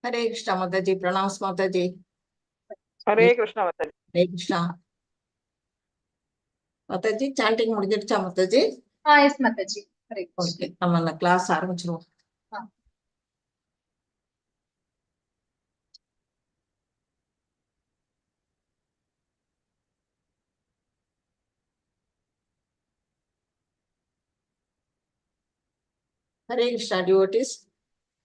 Hare Krishna Mataji, pranams Mataji. Hare Krishna Mataji. Hare Krishna Mataji. Sanding முடிஞ்சிடுச்சா Mataji? ஆ, S Mataji. Hare Krishna. Okay, நம்ம அந்த class ஆரம்பிச்சிருவோம். ஆ. ஹரே கிருஷ்ணா டிவோட்டிஸ்.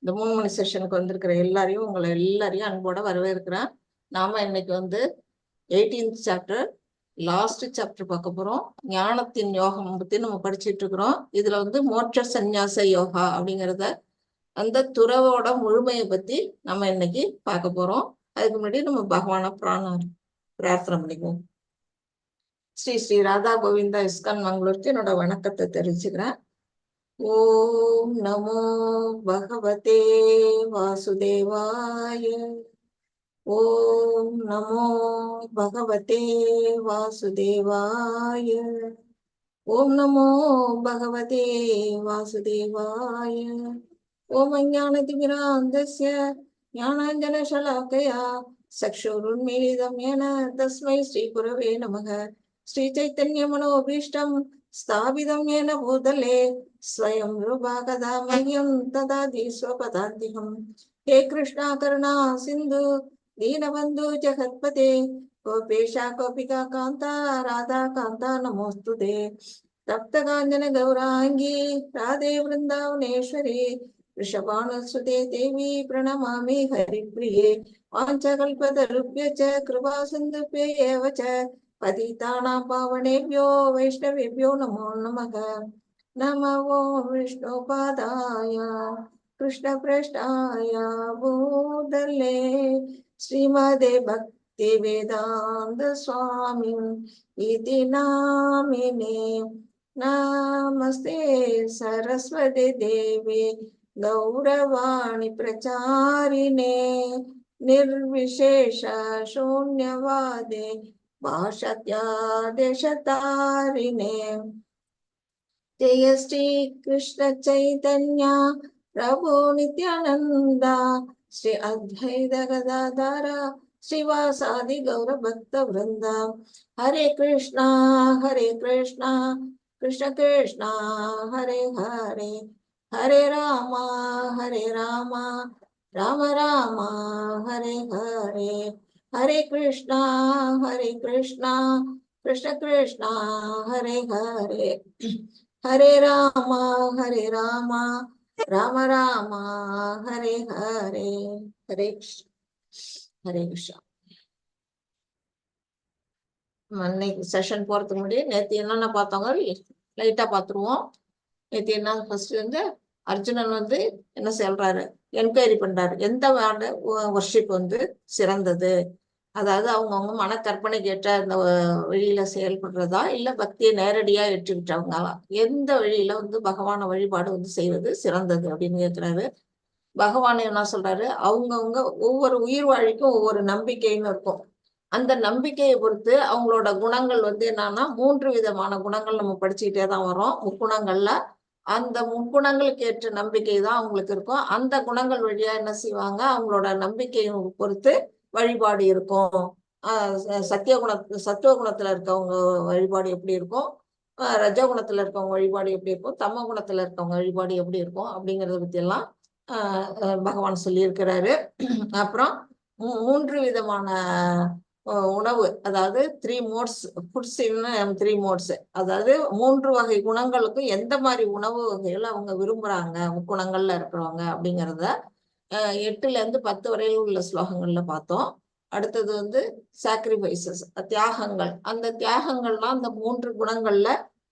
இந்த 3 மணி செஷனுக்கு வந்திருக்கிற எல்லாரையும், உங்களை எல்லாரையும் அன்போட வரவேற்கிறேன். நாம இன்னைக்கு வந்து 18th chapter, last chapter பார்க்க போறோம். ஞானத்தின் யோகம் பத்தி நம்ம படிச்சிட்டு இருக்கிறோம். இதுல வந்து மோட்ச சந்நியாச யோகா அப்படிங்கிறத, அந்த துறவோட முழுமையை பத்தி நம்ம இன்னைக்கு பார்க்க போறோம். அதுக்கு முன்னாடி நம்ம பகவான பிரார்த்தனை பண்ணிக்குவோம். ஸ்ரீ ஸ்ரீ ராதா கோவிந்தா இஸ்கான் மங்களூருக்கு என்னோட வணக்கத்தை தெரிவிச்சுக்கிறேன். ஓம் நமோ பகவதே வாசுதேவாய. ஓம் நமோ பகவதே வாசுதேவாய. ஓம் நமோ பகவதே வாசுதேவாய. ஓம் அஞ்ஞானதிமிராந்தஸ்ய ஞானாஞ்சனசலாக்கயா சக்ஷுருன்மீலிதம் யேன தஸ்மை ஸ்ரீ குரவே நமக. ஸ்ரீ சைத்தன்ய மனோபீஷ்டம் ஸ்தாபிதம் யேன பூதலே ஸ்வயம் ரூபா கதா மह्यं ததாதி ஸ்வபதாந்திகம். ஹே கிருஷ்ணா கருணா சிந்து दीनबन्धु जगत्पते गोपेशा गोपिका कान्ता राधा कान्ता नमोऽस्तु ते. तप्तकाञ्चन गौराङ्गी राधे वृन्दावनेश्वरी वृषभानुसुते देवी प्रणमामि हरिप्रिये. वाञ्छाकल्पतरुभ्य च कृपा सिन्धुभ्य एव च पतितानां पावनेभ्यो वैष्णवेभ्यो नमो नमः. नमो ॐ विष्णुपादाय कृष्णप्रेष्ठाय भूतले श्रीमदे भक्ति वेदान्त स्वामिन् इति नामिने. नमस्ते सरस्वती देवी गौरवाणी प्रचारिणे निर्विशेष शून्यवादे पाश्चात्यादेशतारिणे. जय श्री कृष्ण चैतन्य प्रभु नित्यानंद श्री अद्वैत गदाधर श्रीवासादि गौर भक्त वृंद. हरे कृष्णा हरे कृष्णा कृष्ण कृष्णा हरे हरे, हरे राम हरे राम राम राम हरे हरे. हरे कृष्णा हरे कृष्णा कृष्ण कृष्णा हरे हरे, हरे राम हरे राम ராம ராம ஹரே ஹரே. ஹரே கிருஷ்ணா ஹரே கிருஷ்ணா. அன்னைக்கு செஷன் போறதுக்கு முன்னாடி நேற்று என்னென்ன பார்த்தோங்க லைட்டா பார்த்துருவோம். நேற்று என்ன, ஃபர்ஸ்ட் வந்து அர்ஜுனன் வந்து என்ன சொல்றாரு, என்கொயரி பண்றாரு, எந்த வர்ஷிப் வந்து சிறந்தது, அதாவது அவங்கவுங்க மனக்கற்பனைக்கு ஏற்ற அந்த வழியில செயல்படுறதா இல்ல பக்தியை நேரடியா ஏற்றுக்கிட்டவங்களா, எந்த வழியில வந்து பகவான வழிபாடு வந்து செய்வது சிறந்தது அப்படின்னு கேட்கிறாரு. பகவான் என்ன சொல்றாரு, அவங்கவுங்க ஒவ்வொரு உயிர் வாழிக்கும் ஒவ்வொரு நம்பிக்கைன்னு இருக்கும். அந்த நம்பிக்கையை பொறுத்து அவங்களோட குணங்கள் வந்து என்னன்னா மூன்று விதமான குணங்கள் நம்ம படிச்சுக்கிட்டே தான் வரோம் முக்குணங்கள்ல. அந்த முக்குணங்களுக்கு ஏற்ற நம்பிக்கை தான் அவங்களுக்கு இருக்கும். அந்த குணங்கள் வழியா என்ன செய்வாங்க, அவங்களோட நம்பிக்கையை பொறுத்து வழிபாடு இருக்கும். சத்தியகுண சத்துவ குணத்துல இருக்கவங்க வழிபாடு எப்படி இருக்கும், ரஜகுணத்துல இருக்கவங்க வழிபாடு எப்படி இருக்கும், தம குணத்துல இருக்கவங்க வழிபாடு எப்படி இருக்கும் அப்படிங்கிறத பத்தி எல்லாம் பகவான் சொல்லியிருக்கிறாரு. அப்புறம் மூன்று விதமான உணவு, அதாவது 3 மோட்ஸ் ஃபுட்ஸ் 3 மோட்ஸ், அதாவது மூன்று வகை குணங்களுக்கும் எந்த மாதிரி உணவு வகைகள் அவங்க விரும்புறாங்க முக்குணங்கள்ல இருக்கிறவங்க அப்படிங்கிறத 8ல இருந்து 10 வரையில் உள்ள ஸ்லோகங்கள்ல பார்த்தோம். அடுத்தது வந்து சாக்ரிஃபைசஸ், தியாகங்கள். அந்த தியாகங்கள்லாம் அந்த மூன்று குணங்கள்ல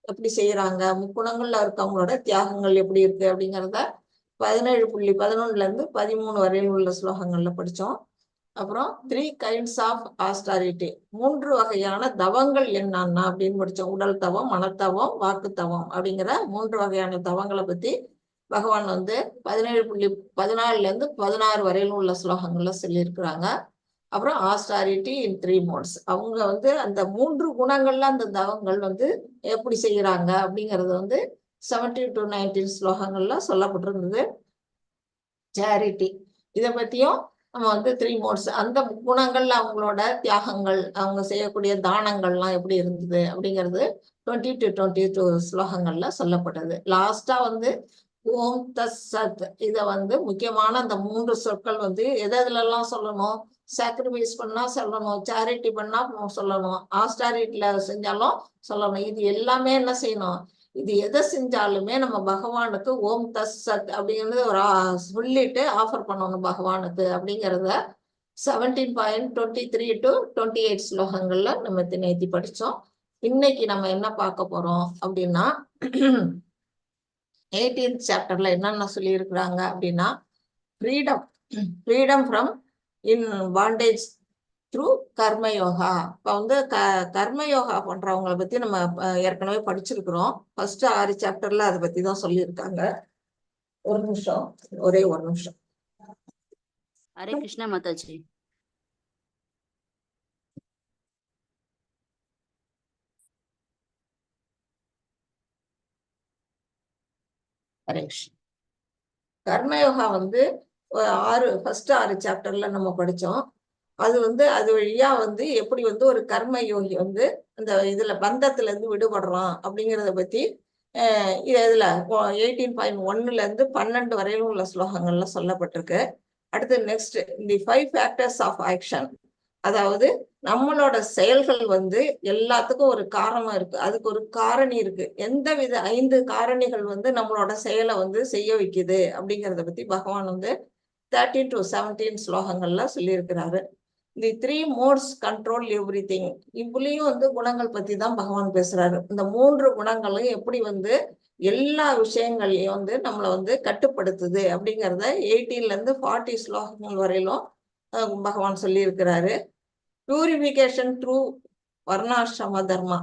எப்படி செய்யறாங்க, முக்குணங்கள்ல இருக்கவங்களோட தியாகங்கள் எப்படி இருக்கு அப்படிங்கிறத 17.11ல இருந்து 13 வரையில் உள்ள ஸ்லோகங்கள்ல படிச்சோம். அப்புறம் 3 கைண்ட்ஸ் ஆஃப் ஆஸ்டாரிட்டி, மூன்று வகையான தவங்கள் என்னன்னா அப்படின்னு படிச்சோம். உடல் தவம், மனத்தவம், வாக்குத்தவம் அப்படிங்கிற மூன்று வகையான தவங்களை பத்தி பகவான் வந்து 17.14ல இருந்து 16 வரையிலும் உள்ள ஸ்லோகங்கள்ல சொல்லியிருக்கிறாங்க. அப்புறம் ஆஸ்டாரிட்டி இன் 3 மோட்ஸ், அவங்க வந்து அந்த மூன்று குணங்கள்ல அந்த தவங்கள் வந்து எப்படி செய்யறாங்க அப்படிங்கிறது வந்து 17 to 19 ஸ்லோகங்கள்ல சொல்லப்பட்டிருந்தது. சேரிட்டி இதை பத்தியும் நம்ம வந்து த்ரீ மோட்ஸ், அந்த குணங்கள்ல அவங்களோட தியாகங்கள், அவங்க செய்யக்கூடிய தானங்கள்லாம் எப்படி இருந்தது அப்படிங்கிறது 20 டு 22 ஸ்லோகங்கள்ல சொல்லப்பட்டது. லாஸ்டா வந்து ஓம் தஸ் சத், இத வந்து முக்கியமான அந்த மூன்று சொற்கள் வந்து எது எதுலெல்லாம் சொல்லணும்? சாக்ரிஃபைஸ் பண்ணா சொல்லணும், சேரிட்டி பண்ணா சொல்லணும், ஆஸ்டாரிட்டில செஞ்சாலும் சொல்லணும். இது எல்லாமே என்ன செய்யணும்? இது எதை செஞ்சாலுமே நம்ம பகவானுக்கு ஓம் தஸ் சத் அப்படிங்கிறது ஒரு சொல்லிட்டு ஆஃபர் பண்ணணும் பகவானுக்கு அப்படிங்கிறத 17.23 to 28 ஸ்லோகங்கள்ல நம்ம நேத்தி படிச்சோம். இன்னைக்கு நம்ம என்ன பார்க்க போறோம் அப்படின்னா, 18th சாப்டர்ல என்னென்ன சொல்லியிருக்கிறாங்க அப்படின்னா, freedom from in bondage through karma yoga. இப்போ வந்து கர்ம யோகா பண்றவங்களை பத்தி நம்ம ஏற்கனவே படிச்சிருக்கிறோம். ஃபர்ஸ்ட் ஆறு சாப்டர்ல அதை பத்தி தான் சொல்லியிருக்காங்க. ஒரு நிமிஷம், ஒரே ஒரு நிமிஷம். ஹரே கிருஷ்ணா மாதாஜி. ஹரே கிருஷ்ணா. கர்மயோகா வந்து ஒரு ஆறு ஃபர்ஸ்ட் ஆறு சாப்டர்ல நம்ம படிச்சோம். அது வந்து அது வழியா வந்து எப்படி வந்து ஒரு கர்ம யோகி வந்து அந்த இதுல பந்தத்துல இருந்து விடுபடுறான் அப்படிங்கிறத பத்தி இதுல 18.1ல இருந்து 12 வரையிலும் உள்ள ஸ்லோகங்கள்ல சொல்லப்பட்டிருக்கு. அடுத்து next the five factors of action. அதாவது நம்மளோட செயல்கள் வந்து எல்லாத்துக்கும் ஒரு காரணம் இருக்கு, அதுக்கு ஒரு காரணி இருக்கு. எந்த வித ஐந்து காரணிகள் வந்து நம்மளோட செயலை வந்து செய்ய வைக்குது அப்படிங்கிறத பத்தி பகவான் வந்து 13 டு 17 ஸ்லோகங்கள்ல சொல்லியிருக்கிறாரு. The three modes control everything. இதுலயும் வந்து குணங்கள் பத்தி தான் பகவான் பேசுறாரு. இந்த மூன்று குணங்களும் எப்படி வந்து எல்லா விஷயங்களையும் வந்து நம்மளை வந்து கட்டுப்படுத்துது அப்படிங்கிறத 18ல இருந்து 40 ஸ்லோகங்கள் வரையிலும் பகவான் சொல்லியிருக்கிறாரு. பியூரிஃபிகேஷன் த்ரூ வர்ணாசிரம தர்மா.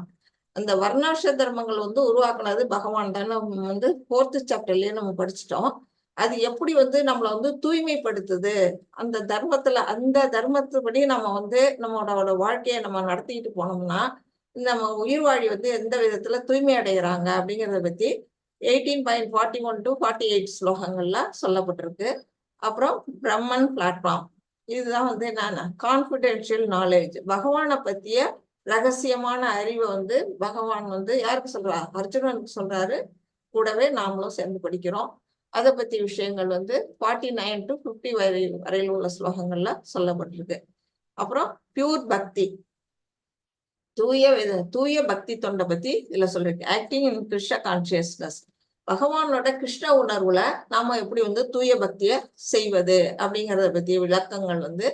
அந்த வர்ணாசிர தர்மங்கள் வந்து உருவாக்குனது பகவான் தானே. வந்து ஃபோர்த்து சாப்டர்லயே நம்ம படிச்சிட்டோம். அது எப்படி வந்து நம்மளை வந்து தூய்மைப்படுத்துது, அந்த தர்மத்துல, அந்த தர்மத்துப்படி நம்ம வந்து நம்மளோட வாழ்க்கையை நம்ம நடத்திக்கிட்டு போனோம்னா நம்ம உயிர் வாழி வந்து எந்த விதத்துல தூய்மை அடைகிறாங்க அப்படிங்கிறத பத்தி 18.41 to 48 ஸ்லோகங்கள்ல சொல்லப்பட்டிருக்கு. அப்புறம் பிரம்மன் பிளாட்ஃபார்ம். இதுதான் வந்து என்னன்னா கான்பிடென்ஷியல் நாலேஜ். பகவானை பத்திய ரகசியமான அறிவை வந்து பகவான் வந்து யாருக்கு சொல்றா? அர்ஜுனனுக்கு சொல்றாரு. கூடவே நாமளும் சேர்ந்து படிக்கிறோம். அதை பத்தி விஷயங்கள் வந்து 49 டு 50 வரையில் உள்ள ஸ்லோகங்கள்ல சொல்லப்பட்டிருக்கு. அப்புறம் பியூர் பக்தி, தூய பக்தி தொண்டை பத்தி இதுல சொல்லிருக்கு. Acting in Krishna consciousness. பகவானோட கிருஷ்ண உணர்வுல நாம எப்படி வந்து தூய பக்தியை செய்வது அப்படிங்கிறத பத்திய விளக்கங்கள் வந்து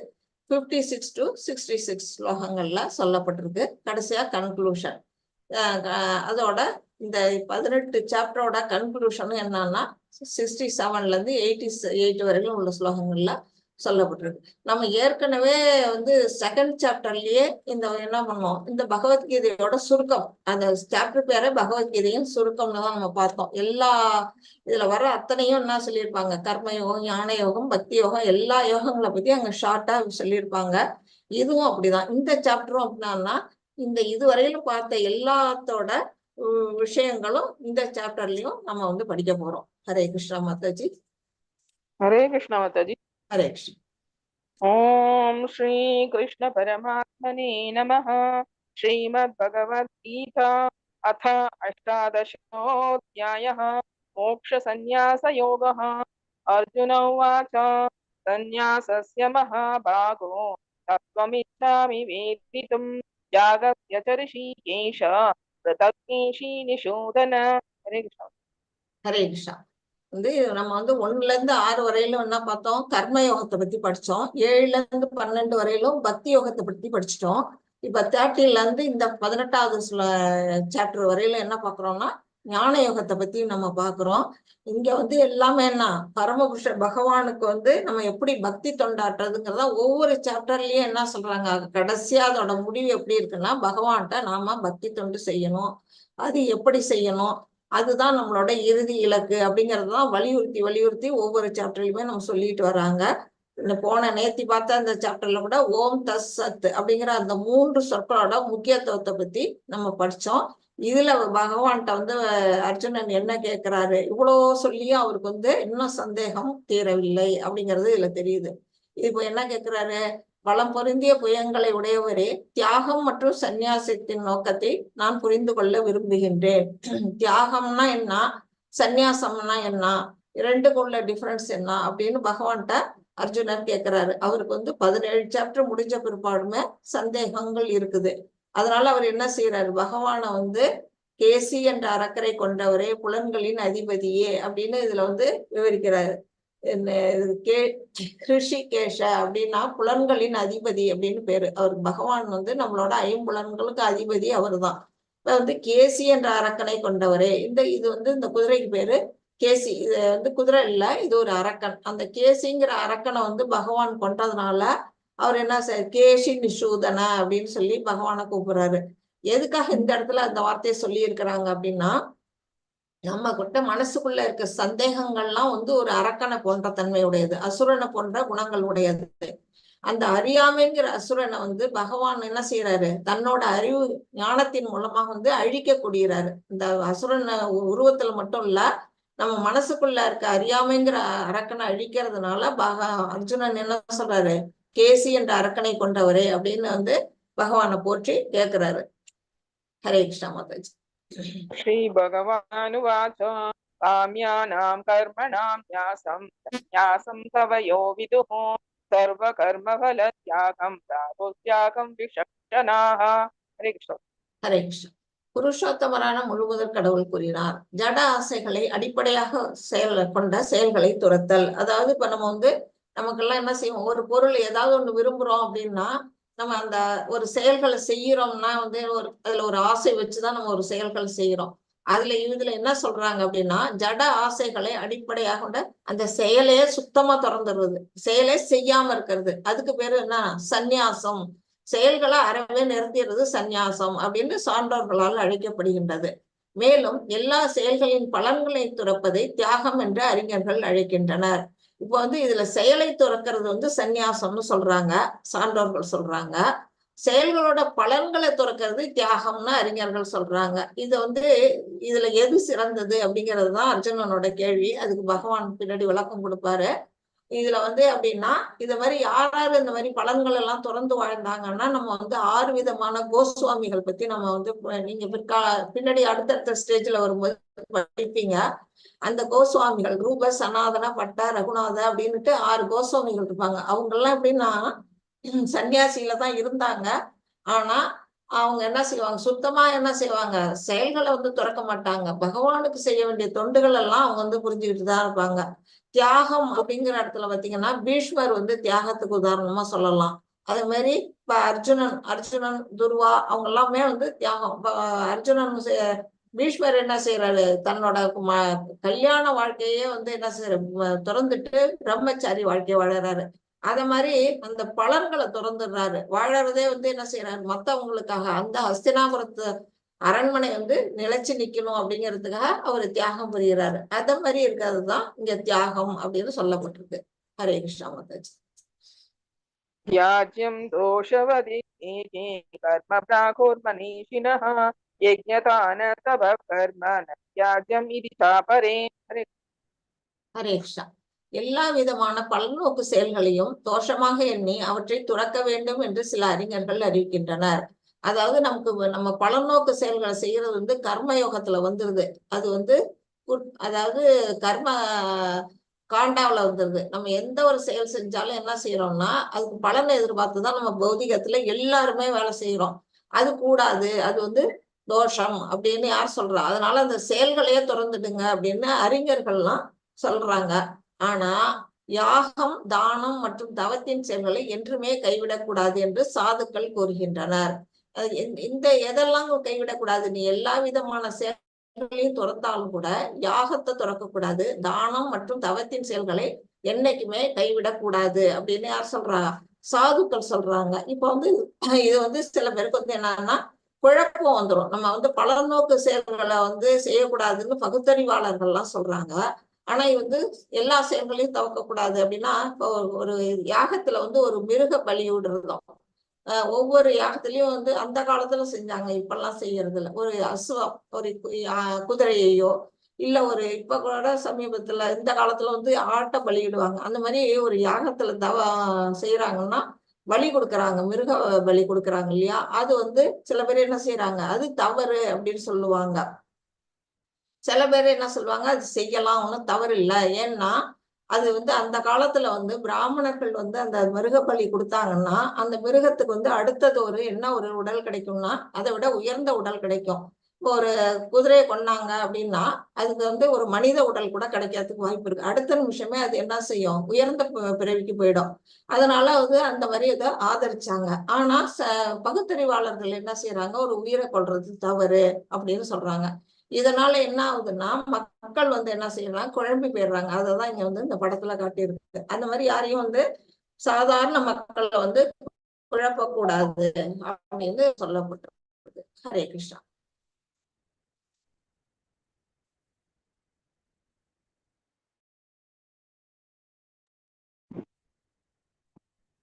56 டு 66 ஸ்லோகங்கள்ல சொல்லப்பட்டிருக்கு. கடைசியா கன்க்ளூஷன். அதோட இந்த 18 சாப்டரோட கன்க்ளூஷன் என்னன்னா 67ல இருந்து 88 வரையிலும் உள்ள ஸ்லோகங்கள்ல சொல்லப்பட்டிருக்கு. நம்ம ஏற்கனவே வந்து செகண்ட் சாப்டர்லயே இந்த என்ன பண்ணோம், இந்த பகவத்கீதையோட சுருக்கம், அந்த சாப்டர் பேரே பகவத்கீதையின் சுருக்கம்னு தான் நம்ம பார்த்தோம். எல்லா இதுல வர அத்தனையும் என்ன சொல்லியிருப்பாங்க, கர்மயோகம், ஞான யோகம், பக்தி யோகம், எல்லா யோகங்களை பத்தி அங்க ஷார்ட்டா சொல்லியிருப்பாங்க. இதுவும் அப்படிதான். இந்த சாப்டரும் அப்படின்னா இந்த இதுவரையிலும் பார்த்த எல்லாத்தோட விஷயங்களும் இந்த சாப்டர்லயும் நம்ம வந்து படிக்க போறோம். ஹரே கிருஷ்ணா மாதாஜி. ஹரே கிருஷ்ணா மாதாஜி. ஹரே கிருஷ்ணா. ॐ श्रीकृष्णपरमात्मने नमः. श्रीमद्भगवद्गीता अथ अष्टादशोऽध्यायः, मोक्षसन्न्यासयोगः. अर्जुन उवाच, सन्न्यासस्य महाबाहो तत्त्वमिच्छामि वेदितुं, त्यागस्य च हृषीकेश पृथक् केशिनिषूदन. हरे कृष्ण. ஹரே கிருஷ்ணா. வந்து நம்ம வந்து 1ல இருந்து 6 வரையிலும் என்ன பார்த்தோம்? கர்ம யோகத்தை பத்தி படிச்சோம். 7ல இருந்து 12 வரையிலும் பக்தி யோகத்தை பத்தி படிச்சிட்டோம். இப்ப 13ல இருந்து இந்த 18வது சாப்டர் வரையிலும் என்ன பாக்குறோம்னா ஞான யோகத்தை பத்தி நம்ம பாக்குறோம். இங்க வந்து எல்லாமே என்ன, பரமபுருஷ பகவானுக்கு வந்து நம்ம எப்படி பக்தி தொண்டாற்றுறதுங்கிறத ஒவ்வொரு சாப்டர்லயும் என்ன சொல்றாங்க, கடைசியா அதோட முடிவு எப்படி இருக்குன்னா பகவான்கிட்ட நாம பக்தி தொண்டு செய்யணும், அது எப்படி செய்யணும், அதுதான் நம்மளோட இறுதி இலக்கு அப்படிங்கறதான் வலியுறுத்தி வலியுறுத்தி ஒவ்வொரு சாப்டர்லயுமே நம்ம சொல்லிட்டு வராங்க. இந்த போன நேத்தி பார்த்த அந்த சாப்டர்ல கூட ஓம் தஸ் சத் அப்படிங்கிற அந்த மூன்று சொற்களோட முக்கியத்துவத்தை பத்தி நம்ம படிச்சோம். இதுல பகவான்கிட்ட வந்து அர்ஜுனன் என்ன கேட்கிறாரு, இவ்வளோ சொல்லியும் அவருக்கு வந்து இன்னும் சந்தேகம் தீரவில்லை அப்படிங்கிறது இதுல தெரியுது. இப்போ என்ன கேக்குறாரு? பலம் பொருந்திய புயங்களை உடையவரே, தியாகம் மற்றும் சந்நியாசத்தின் நோக்கத்தை நான் புரிந்து கொள்ள விரும்புகின்றேன். தியாகம்னா என்ன, சந்நியாசம்னா என்ன, இரண்டுக்கும் உள்ள டிஃபரன்ஸ் என்ன அப்படின்னு பகவான்கிட்ட அர்ஜுனர் கேக்குறாரு. அவருக்கு வந்து 17 சாப்டர் முடிஞ்ச பிற்பாடுமே சந்தேகங்கள் இருக்குது. அதனால அவர் என்ன செய்யறாரு, பகவானை வந்து கேசி என்ற அரக்கரை கொண்டவரே, புலன்களின் அதிபதியே அப்படின்னு இதுல வந்து விவரிக்கிறாரு. ஹிருஷிகேஷ அப்படின்னா புலன்களின் அதிபதி அப்படின்னு பேரு. அவர் பகவான் வந்து நம்மளோட ஐம்புலன்களுக்கு அதிபதி அவர்தான். இப்ப வந்து கேசி என்ற அரக்கனை கொண்டவரே, இந்த இது வந்து இந்த குதிரைக்கு பேரு கேசி. இது வந்து குதிரை இல்ல, இது ஒரு அரக்கன். அந்த கேசிங்கிற அரக்கனை வந்து பகவான் கொண்டதுனால அவர் என்ன கேசி நிஷூதன அப்படின்னு சொல்லி பகவானை கூப்பிடுறாரு. எதுக்காக இந்த இடத்துல அந்த வார்த்தையை சொல்லி இருக்கிறாங்க அப்படின்னா, நம்ம கிட்ட மனசுக்குள்ள இருக்க சந்தேகங்கள்லாம் வந்து ஒரு அரக்கனை போன்ற தன்மை உடையது, அசுரனை போன்ற குணங்கள் உடையது. அந்த அறியாமைங்கிற அசுரனை வந்து பகவான் என்ன செய்யறாரு, தன்னோட அறிவு ஞானத்தின் மூலமாக வந்து அழிக்க கூடுகிறாரு. இந்த அசுரனை உருவத்துல மட்டும் இல்ல, நம்ம மனசுக்குள்ள இருக்க அறியாமைங்கிற அரக்கனை அழிக்கிறதுனால அர்ஜுனன் என்ன சொல்றாரு, கேசி என்ற அரக்கனை கொண்டவரே அப்படின்னு வந்து பகவானை போற்றி கேக்குறாரு. ஹரே கிருஷ்ணா மாதாஜி. ஸ்ரீ பகவானுவாச்ச காம்யானாம் கர்மணாம் ந்யாசம் ந்யாசம் கவயோ விதுஹ சர்வ கர்மஃல தியாகம் தியாகம் விஷக்ஷணாஹ. ஹரே கிருஷ்ணா. ஹரே கிருஷ்ணா. புருஷோத்தமரான முழுமுதற் கடவுள் கூறினார், ஜட ஆசைகளை அடிப்படையாக செயல் கொண்ட செயல்களை துரத்தல். அதாவது இப்ப நம்ம வந்து நமக்கெல்லாம் என்ன செய்வோம், ஒரு பொருள் ஏதாவது ஒண்ணு விரும்புறோம் அப்படின்னா நம்ம அந்த ஒரு செயல்களை செய்யறோம்னா வந்து ஒரு அதுல ஒரு ஆசை வச்சுதான் நம்ம ஒரு செயல்கள் செய்யறோம். அதுல இதுல என்ன சொல்றாங்க அப்படின்னா, ஜட ஆசைகளை அடிப்படையாக கொண்ட அந்த செயலையே சுத்தமா திறந்துடுறது, செயலே செய்யாம இருக்கிறது, அதுக்கு பேரு என்ன, சந்நியாசம். செயல்களை அறவே நிறுத்திடுறது சந்நியாசம் அப்படின்னு சான்றோர்களால் அழைக்கப்படுகின்றது. மேலும் எல்லா செயல்களின் பலன்களை துறப்பதை தியாகம் என்று அறிஞர்கள் அழைக்கின்றனர். இப்போ வந்து இதுல செயலை துறக்கிறது வந்து சந்நியாசம்னு சொல்றாங்க, சான்றோர்கள் சொல்றாங்க. செயல்களோட பலன்களை துறக்கிறது தியாகம்னு அறிஞர்கள் சொல்றாங்க. இது வந்து இதுல எது சிறந்தது அப்படிங்கிறது தான் அர்ஜுனனோட கேள்வி. அதுக்கு பகவான் பின்னாடி விளக்கம் கொடுப்பாரு. இதுல வந்து அப்படின்னா இந்த மாதிரி யார் இந்த மாதிரி பலன்கள் எல்லாம் துறந்து வாழ்ந்தாங்கன்னா நம்ம வந்து 6 விதமான கோஸ்வாமிகள் பத்தி நம்ம வந்து நீங்க பின்னாடி அடுத்தடுத்த ஸ்டேஜ்ல வரும்போது படிப்பீங்க. அந்த கோஸ்வாமிகள் ரூப, சனாதன, பட்ட, ரகுநாத அப்படின்னுட்டு 6 கோஸ்வாமிகள் இருப்பாங்க. அவங்க எல்லாம் எப்படின்னா சன்னியாசியில தான் இருந்தாங்க. ஆனா அவங்க என்ன செய்வாங்க, சுத்தமா என்ன செய்வாங்க, செயல்களை வந்து துறக்க மாட்டாங்க. பகவானுக்கு செய்ய வேண்டிய தொண்டுகள் எல்லாம் அவங்க வந்து புரிஞ்சுக்கிட்டு தான் இருப்பாங்க. தியாகம் அப்படிங்கிற இடத்துல பாத்தீங்கன்னா பீஷ்மர் வந்து தியாகத்துக்கு உதாரணமா சொல்லலாம். அதே மாதிரி இப்ப அர்ஜுனன், துர்வா அவங்க எல்லாமே வந்து தியாகம். இப்ப அர்ஜுனன் பீஷ்மர் என்ன செய்யறாரு, தன்னோட கல்யாண வாழ்க்கையே வந்து என்ன செய்யற, துறந்துட்டு பிரம்மச்சாரி வாழ்க்கையை வாழறாரு. அத மாதிரி அந்த பலன்களை துறந்துடுறாரு. வாழறதே வந்து என்ன செய்யறாரு, மத்தவங்களுக்காக அந்த ஹஸ்தினாபுரத்து அரண்மனை வந்து நிலைச்சு நிக்கணும் அப்படிங்கிறதுக்காக அவர் தியாகம் புரிகிறாரு. அத மாதிரி இருக்கிறதுதான் இங்க தியாகம் அப்படின்னு சொல்லப்பட்டிருக்கு. ஹரே கிருஷ்ணா மாதாஜி. தியாஜ்யம் தோஷவதி கர்ம பிராகுர்மனீஷினஹ யஜ்ஞதான தப கர்ம தியாஜ்யம் இதி சாபரே. ஹரே ஹரே கிருஷ்ணா. எல்லா விதமான பல்நோக்கு செயல்களையும் தோஷமாக எண்ணி அவற்றை துறக்க வேண்டும் என்று சில அறிஞர்கள் அறிவிக்கின்றனர். அதாவது நமக்கு நம்ம பலநோக்கு செயல்களை செய்யறது வந்து கர்மயோகத்துல வந்துருது. அது வந்து அதாவது கர்ம காண்டாவில வந்துருது. நம்ம எந்த ஒரு செயல் செஞ்சாலும் என்ன செய்யறோம்னா அதுக்கு பலனை எதிர்பார்த்துதான் நம்ம பௌதிகத்துல எல்லாருமே வேலை செய்யறோம். அது கூடாது, அது வந்து தோஷம் அப்படின்னு யார் சொல்றா? அதனால அந்த செயல்களையே துறந்துடுங்க அப்படின்னு அறிஞர்கள்லாம் சொல்றாங்க. ஆனா யாகம், தானம் மற்றும் தவத்தின் செயல்களை என்றுமே கைவிடக்கூடாது என்று சாதுக்கள் கூறுகின்றனர். இந்த எதெல்லாம் கைவிடக்கூடாது, நீ எல்லா விதமான செயல்களையும் துறந்தாலும் கூட யாகத்தை துறக்கக்கூடாது, தானம் மற்றும் தவத்தின் செயல்களை என்னைக்குமே கைவிடக்கூடாது அப்படின்னு யார் சொல்றா? சாதுக்கள் சொல்றாங்க. இப்ப வந்து இது வந்து சில பேருக்கு வந்து என்னன்னா குழப்பம் வந்துடும். நம்ம வந்து பலநோக்கு செயல்களை வந்து செய்யக்கூடாதுன்னு பகுத்தறிவாளர்கள்லாம் சொல்றாங்க. ஆனா இது வந்து எல்லா செயல்களையும் துவக்கக்கூடாது அப்படின்னா, இப்போ ஒரு யாகத்துல வந்து ஒரு மிருக பலி விடுறதும், ஒவ்வொரு யாகத்திலயும் வந்து அந்த காலத்துல செஞ்சாங்க, இப்பெல்லாம் செய்யறது இல்லை. ஒரு அசுவம், ஒரு குதிரையையோ இல்ல ஒரு இப்ப கூட சமீபத்துல இந்த காலத்துல வந்து ஆட்டை பலியிடுவாங்க. அந்த மாதிரி ஒரு யாகத்துல தவ செய்யறாங்கன்னா பலி கொடுக்குறாங்க, மிருக பலி கொடுக்குறாங்க இல்லையா? அது வந்து சில பேர் என்ன செய்யறாங்க, அது தவறு அப்படின்னு சொல்லுவாங்க. சில பேர் என்ன சொல்லுவாங்க, அது செய்யலாம், ஒன்றும் தவறு இல்லை. ஏன்னா அது வந்து அந்த காலத்துல வந்து பிராமணர்கள் வந்து அந்த மிருக பலி கொடுத்தாங்கன்னா அந்த மிருகத்துக்கு வந்து அடுத்தது ஒரு என்ன ஒரு உடல் கிடைக்கும்னா அதை விட உயர்ந்த உடல் கிடைக்கும். இப்போ ஒரு குதிரையை கொன்னாங்க அப்படின்னா அதுக்கு வந்து ஒரு மனித உடல் கூட கிடைக்கிறதுக்கு வாய்ப்பு இருக்கு. அடுத்த நிமிஷமே அது என்ன செய்யும், உயர்ந்த பிறவிக்கு போயிடும். அதனால வந்து அந்த மாதிரி இதை ஆதரிச்சாங்க. ஆனா பகுத்தறிவாளர்கள் என்ன செய்யறாங்க, ஒரு உயிரை கொல்றது தவறு அப்படின்னு சொல்றாங்க. இதனால என்ன ஆகுதுன்னா மக்கள் வந்து என்ன செய்யறாங்க, குழம்பி போயிடுறாங்க. அததான் இங்க வந்து இந்த படத்துல காட்டியிருக்கு. அந்த மாதிரி யாரையும் வந்து சாதாரண மக்களை வந்து குழப்பக்கூடாது அப்படின்னு சொல்லப்பட்டிருக்கு. ஹரே கிருஷ்ணா.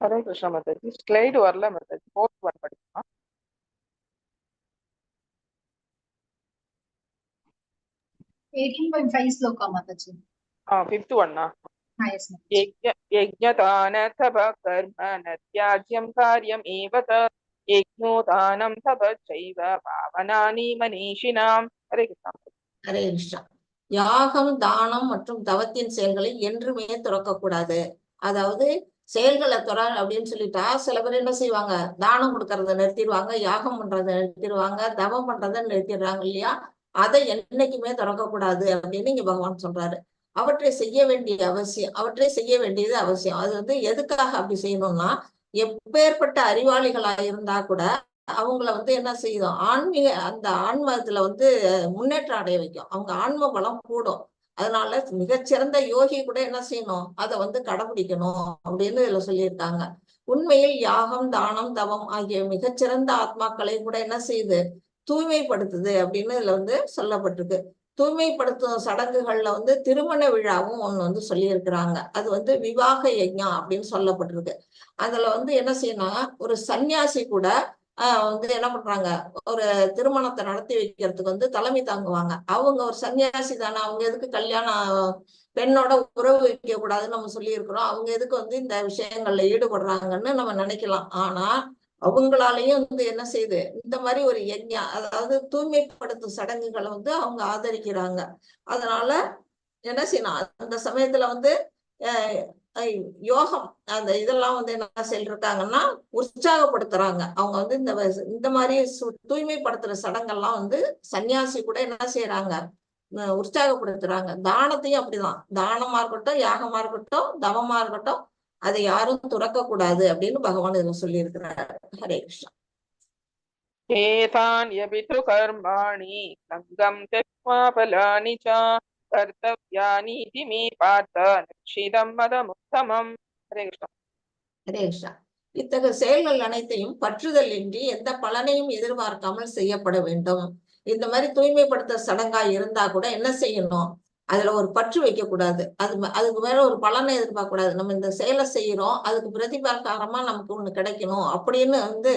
ஹரே கிருஷ்ணா மாதாஜி. ஸ்லைடு வரல மாதாஜி, ஃபோர்த் ஒன் படிக்கலாம். 18.5 ஸ்லோகா மாதாஜி. ஃபிஃப்த் ஒன்னா? எஸ் மாதாஜி. யஜ்ஞதான தப கர்ம ந தியாஜ்யம் காரியம் ஏவ தத் யஜ்ஞோதானம் தபச்சைவ பாவனானி மனீஷினாம். ஹரே கிருஷ்ணா. ஹரே கிருஷ்ணா. யாகம், தானம் மற்றும் தவத்தின் செயல்களை என்றுமே துறக்கக்கூடாது. அதாவது செயல்களை துற அப்படின்னு சொல்லிட்டா சில பேர் என்ன செய்வாங்க, தானம் கொடுக்கறத நிறுத்திடுவாங்க, யாகம் பண்றதை நிறுத்திடுவாங்க, தவம் பண்றதை நிறுத்திடுறாங்க இல்லையா? அதை என்னைக்குமே துறக்கக்கூடாது அப்படின்னு இங்க பகவான் சொல்றாரு. அவற்றை செய்ய வேண்டிய அவசியம், அவற்றை செய்ய வேண்டியது அவசியம். அது வந்து எதுக்காக அப்படி செய்யணும்னா, எப்பேற்பட்ட அறிவாளிகளா இருந்தா கூட அவங்கள வந்து என்ன செய்யும், ஆன்மீக அந்த ஆன்மத்துல வந்து முன்னேற்றம் அடைய வைக்கும். அவங்க ஆன்ம பலம் கூடும். அதனால மிகச்சிறந்த யோகி கூட என்ன செய்யணும், அதை வந்து கடைபிடிக்கணும் அப்படின்னு இதுல சொல்லியிருக்காங்க. உண்மையில் யாகம், தானம், தவம் ஆகிய மிகச்சிறந்த ஆத்மாக்களை கூட என்ன செய்யுது, தூய்மைப்படுத்துது அப்படின்னு இதுல வந்து சொல்லப்பட்டிருக்கு. தூய்மைப்படுத்தும் சடங்குகள்ல வந்து திருமண விழாவும் ஒண்ணு வந்து சொல்லியிருக்கிறாங்க. அது வந்து விவாக யஜ்ஞம் அப்படின்னு சொல்லப்பட்டிருக்கு. அதுல வந்து என்ன செய்யணும், ஒரு சன்னியாசி கூட வந்து என்ன பண்றாங்க, ஒரு திருமணத்தை நடத்தி வைக்கிறதுக்கு வந்து தலைமை தாங்குவாங்க. அவங்க ஒரு சன்னியாசி தானே, அவங்க எதுக்கு கல்யாணம் பெண்ணோட உறவு வைக்க கூடாதுன்னு நம்ம சொல்லி இருக்கிறோம், அவங்க எதுக்கு வந்து இந்த விஷயங்கள்ல ஈடுபடுறாங்கன்னு நம்ம நினைக்கலாம். ஆனா அவங்களாலையும் வந்து என்ன செய்யுது, இந்த மாதிரி ஒரு யஜ்ஞா, அதாவது தூய்மைப்படுத்தும் சடங்குகளை வந்து அவங்க ஆதரிக்கிறாங்க. அதனால என்ன செய்யணும், அந்த சமயத்துல வந்து யோகம் அந்த இதெல்லாம் வந்து என்ன சொல்லிருக்காங்கன்னா உற்சாகப்படுத்துறாங்க. அவங்க வந்து இந்த இந்த மாதிரி தூய்மைப்படுத்துற சடங்கெல்லாம் வந்து சன்னியாசி கூட என்ன செய்யறாங்க, உற்சாகப்படுத்துறாங்க. தானத்தையும் அப்படிதான், தானமா இருக்கட்டும், யாகமா இருக்கட்டும், தவமா இருக்கட்டும், அதை யாரும் துறக்க கூடாது அப்படின்னு பகவான் இதுல சொல்லி இருக்கிறார். ஹரே கிருஷ்ணா. ஏதான்யபி து கர்மாணி சங்கம் த்யக்த்வா பலானி ச கர்த்தவ்யானீதி மே பார்த்த நிச்சிதம் மதமுத்தமம். ஹரே கிருஷ்ணா. ஹரே கிருஷ்ணா. இத்தகைய செயல்கள் அனைத்தையும் பற்றுதல் இன்றி எந்த பலனையும் எதிர்பார்க்காமல் செய்யப்பட வேண்டும். இந்த மாதிரி தூய்மைப்படுத்த சடங்கா இருந்தா கூட என்ன செய்யணும், அதுல ஒரு பற்று வைக்க கூடாது. அதுக்கு மேல ஒரு பலனை எதிர்பார்க்க கூடாது. நம்ம இந்த செயலை செய்யறோம், அதுக்கு பிரதிபகாரமா நமக்கு ஒண்ணு கிடைக்கணும் அப்படின்னு வந்து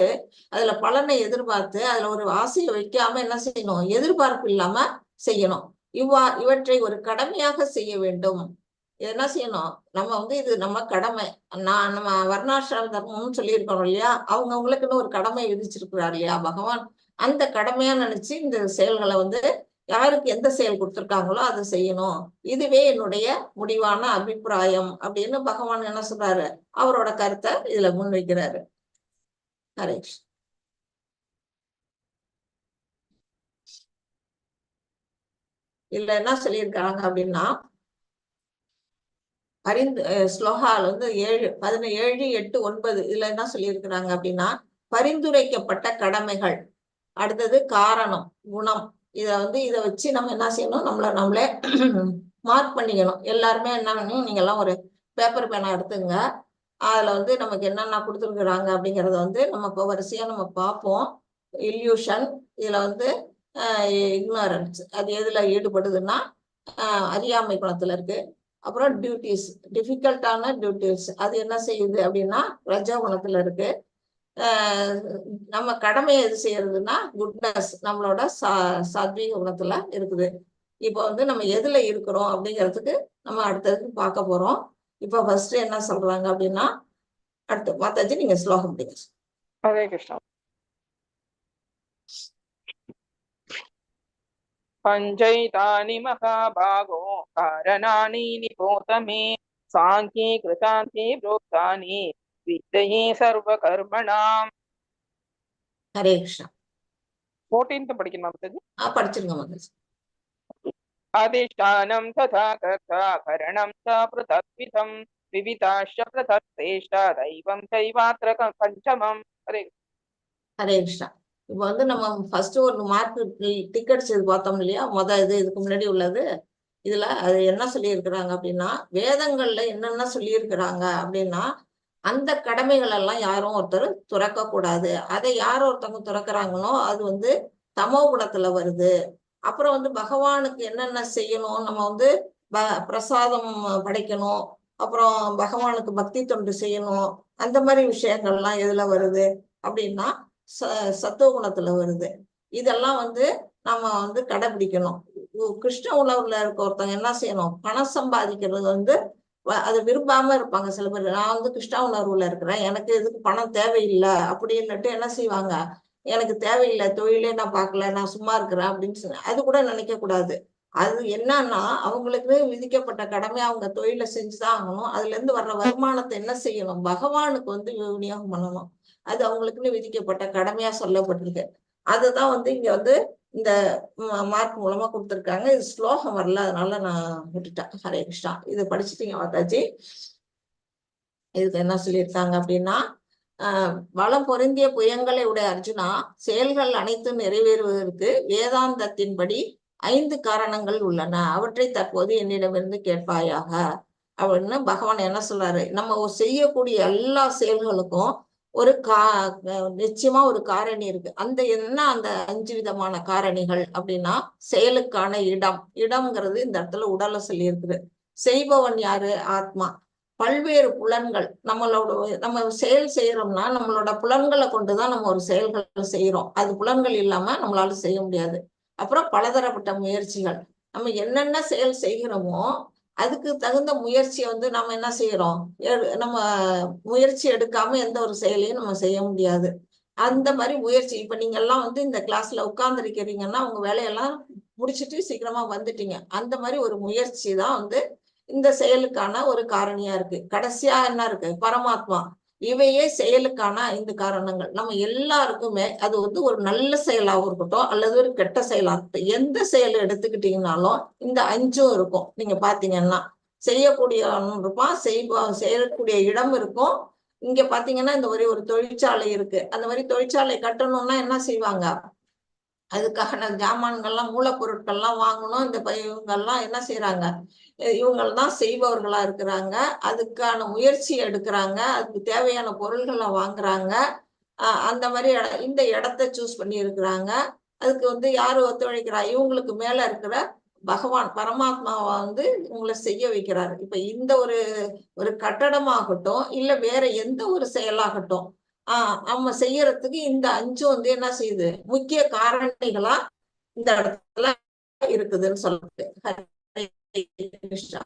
அதுல பலனை எதிர்பார்த்து அதுல ஒரு ஆசையை வைக்காம என்ன செய்யணும், எதிர்பார்ப்பு இல்லாம செய்யணும். இவற்றை ஒரு கடமையாக செய்ய வேண்டும். என்ன செய்யணும், நம்ம வந்து இது நம்ம கடமை, நம்ம வர்ணாசிரம தர்மம்னு சொல்லியிருக்கிறோம் இல்லையா, அவங்கவுங்களுக்குன்னு ஒரு கடமை விதிச்சிருக்கிறார் இல்லையா பகவான். அந்த கடமையா நினைச்சு இந்த செயல்களை வந்து யாருக்கு எந்த செயல் கொடுத்துருக்காங்களோ அதை செய்யணும். இதுவே என்னுடைய முடிவான அபிப்பிராயம் அப்படின்னு பகவான் என்ன சொல்றாரு, அவரோட கருத்தை இதுல முன்வைக்கிறாரு. ஹரேஷ். இதுல என்ன சொல்லியிருக்காங்க அப்படின்னா, அறிந்து ஸ்லோகால வந்து 7, 17, 8, 9 இதுல என்ன சொல்லியிருக்கிறாங்க அப்படின்னா, பரிந்துரைக்கப்பட்ட கடமைகள், அடுத்தது காரணம், குணம், இதை வந்து இதை வச்சு நம்ம என்ன செய்யணும், நம்மளை நம்மளே மார்க் பண்ணிக்கணும். எல்லாருமே என்ன பண்ணணும், நீங்க எல்லாம் ஒரு பேப்பர் பேனா எடுத்துங்க. அதுல வந்து நமக்கு என்னென்ன கொடுத்துருக்குறாங்க அப்படிங்கிறத வந்து நம்ம இப்போ வரிசையா நம்ம பார்ப்போம். இல்யூஷன், இதுல வந்து இக்னோரன்ஸ், அது எதுல ஈடுபடுதுன்னா அறியாமை குணத்துல இருக்கு. அப்புறம் டியூட்டிஸ், டிஃபிகல்ட்டான டியூட்டிஸ், அது என்ன செய்யுது அப்படின்னா ரஜ குணத்துல இருக்கு. நம்ம கடமையை எது செய்யறதுன்னா குட்னஸ், நம்மளோட சாத்வீக குணத்துல இருக்குது. இப்போ வந்து நம்ம எதுல இருக்கிறோம் அப்படிங்கிறதுக்கு நம்ம அடுத்ததுக்கு பார்க்க போறோம். இப்போ ஃபர்ஸ்ட் என்ன சொல்றாங்க அப்படின்னா, அடுத்து மாதாஜி நீங்க ஸ்லோகம் படிங்க. ஹரே கிருஷ்ணா. பஞ்சைதானி மகாபாகோ காரணானி நிபோத மே சாங்கே கிருதாந்தே புரோக்தானி வித்தயே சர்வ கர்மணாம். ஹரே கிருஷ்ணா. 14th படிக்கணுமா மாதாஜி? படிச்சிருங்க மாதாஜி. अधिष्ठानं तथा कर्ता करणं च पृथक्विधं विविधाश्च पृथक् तेष्टा दैवं चैवात्र पञ्चमम्. ஹரே ஹரே கிருஷ்ணா. இப்போ வந்து நம்ம ஃபர்ஸ்ட் ஒரு மார்க் டிக்கெட்ஸ் இது பார்த்தோம் இல்லையா? இது இதுக்கு முன்னாடி உள்ளது. இதுல அது என்ன சொல்லியிருக்கிறாங்க அப்படின்னா, வேதங்கள்ல என்னென்ன சொல்லியிருக்கிறாங்க அப்படின்னா, அந்த கடமைகள் எல்லாம் யாரும் ஒருத்தர் துறக்க கூடாது. அதை யார் ஒருத்தவங்க துறக்கிறாங்களோ அது வந்து தமோ குணத்துல வருது. அப்புறம் வந்து பகவானுக்கு என்னென்ன செய்யணும், நம்ம வந்து பிரசாதம் படைக்கணும், அப்புறம் பகவானுக்கு பக்தி தொண்டு செய்யணும், அந்த மாதிரி விஷயங்கள்லாம் எதுல வருது அப்படின்னா சத்துவ குணத்துல வருது. இதெல்லாம் வந்து நம்ம வந்து கடைபிடிக்கணும். கிருஷ்ண உணர்வுல இருக்க ஒருத்தவங்க என்ன செய்யணும், பணம் சம்பாதிக்கிறது வந்து அதை விரும்பாம இருப்பாங்க சில பேர். நான் வந்து கிருஷ்ண உணர்வுல இருக்கிறேன், எனக்கு எதுக்கு பணம் தேவையில்லை அப்படின்னுட்டு என்ன செய்வாங்க, எனக்கு தேவையில்லை, தொழிலே நான் பார்க்கல, நான் சும்மா இருக்கிறேன் அப்படின்னு சொல்லி அது கூட நினைக்க கூடாது. அது என்னன்னா அவங்களுக்கு விதிக்கப்பட்ட கடமை, அவங்க தொழிலை செஞ்சுதான் ஆகணும். அதுல இருந்து வர்ற வருமானத்தை என்ன செய்யணும், பகவானுக்கு வந்து விநியோகம் பண்ணணும். அது அவங்களுக்குன்னு விதிக்கப்பட்ட கடமையா சொல்லப்பட்டிருக்கு. அதுதான் வந்து இங்க வந்து இந்த மார்க் மூலமா கொடுத்துருக்காங்க. இது ஸ்லோகம் வரல, அதனால நான் விட்டுட்டேன். ஹரே கிருஷ்ணா. இது படிச்சுட்டீங்க மாதாஜி. இதுக்கு என்ன சொல்லியிருக்காங்க அப்படின்னா, வளம் பொருந்திய புயங்களை உடைய அர்ஜுனா, செயல்கள் அனைத்தும் நிறைவேறுவதற்கு வேதாந்தத்தின்படி 5 காரணங்கள் உள்ளன, அவற்றை தற்போது என்னிடமிருந்து கேட்பாயாக அப்படின்னு பகவான் என்ன சொல்றாரு, நம்ம செய்யக்கூடிய எல்லா செயல்களுக்கும் ஒரு நிச்சயமா ஒரு காரணி இருக்கு. அந்த என்ன அந்த 5 விதமான காரணிகள் அப்படின்னா, செயலுக்கான இடம், இடம்ங்கிறது இந்த இடத்துல உடலை சொல்லி இருக்குது. செய்பவன் யாரு, ஆத்மா. பல்வேறு புலன்கள், நம்மளோட நம்ம செயல் செய்யறோம்னா நம்மளோட புலன்களை கொண்டுதான் நம்ம ஒரு செயல்களை செய்யறோம். அது புலன்கள் இல்லாம நம்மளால செய்ய முடியாது. அப்புறம் பலதரப்பட்ட முயற்சிகள், நம்ம என்னென்ன செயல் செய்கிறோமோ அதுக்கு தகுந்த முயற்சியை வந்து நம்ம என்ன செய்யறோம், நம்ம முயற்சி எடுக்காம எந்த ஒரு செயலையும் நம்ம செய்ய முடியாது. அந்த மாதிரி முயற்சி, இப்ப நீங்க எல்லாம் வந்து இந்த கிளாஸ்ல உட்கார்ந்துருக்கிறீங்கன்னா உங்க வேலையெல்லாம் முடிச்சுட்டு சீக்கிரமா வந்துட்டீங்க. அந்த மாதிரி ஒரு முயற்சி தான் வந்து இந்த செயலுக்கான ஒரு காரணியா இருக்கு. கடைசியா என்ன இருக்கு, பரமாத்மா. இவையே செயலுக்கான 5 காரணங்கள். நம்ம எல்லாருக்குமே அது வந்து ஒரு நல்ல செயலாகவும் இருக்கட்டும் அல்லது ஒரு கெட்ட செயலா இருக்கட்டும், எந்த செயலை எடுத்துக்கிட்டீங்கனாலும் இந்த 5 இருக்கும். நீங்க பாத்தீங்கன்னா செய்யக்கூடியவன் இருப்பான், செய்யக்கூடிய இடம் இருக்கும். இங்க பாத்தீங்கன்னா இந்த ஒரே ஒரு தொழிற்சாலை இருக்கு. அந்த மாதிரி தொழிற்சாலை கட்டணும்னா என்ன செய்வாங்க, அதுக்கான ஜாமான்கள்லாம் மூலப்பொருட்கள்லாம் வாங்கணும். இந்த இவங்கெல்லாம் என்ன செய்யறாங்க, இவங்கெல்லாம் செய்பவர்களா இருக்கிறாங்க, அதுக்கான முயற்சி எடுக்கிறாங்க, அதுக்கு தேவையான பொருள்களை வாங்குறாங்க. அந்த மாதிரி இந்த இடத்த சூஸ் பண்ணி இருக்கிறாங்க. அதுக்கு வந்து யாரு ஒத்துழைக்கிறா, இவங்களுக்கு மேல இருக்கிற பகவான் பரமாத்மாவை வந்து இவங்களை செய்ய வைக்கிறாரு. இப்ப இந்த ஒரு ஒரு கட்டடமாகட்டும் இல்ல வேற எந்த ஒரு செயலாகட்டும் நம்ம செய்யறதுக்கு இந்த 5 வந்து என்ன செய்யுது, முக்கிய காரணிகளா இந்த இடத்துல இருக்குதுன்னு சொல்லுது. ஹரே கிருஷ்ணா.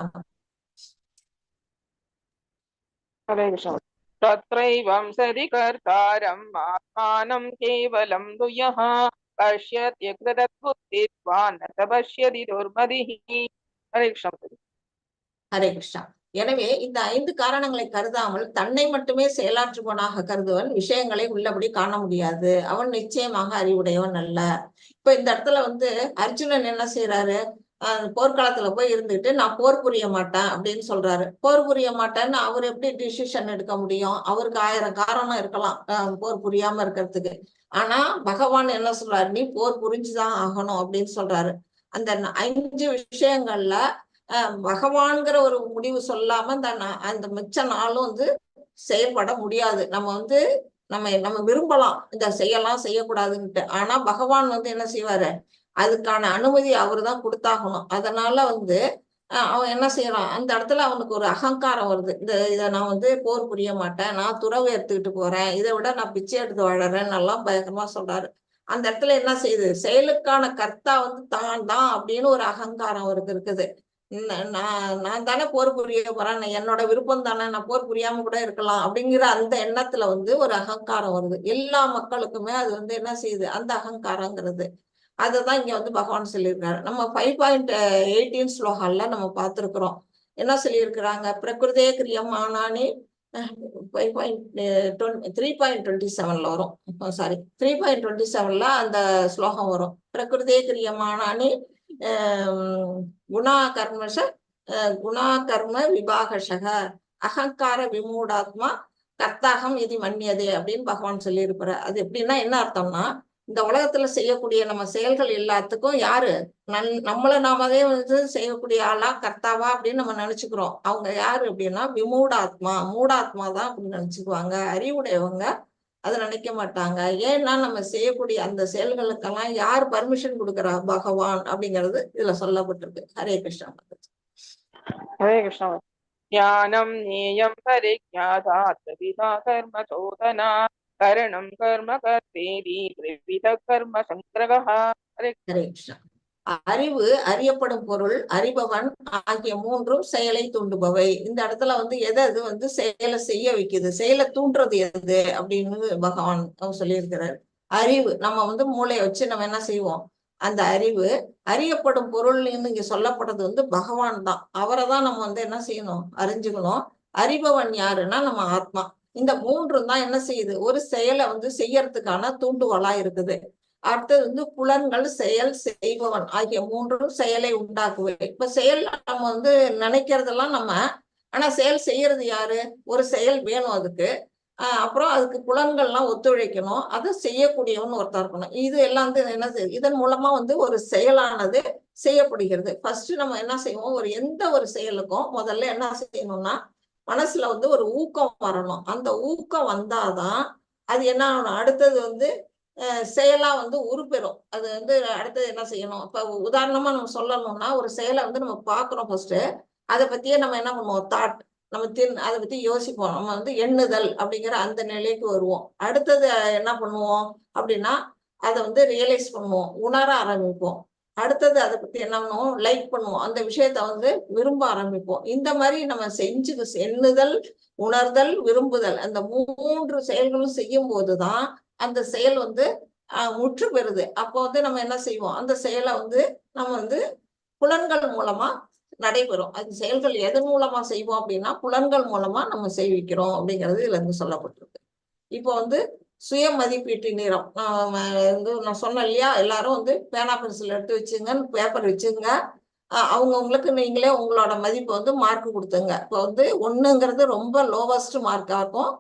ஹரே கிருஷ்ணா. தத்ரைவம் சதி கர்த்தாரம் ஆத்மானம் கேவலம் துயஹ பஷ்யத்ய கிருதத்புத்தித்வான் ந பஷ்யதி துர்மதிஹி. ஹரே கிருஷ்ணா. ஹரே கிருஷ்ணா. எனவே இந்த 5 காரணங்களை கருதாமல் தன்னை மட்டுமே செயலாற்றுபவனாக கருதுவன் விஷயங்களை உள்ளபடி காண முடியாது, அவன் நிச்சயமாக அறிவுடையவன் அல்ல. இப்ப இந்த இடத்துல வந்து அர்ஜுனன் என்ன செய்யறாரு, போர்க்களத்துல போய் இருந்துட்டு நான் போர் புரிய மாட்டேன் அப்படின்னு சொல்றாரு. போர் புரிய மாட்டேன்னு அவர் எப்படி டிசிஷன் எடுக்க முடியும்? அவருக்கு 1000 காரணம் இருக்கலாம் போர் புரியாம இருக்கிறதுக்கு. ஆனா பகவான் என்ன சொல்றாரு, நீ போர் புரிஞ்சுதான் ஆகணும் அப்படின்னு சொல்றாரு. அந்த 5 விஷயங்கள்ல பகவான்கிற ஒரு முடிவு சொல்லாம அந்த மிச்ச நாளும் வந்து செயல்பட முடியாது. நம்ம வந்து நம்ம நம்ம விரும்பலாம் இந்த செய்யலாம் செய்யக்கூடாதுன்ட்டு. ஆனா பகவான் வந்து என்ன செய்வாரு, அதுக்கான அனுமதி அவரு தான் கொடுத்தாகணும். அதனால வந்து அவன் என்ன செய்யறான், அந்த இடத்துல அவனுக்கு ஒரு அகங்காரம் வருது. இந்த இதை நான் வந்து போர் புரிய மாட்டேன், நான் துறவு எடுத்துக்கிட்டு போறேன், இதை விட நான் பிச்சை எடுத்து வாழறேன்னு எல்லாம் பயங்கரமா சொல்றாரு. அந்த இடத்துல என்ன செய்யுது, செயலுக்கான கர்த்தா வந்து தான் தான் அப்படின்னு ஒரு அகங்காரம் அவருக்கு இருக்குது. நான் நான் தானே போர் புரிய போறேன், என்னோட விருப்பம் தானே, நான் போர் புரியாம கூட இருக்கலாம் அப்படிங்கிற அந்த எண்ணத்துல வந்து ஒரு அகங்காரம் வருது. எல்லா மக்களுக்குமே அது வந்து என்ன செய்யுது, அந்த அகங்காரங்கிறது. அததான் இங்க வந்து பகவான் சொல்லியிருக்காரு. நம்ம 5.18 ஸ்லோகால நம்ம பார்த்திருக்கிறோம். என்ன சொல்லியிருக்கிறாங்க, பிரகிருதே கிரியமானானி 3.27 வரும். சாரி, 3.27 அந்த ஸ்லோகம் வரும். பிரகிருதே கிரியமானானி குணா கர்மச குணா கர்ம விபாகஷக அகங்கார விமூடாத்மா கர்த்தாகம் இது மன்னியதே அப்படின்னு பகவான் சொல்லியிருப்பாரு. அது எப்படின்னா என்ன அர்த்தம்னா, இந்த உலகத்துல செய்யக்கூடிய நம்ம செயல்கள் எல்லாத்துக்கும் யாரு நம்மளை நாமதே வந்து செய்யக்கூடிய ஆளா கர்த்தாவா அப்படின்னு நம்ம நினைச்சுக்கிறோம். அவங்க யாரு அப்படின்னா விமூடாத்மா, மூடாத்மா தான் அப்படின்னு நினைச்சுக்குவாங்க. அறிவுடையவங்க அதை நினைக்க மாட்டாங்க. ஏன்னா நம்ம செய்யக்கூடிய அந்த செயல்களுக்கெல்லாம் யார் பர்மிஷன் கொடுக்குறா, பகவான் அப்படிங்கிறது இதுல சொல்லப்பட்டிருக்கு. ஹரே கிருஷ்ணா. ஹரே கிருஷ்ணா. ஞானம் நேயம் பரிஜாதா த்ரிவிதா கர்ம சோதனா கரணம் கர்ம கர்த்தேதி த்ரிவித கர்ம சங்கிரகஹ. ஹரே கிருஷ்ணா. அறிவு, அறியப்படும் பொருள், அறிபவன் ஆகிய மூன்றும் செயலை தூண்டுபவை. இந்த இடத்துல வந்து எதை அது வந்து செயலை செய்ய வைக்குது, செயலை தூண்டுறது எது அப்படின்னு பகவான் சொல்லியிருக்கிறார். அறிவு, நம்ம வந்து மூளையை வச்சு நம்ம என்ன செய்வோம், அந்த அறிவு அறியப்படும் பொருள்னு இங்க சொல்லப்படுறது வந்து பகவான் தான். அவரை தான் நம்ம வந்து என்ன செய்யணும், அறிஞ்சுக்கணும். அறிபவன் யாருன்னா நம்ம ஆத்மா. இந்த மூன்றும் தான் என்ன செய்யுது, ஒரு செயலை வந்து செய்யறதுக்கான தூண்டுகோலா இருக்குது. அடுத்தது வந்து புலன்கள், செயல், செய்பவன் ஆகிய மூன்றும் செயலை உண்டாக்குவை. இப்ப செயல் நம்ம வந்து நினைக்கிறதெல்லாம் நம்ம, ஆனா செயல் செய்யறது யாரு, ஒரு செயல் வேணும் அதுக்கு. அப்புறம் அதுக்கு புலன்கள்லாம் ஒத்துழைக்கணும், அதை செய்யக்கூடியவன் ஒருத்தர் இருக்கணும். இது எல்லாம் வந்து என்ன செய்யுது, இதன் மூலமா வந்து ஒரு செயலானது செய்யப்படுகிறது. ஃபர்ஸ்ட் நம்ம என்ன செய்வோம், ஒரு எந்த ஒரு செயலுக்கும் முதல்ல என்ன செய்யணும்னா மனசுல வந்து ஒரு ஊக்கம் வரணும். அந்த ஊக்கம் வந்தாதான் அது என்ன ஆகணும், அடுத்தது வந்து செயலா வந்து உருப்பெறும். அது வந்து அடுத்தது என்ன செய்யணும், இப்ப உதாரணமா நம்ம சொல்லணும்னா ஒரு செயலை வந்து நம்ம பாக்குறோம் ஃபர்ஸ்ட், அதை பத்தியே நம்ம என்ன பண்ணுவோம், தாட் நம்ம அதை பத்தி யோசிப்போம், நம்ம வந்து எண்ணுதல் அப்படிங்கிற அந்த நிலைக்கு வருவோம். அடுத்தது என்ன பண்ணுவோம் அப்படின்னா அதை வந்து ரியலைஸ் பண்ணுவோம், உணர ஆரம்பிப்போம். அடுத்தது அதை பத்தி என்ன பண்ணுவோம், லைக் பண்ணுவோம், அந்த விஷயத்த வந்து விரும்ப ஆரம்பிப்போம். இந்த மாதிரி நம்ம செஞ்சு எண்ணுதல், உணர்தல், விரும்புதல் அந்த மூன்று செயல்களும் செய்யும் போதுதான் அந்த செயல் வந்து முற்று பெறுது. அப்போ வந்து நம்ம என்ன செய்வோம், அந்த செயலை வந்து நம்ம வந்து புலன்கள் மூலமா நடைபெறும். அது செயல்கள் எதன் மூலமா செய்வோம் அப்படின்னா புலன்கள் மூலமா நம்ம செய்விக்கிறோம் அப்படிங்கிறது இதுல இருந்து சொல்லப்பட்டிருக்கு. இப்போ வந்து சுய மதிப்பீட்டு நேரம் நான் வந்து நான் சொன்னேன் இல்லையா, எல்லாரும் வந்து பேனா பென்சில் எடுத்து வச்சுங்க, பேப்பர் வச்சுங்க, அவங்கவுங்களுக்கு நீங்களே உங்களோட மதிப்பு வந்து மார்க் கொடுத்துங்க. இப்போ வந்து 1ங்கிறது ரொம்ப லோவஸ்ட் மார்க்கா இருக்கும்,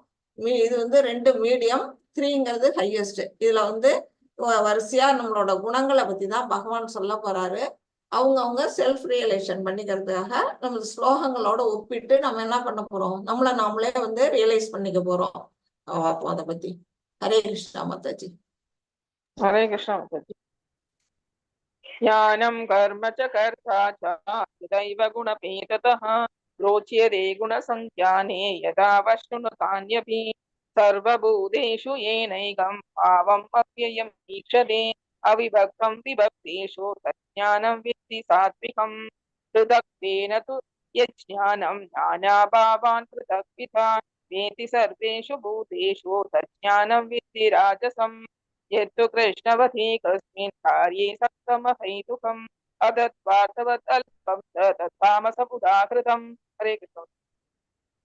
இது வந்து 2 மீடியம், 3ங்கிறது ஹையஸ்ட். இதுல வந்து வரிசையா நம்மளோட குணங்களை பத்தி தான் பகவான் சொல்ல போறாரு. அவங்கவுங்க செல்ஃப் ரியலைசேஷன் பண்ணிக்கிறதுக்காக நம்ம ஸ்லோகங்களோட ஒப்பிட்டு நம்ம என்ன பண்ண போறோம், நம்மளை நாமளே வந்து ரியலைஸ் பண்ணிக்க போறோம். பார்ப்போம் அதை பத்தி. ஹரே கிருஷ்ணா மாதாஜி. ஹரே கிருஷ்ணா மாதாஜி. ஞானம் கர்ம ச கர்த்தா ச தைவ குணபேததः ரோச்யதே குணசஞ்ஞானே யதா வஷ்ணுதான்யபி சர்வபூதேஷு ஏனைகம் பாவம் அவ்யயம் ஈக்ஷதே அவிபக்தம் விபக்தேஷு தஜ்ஞானம் வித்தி சாத்விகம் பிருதக்வேன து யஜ்ஞானம் நானாபாவான் பிருதக்விதான் வேதி சர்வேஷு பூதேஷு தஜ்ஞானம் வித்தி ராஜசம் யத்து கிருஷ்ணவதி கஸ்மின் காரியே சப்தமஹைதுகம் அதத்வார்த்தவத் அல்பம் தத்தாமசமுதாகிருதம். ஹரே கிருஷ்ணா.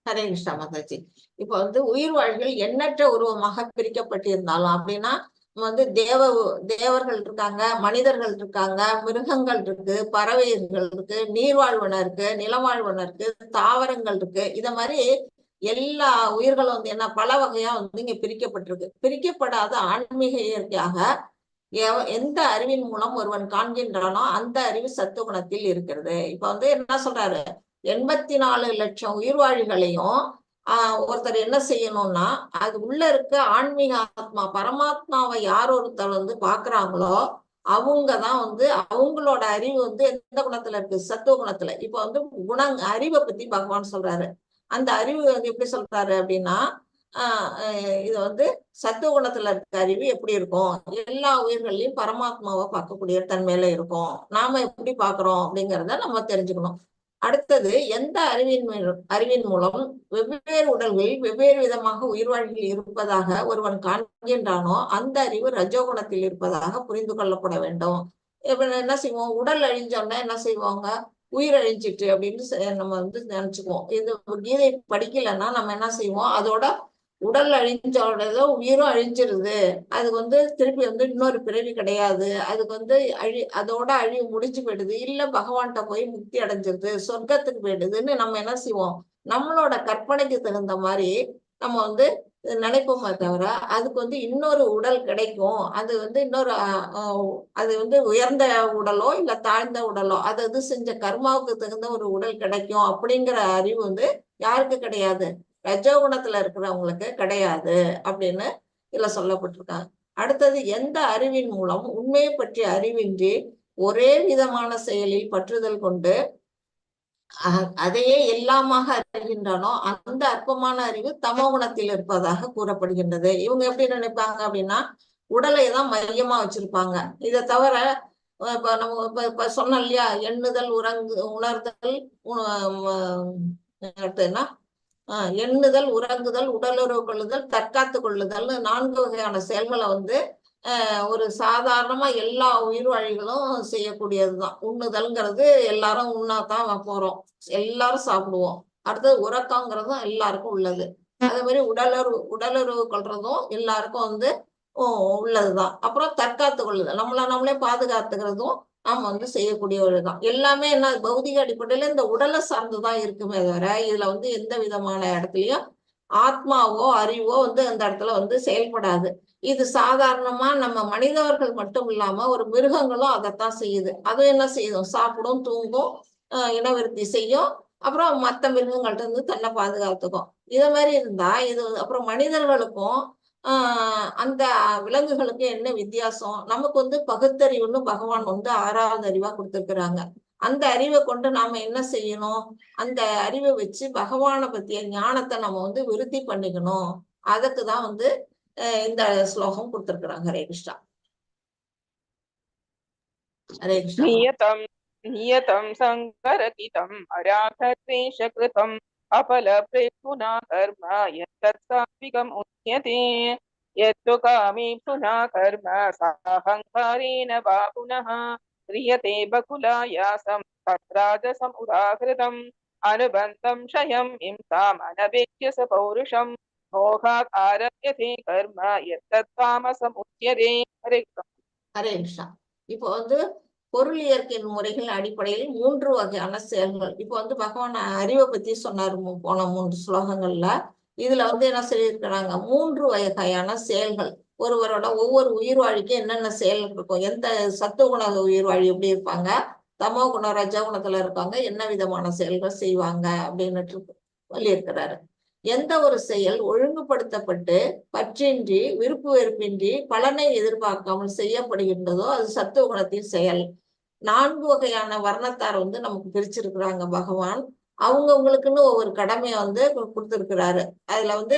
ஹரே கிருஷ்ணா மாதாஜி. இப்ப வந்து உயிர் வாழ்கள் எண்ணற்ற உருவமாக பிரிக்கப்பட்டிருந்தாலும் அப்படின்னா வந்து தேவர்கள் இருக்காங்க, மனிதர்கள் இருக்காங்க, மிருகங்கள் இருக்கு, பறவைகள் இருக்கு, நீர்வாழ்வன இருக்கு, நிலவாழ்வன இருக்கு, தாவரங்கள் இருக்கு. இத மாதிரி எல்லா உயிர்களும் வந்து என்ன பல வகையா வந்து இங்க பிரிக்கப்பட்டிருக்கு. பிரிக்கப்படாத ஆன்மீக இயற்கையாக எந்த அறிவின் மூலம் ஒருவன் காண்கின்றானோ அந்த அறிவு சத்துவகுணத்தில் இருக்கிறது. இப்ப வந்து என்ன சொல்றாரு, 84 லட்சம் உயிர்வாழிகளையும் ஒருத்தர் என்ன செய்யணும்னா அது உள்ள இருக்க ஆன்மீக ஆத்மா பரமாத்மாவை யார் ஒருத்தர் வந்து பாக்குறாங்களோ அவங்கதான் வந்து அவங்களோட அறிவு வந்து எந்த குணத்துல இருக்கு, சத்துவ குணத்துல. இப்ப வந்து அறிவை பத்தி பகவான் சொல்றாரு. அந்த அறிவு வந்து எப்படி சொல்றாரு அப்படின்னா, இது வந்து சத்துவ குணத்துல இருக்க அறிவு எப்படி இருக்கும்? எல்லா உயிர்களையும் பரமாத்மாவை பார்க்கக்கூடிய தன்மையில இருக்கும். நாம எப்படி பாக்குறோம் அப்படிங்கிறத நம்ம தெரிஞ்சுக்கணும். அடுத்தது, எந்த அறிவின் மூலம் வெவ்வேறு உடல்களில் வெவ்வேறு விதமாக உயிர்வாழிகள் இருப்பதாக ஒருவன் காண்கின்றானோ அந்த அறிவு ரஜோகுணத்தில் இருப்பதாக புரிந்து கொள்ளப்பட வேண்டும். இப்ப என்ன செய்வோம்? உடல் அழிஞ்சோன்னா என்ன செய்வாங்க? உயிர் அழிஞ்சிட்டு அப்படின்னு நம்ம வந்து நினைச்சுக்குவோம். இது கீதை படிக்கலைன்னா நம்ம என்ன செய்வோம்? அதோட உடல் அழிஞ்சோடதோ உயிரும் அழிஞ்சிருது, அதுக்கு வந்து திருப்பி வந்து இன்னொரு பிறவி கிடையாது, அதுக்கு வந்து அதோட அழிவு முடிஞ்சு போயிடுது, இல்ல பகவான்கிட்ட போய் முக்தி அடைஞ்சிருது, சொர்க்கத்துக்கு போயிடுதுன்னு நம்ம என்ன செய்வோம்? நம்மளோட கற்பனைக்கு தகுந்த மாதிரி நம்ம வந்து நினைப்போமே தவிர அதுக்கு வந்து இன்னொரு உடல் கிடைக்கும், அது வந்து இன்னொரு அது வந்து உயர்ந்த உடலோ இல்ல தாழ்ந்த உடலோ அது அது செஞ்ச கர்மாவுக்கு தகுந்த ஒரு உடல் கிடைக்கும் அப்படிங்கிற அறிவு வந்து யாருக்கு கிடையாது? ரஜோகுணத்துல இருக்கிறவங்களுக்கு கிடையாது அப்படின்னு இதுல சொல்லப்பட்டிருக்காங்க. அடுத்தது, எந்த அறிவின் மூலம் உண்மையை பற்றிய அறிவின்றி ஒரே விதமான செயலில் பற்றுதல் கொண்டு அதையே எல்லாமாக அறிகின்றானோ அந்த அற்பமான அறிவு தமோ குணத்தில் இருப்பதாக கூறப்படுகின்றது. இவங்க எப்படி நினைப்பாங்க அப்படின்னா, உடலை தான் மையமா வச்சிருப்பாங்க. இதை தவிர இப்ப நம்ம இப்ப இப்ப சொன்னோம் இல்லையா, எண்ணுதல், உணர்தல், அடுத்து என்ன, எண்ணுதல், உறங்குதல், உடலுறவு கொள்ளுதல், தற்காத்து கொள்ளுதல்னு 4 வகையான செயல்களை வந்து ஒரு சாதாரணமா எல்லா உயிர்வாழிகளும் செய்யக்கூடியதுதான். உண்ணுதல்ங்கிறது எல்லாரும் உண்ணாதான் போறோம், எல்லாரும் சாப்பிடுவோம். அடுத்தது உறக்கங்கிறதும் எல்லாருக்கும் உள்ளது. அதே மாதிரி உடலுறவு கொள்றதும் எல்லாருக்கும் வந்து உள்ளதுதான். அப்புறம் தற்காத்து கொள்ளுதல், நம்மள நம்மளே பாதுகாத்துக்கிறதும் நாம வந்து செய்யக்கூடிய ஒரு இதுதான். எல்லாமே என்ன பௌதிக அடிப்படையில இந்த உடலை சார்ந்துதான் இருக்குமே தவிர இதுல வந்து எந்த விதமான இடத்துலயும் ஆத்மாவோ அறிவோ வந்து அந்த இடத்துல வந்து செயல்படாது. இது சாதாரணமா நம்ம மனிதர்கள் மட்டும் இல்லாம ஒரு மிருகங்களும் அதைத்தான் செய்யுது. அதுவும் என்ன செய்யும்? சாப்பிடும், தூங்கும், இனவிருத்தி செய்யும், அப்புறம் மற்ற மிருகங்கள்ட்ட இருந்து தன்னை பாதுகாத்துக்கும். இத மாதிரி இருந்தா இது அப்புறம் மனிதர்களுக்கும் அந்த விலங்குகளுக்கு என்ன வித்தியாசம்? நமக்கு வந்து பகுத்தறிவுன்னு பகவான் வந்து 6வது அறிவா கொடுத்திருக்கிறாங்க. அந்த அறிவை கொண்டு நாம என்ன செய்யணும்? அந்த அறிவை வச்சு பகவானை பத்திய ஞானத்தை நம்ம வந்து விருத்தி பண்ணிக்கணும். அதுக்குதான் வந்து இந்த ஸ்லோகம் கொடுத்திருக்கிறாங்க. ஹரே கிருஷ்ணா. ஹரே கிருஷ்ணா. நியதம் நியதம் சங்கரகிதம் அராகத்வேஷகிருதம் அபலப்ரேப்சுனா கர்ம யத்தத் சாத்விகம் உச்யதே யத்து காமீப்சுனா கர்ம சாஹங்காரேன வா புனः क्रियते बकुलायासं तद्राजसम् उदाहृतम् अनुबन्धं क्षयं हिंसाम् अनवेक्ष्य स पौरुषं मोहात् आरभ्यते कर्म यत्तत् तामसम् उच्यते. ஹரே கிருஷ்ணா. ஹரே கிருஷ்ணா. இப்போ வந்து பொருள் இயற்கையின் முறைகள் அடிப்படையில் 3 வகையான செயல்கள். இப்போ வந்து பகவான் அறிவை பத்தி சொன்னாரு போன 3 ஸ்லோகங்கள்ல. இதுல வந்து என்ன சொல்லியிருக்கிறாங்க? 3 வகையான செயல்கள். ஒருவரோட ஒவ்வொரு உயிர் வாழிக்கும் என்னென்ன செயல் இருக்கும், எந்த சத்துவகுண உயிர் வாழி எப்படி இருப்பாங்க, தமோ குண ரஜகுணத்துல இருக்காங்க, என்ன விதமான செயல்கள் செய்வாங்க அப்படின்னு சொல்லியிருக்கிறாரு. எந்த ஒரு செயல் ஒழுங்குபடுத்தப்பட்டு பற்றின்றி விருப்பு வெறுப்பின்றி பலனை எதிர்பார்க்காமல் செய்யப்படுகின்றதோ அது சத்துவ குணத்தின் செயல். 4 வகையான வர்ணத்தார் வந்து நமக்கு பிரிச்சிருக்கிறாங்க பகவான். அவங்கவுங்களுக்குன்னு ஒவ்வொரு கடமையை வந்து கொடுத்திருக்கிறாரு. அதுல வந்து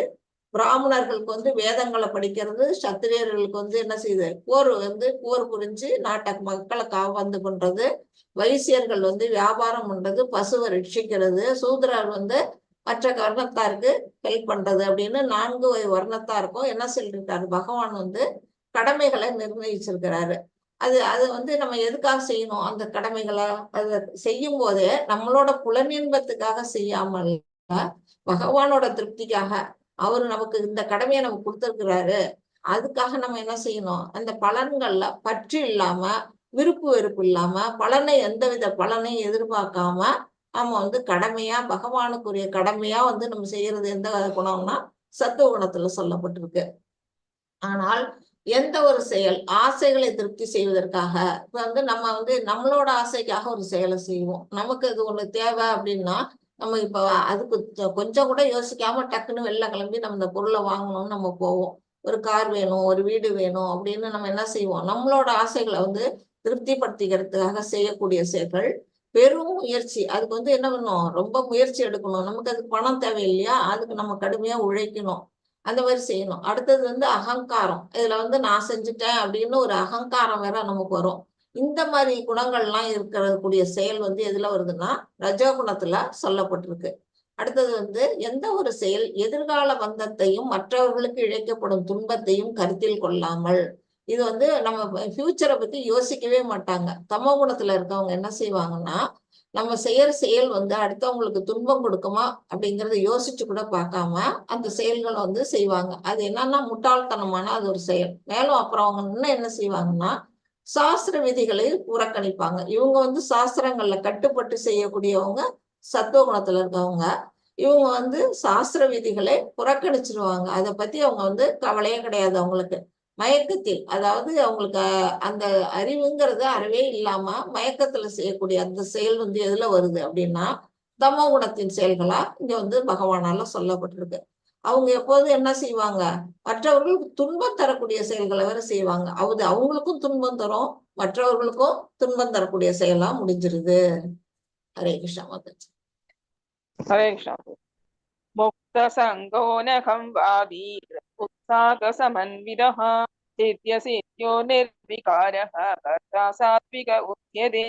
பிராமணர்களுக்கு வந்து வேதங்களை படிக்கிறது, சத்திரியர்களுக்கு வந்து என்ன செய்யுது, போர் புரிஞ்சு நாட்டை மக்களை காப்பாந்து பண்றது, வைசியர்கள் வந்து வியாபாரம் பண்றது, பசுவை ரட்சிக்கிறது, சூத்ரர் வந்து மற்ற வர்ணத்தாருக்கு ஹெல்ப் பண்றது அப்படின்னு 4 வகை வர்ணத்தாருக்கும் என்ன சொல்லியிருக்காரு பகவான் வந்து கடமைகளை நிர்ணயிச்சிருக்கிறாரு. அது அது வந்து நம்ம எதுக்காக செய்யணும் அந்த கடமைகளை? அதை செய்யும் போதே நம்மளோட புலனின்பத்துக்காக செய்யாமல் பகவானோட திருப்திக்காக அவரு நமக்கு இந்த கடமையை நமக்கு கொடுத்திருக்கிறாரு, அதுக்காக நம்ம என்ன செய்யணும், அந்த பலன்கள்ல பற்று இல்லாம விருப்பு வெறுப்பு இல்லாம பலனை எந்தவித பலனையும் எதிர்பார்க்காம நாம வந்து கடமையா பகவானுக்குரிய கடமையா வந்து நம்ம செய்யறது எந்த குணம்னா சத்துவ குணத்துல சொல்லப்பட்டிருக்கு. ஆனால் எந்த ஒரு செயல் ஆசைகளை திருப்தி செய்வதற்காக, இப்ப வந்து நம்ம வந்து நம்மளோட ஆசைக்காக ஒரு செயலை செய்வோம். நமக்கு அது ஒண்ணு தேவை அப்படின்னா நம்ம இப்ப அதுக்கு கொஞ்சம் கூட யோசிக்காம டக்குன்னு வெளில கிளம்பி நம்ம இந்த பொருளை வாங்கணும்னு நம்ம போவோம். ஒரு கார் வேணும், ஒரு வீடு வேணும் அப்படின்னு நம்ம என்ன செய்வோம், நம்மளோட ஆசைகளை வந்து திருப்திப்படுத்திக்கிறதுக்காக செய்யக்கூடிய செயல்கள் பெரும் முயற்சி. அதுக்கு வந்து என்ன பண்ணணும், ரொம்ப முயற்சி எடுக்கணும். நமக்கு அதுக்கு பணம் தேவை இல்லையா, அதுக்கு நம்ம கடுமையா உழைக்கணும். அந்த மாதிரி செய்யணும். அடுத்தது வந்து அகங்காரம். இதுல வந்து நான் செஞ்சுட்டேன் அப்படின்னு ஒரு அகங்காரம் வேற நமக்கு வரும். இந்த மாதிரி குணங்கள்லாம் இருக்கக்கூடிய செயல் வந்து எதுல வருதுன்னா ரஜோகுணத்துல சொல்லப்பட்டிருக்கு. அடுத்தது வந்து எந்த ஒரு செயல் எதிர்கால பந்தத்தையும் மற்றவர்களுக்கு இழைக்கப்படும் துன்பத்தையும் கருத்தில் கொள்ளாமல், இது வந்து நம்ம ஃபியூச்சரை பத்தி யோசிக்கவே மாட்டாங்க. தமோ குணத்துல இருக்கவங்க என்ன செய்வாங்கன்னா, நம்ம செய்யற செயல் வந்து அடுத்தவங்களுக்கு துன்பம் கொடுக்குமா அப்படிங்கறத யோசிச்சு கூட பார்க்காம அந்த செயல்களை வந்து செய்வாங்க. அது என்னன்னா முட்டாள்தனமான அது ஒரு செயல். மேலும் அப்புறம் அவங்க இன்னும் என்ன செய்வாங்கன்னா சாஸ்திர விதிகளை புறக்கணிப்பாங்க. இவங்க வந்து சாஸ்திரங்கள்ல கட்டுப்பட்டு செய்யக்கூடியவங்க சத்துவ குணத்துல இருக்கவங்க. இவங்க வந்து சாஸ்திர விதிகளை புறக்கணிச்சிருவாங்க. அதை பத்தி அவங்க வந்து கவலையே கிடையாது அவங்களுக்கு. மயக்கத்தில், அதாவது அவங்களுக்கு அந்த அறிவுங்கிறது அறிவே இல்லாம மயக்கத்துல செய்யக்கூடிய அந்த செயல் வந்து எதுல வருது அப்படின்னா தமோ குணத்தின் செயல்களா இங்க வந்து பகவானால சொல்லப்பட்டிருக்கு. அவங்க எப்போதும் என்ன செய்வாங்க, மற்றவர்களுக்கு துன்பம் தரக்கூடிய செயல்களை வேற செய்வாங்க. அது அவங்களுக்கும் துன்பம் தரும், மற்றவர்களுக்கும் துன்பம் தரக்கூடிய செயலா முடிஞ்சிருது. ஹரே கிருஷ்ணா மாதாஜி. ஹரே கிருஷ்ணா. முக்த சங்கோ நகம் வாதி உற்சாக சமன்விதः சித்ய சித்யோ நிர்விகாரः கர்த்தா சாத்விக உச்யதே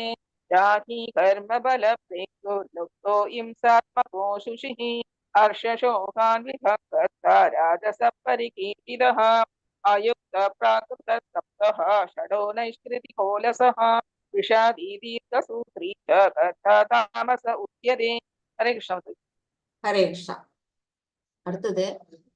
ராகி கர்ம பல பிரேக்தோ லுப்தோ இம்சாத்மகோ சுஷிः ஹர்ஷசோகான்விதः கர்த்தா ராஜச பரிகீர்த்திதः அயுக்த பிராகிருத சப்தः ஷடோ நைஷ்கிருதிகோலசः விஷாதி தீர்க்கசூத்ரீ ச கர்த்தா தாமச உச்யதே. ஹரே கிருஷ்ணா. ஹரே கிருஷ்ணா. அடுத்தது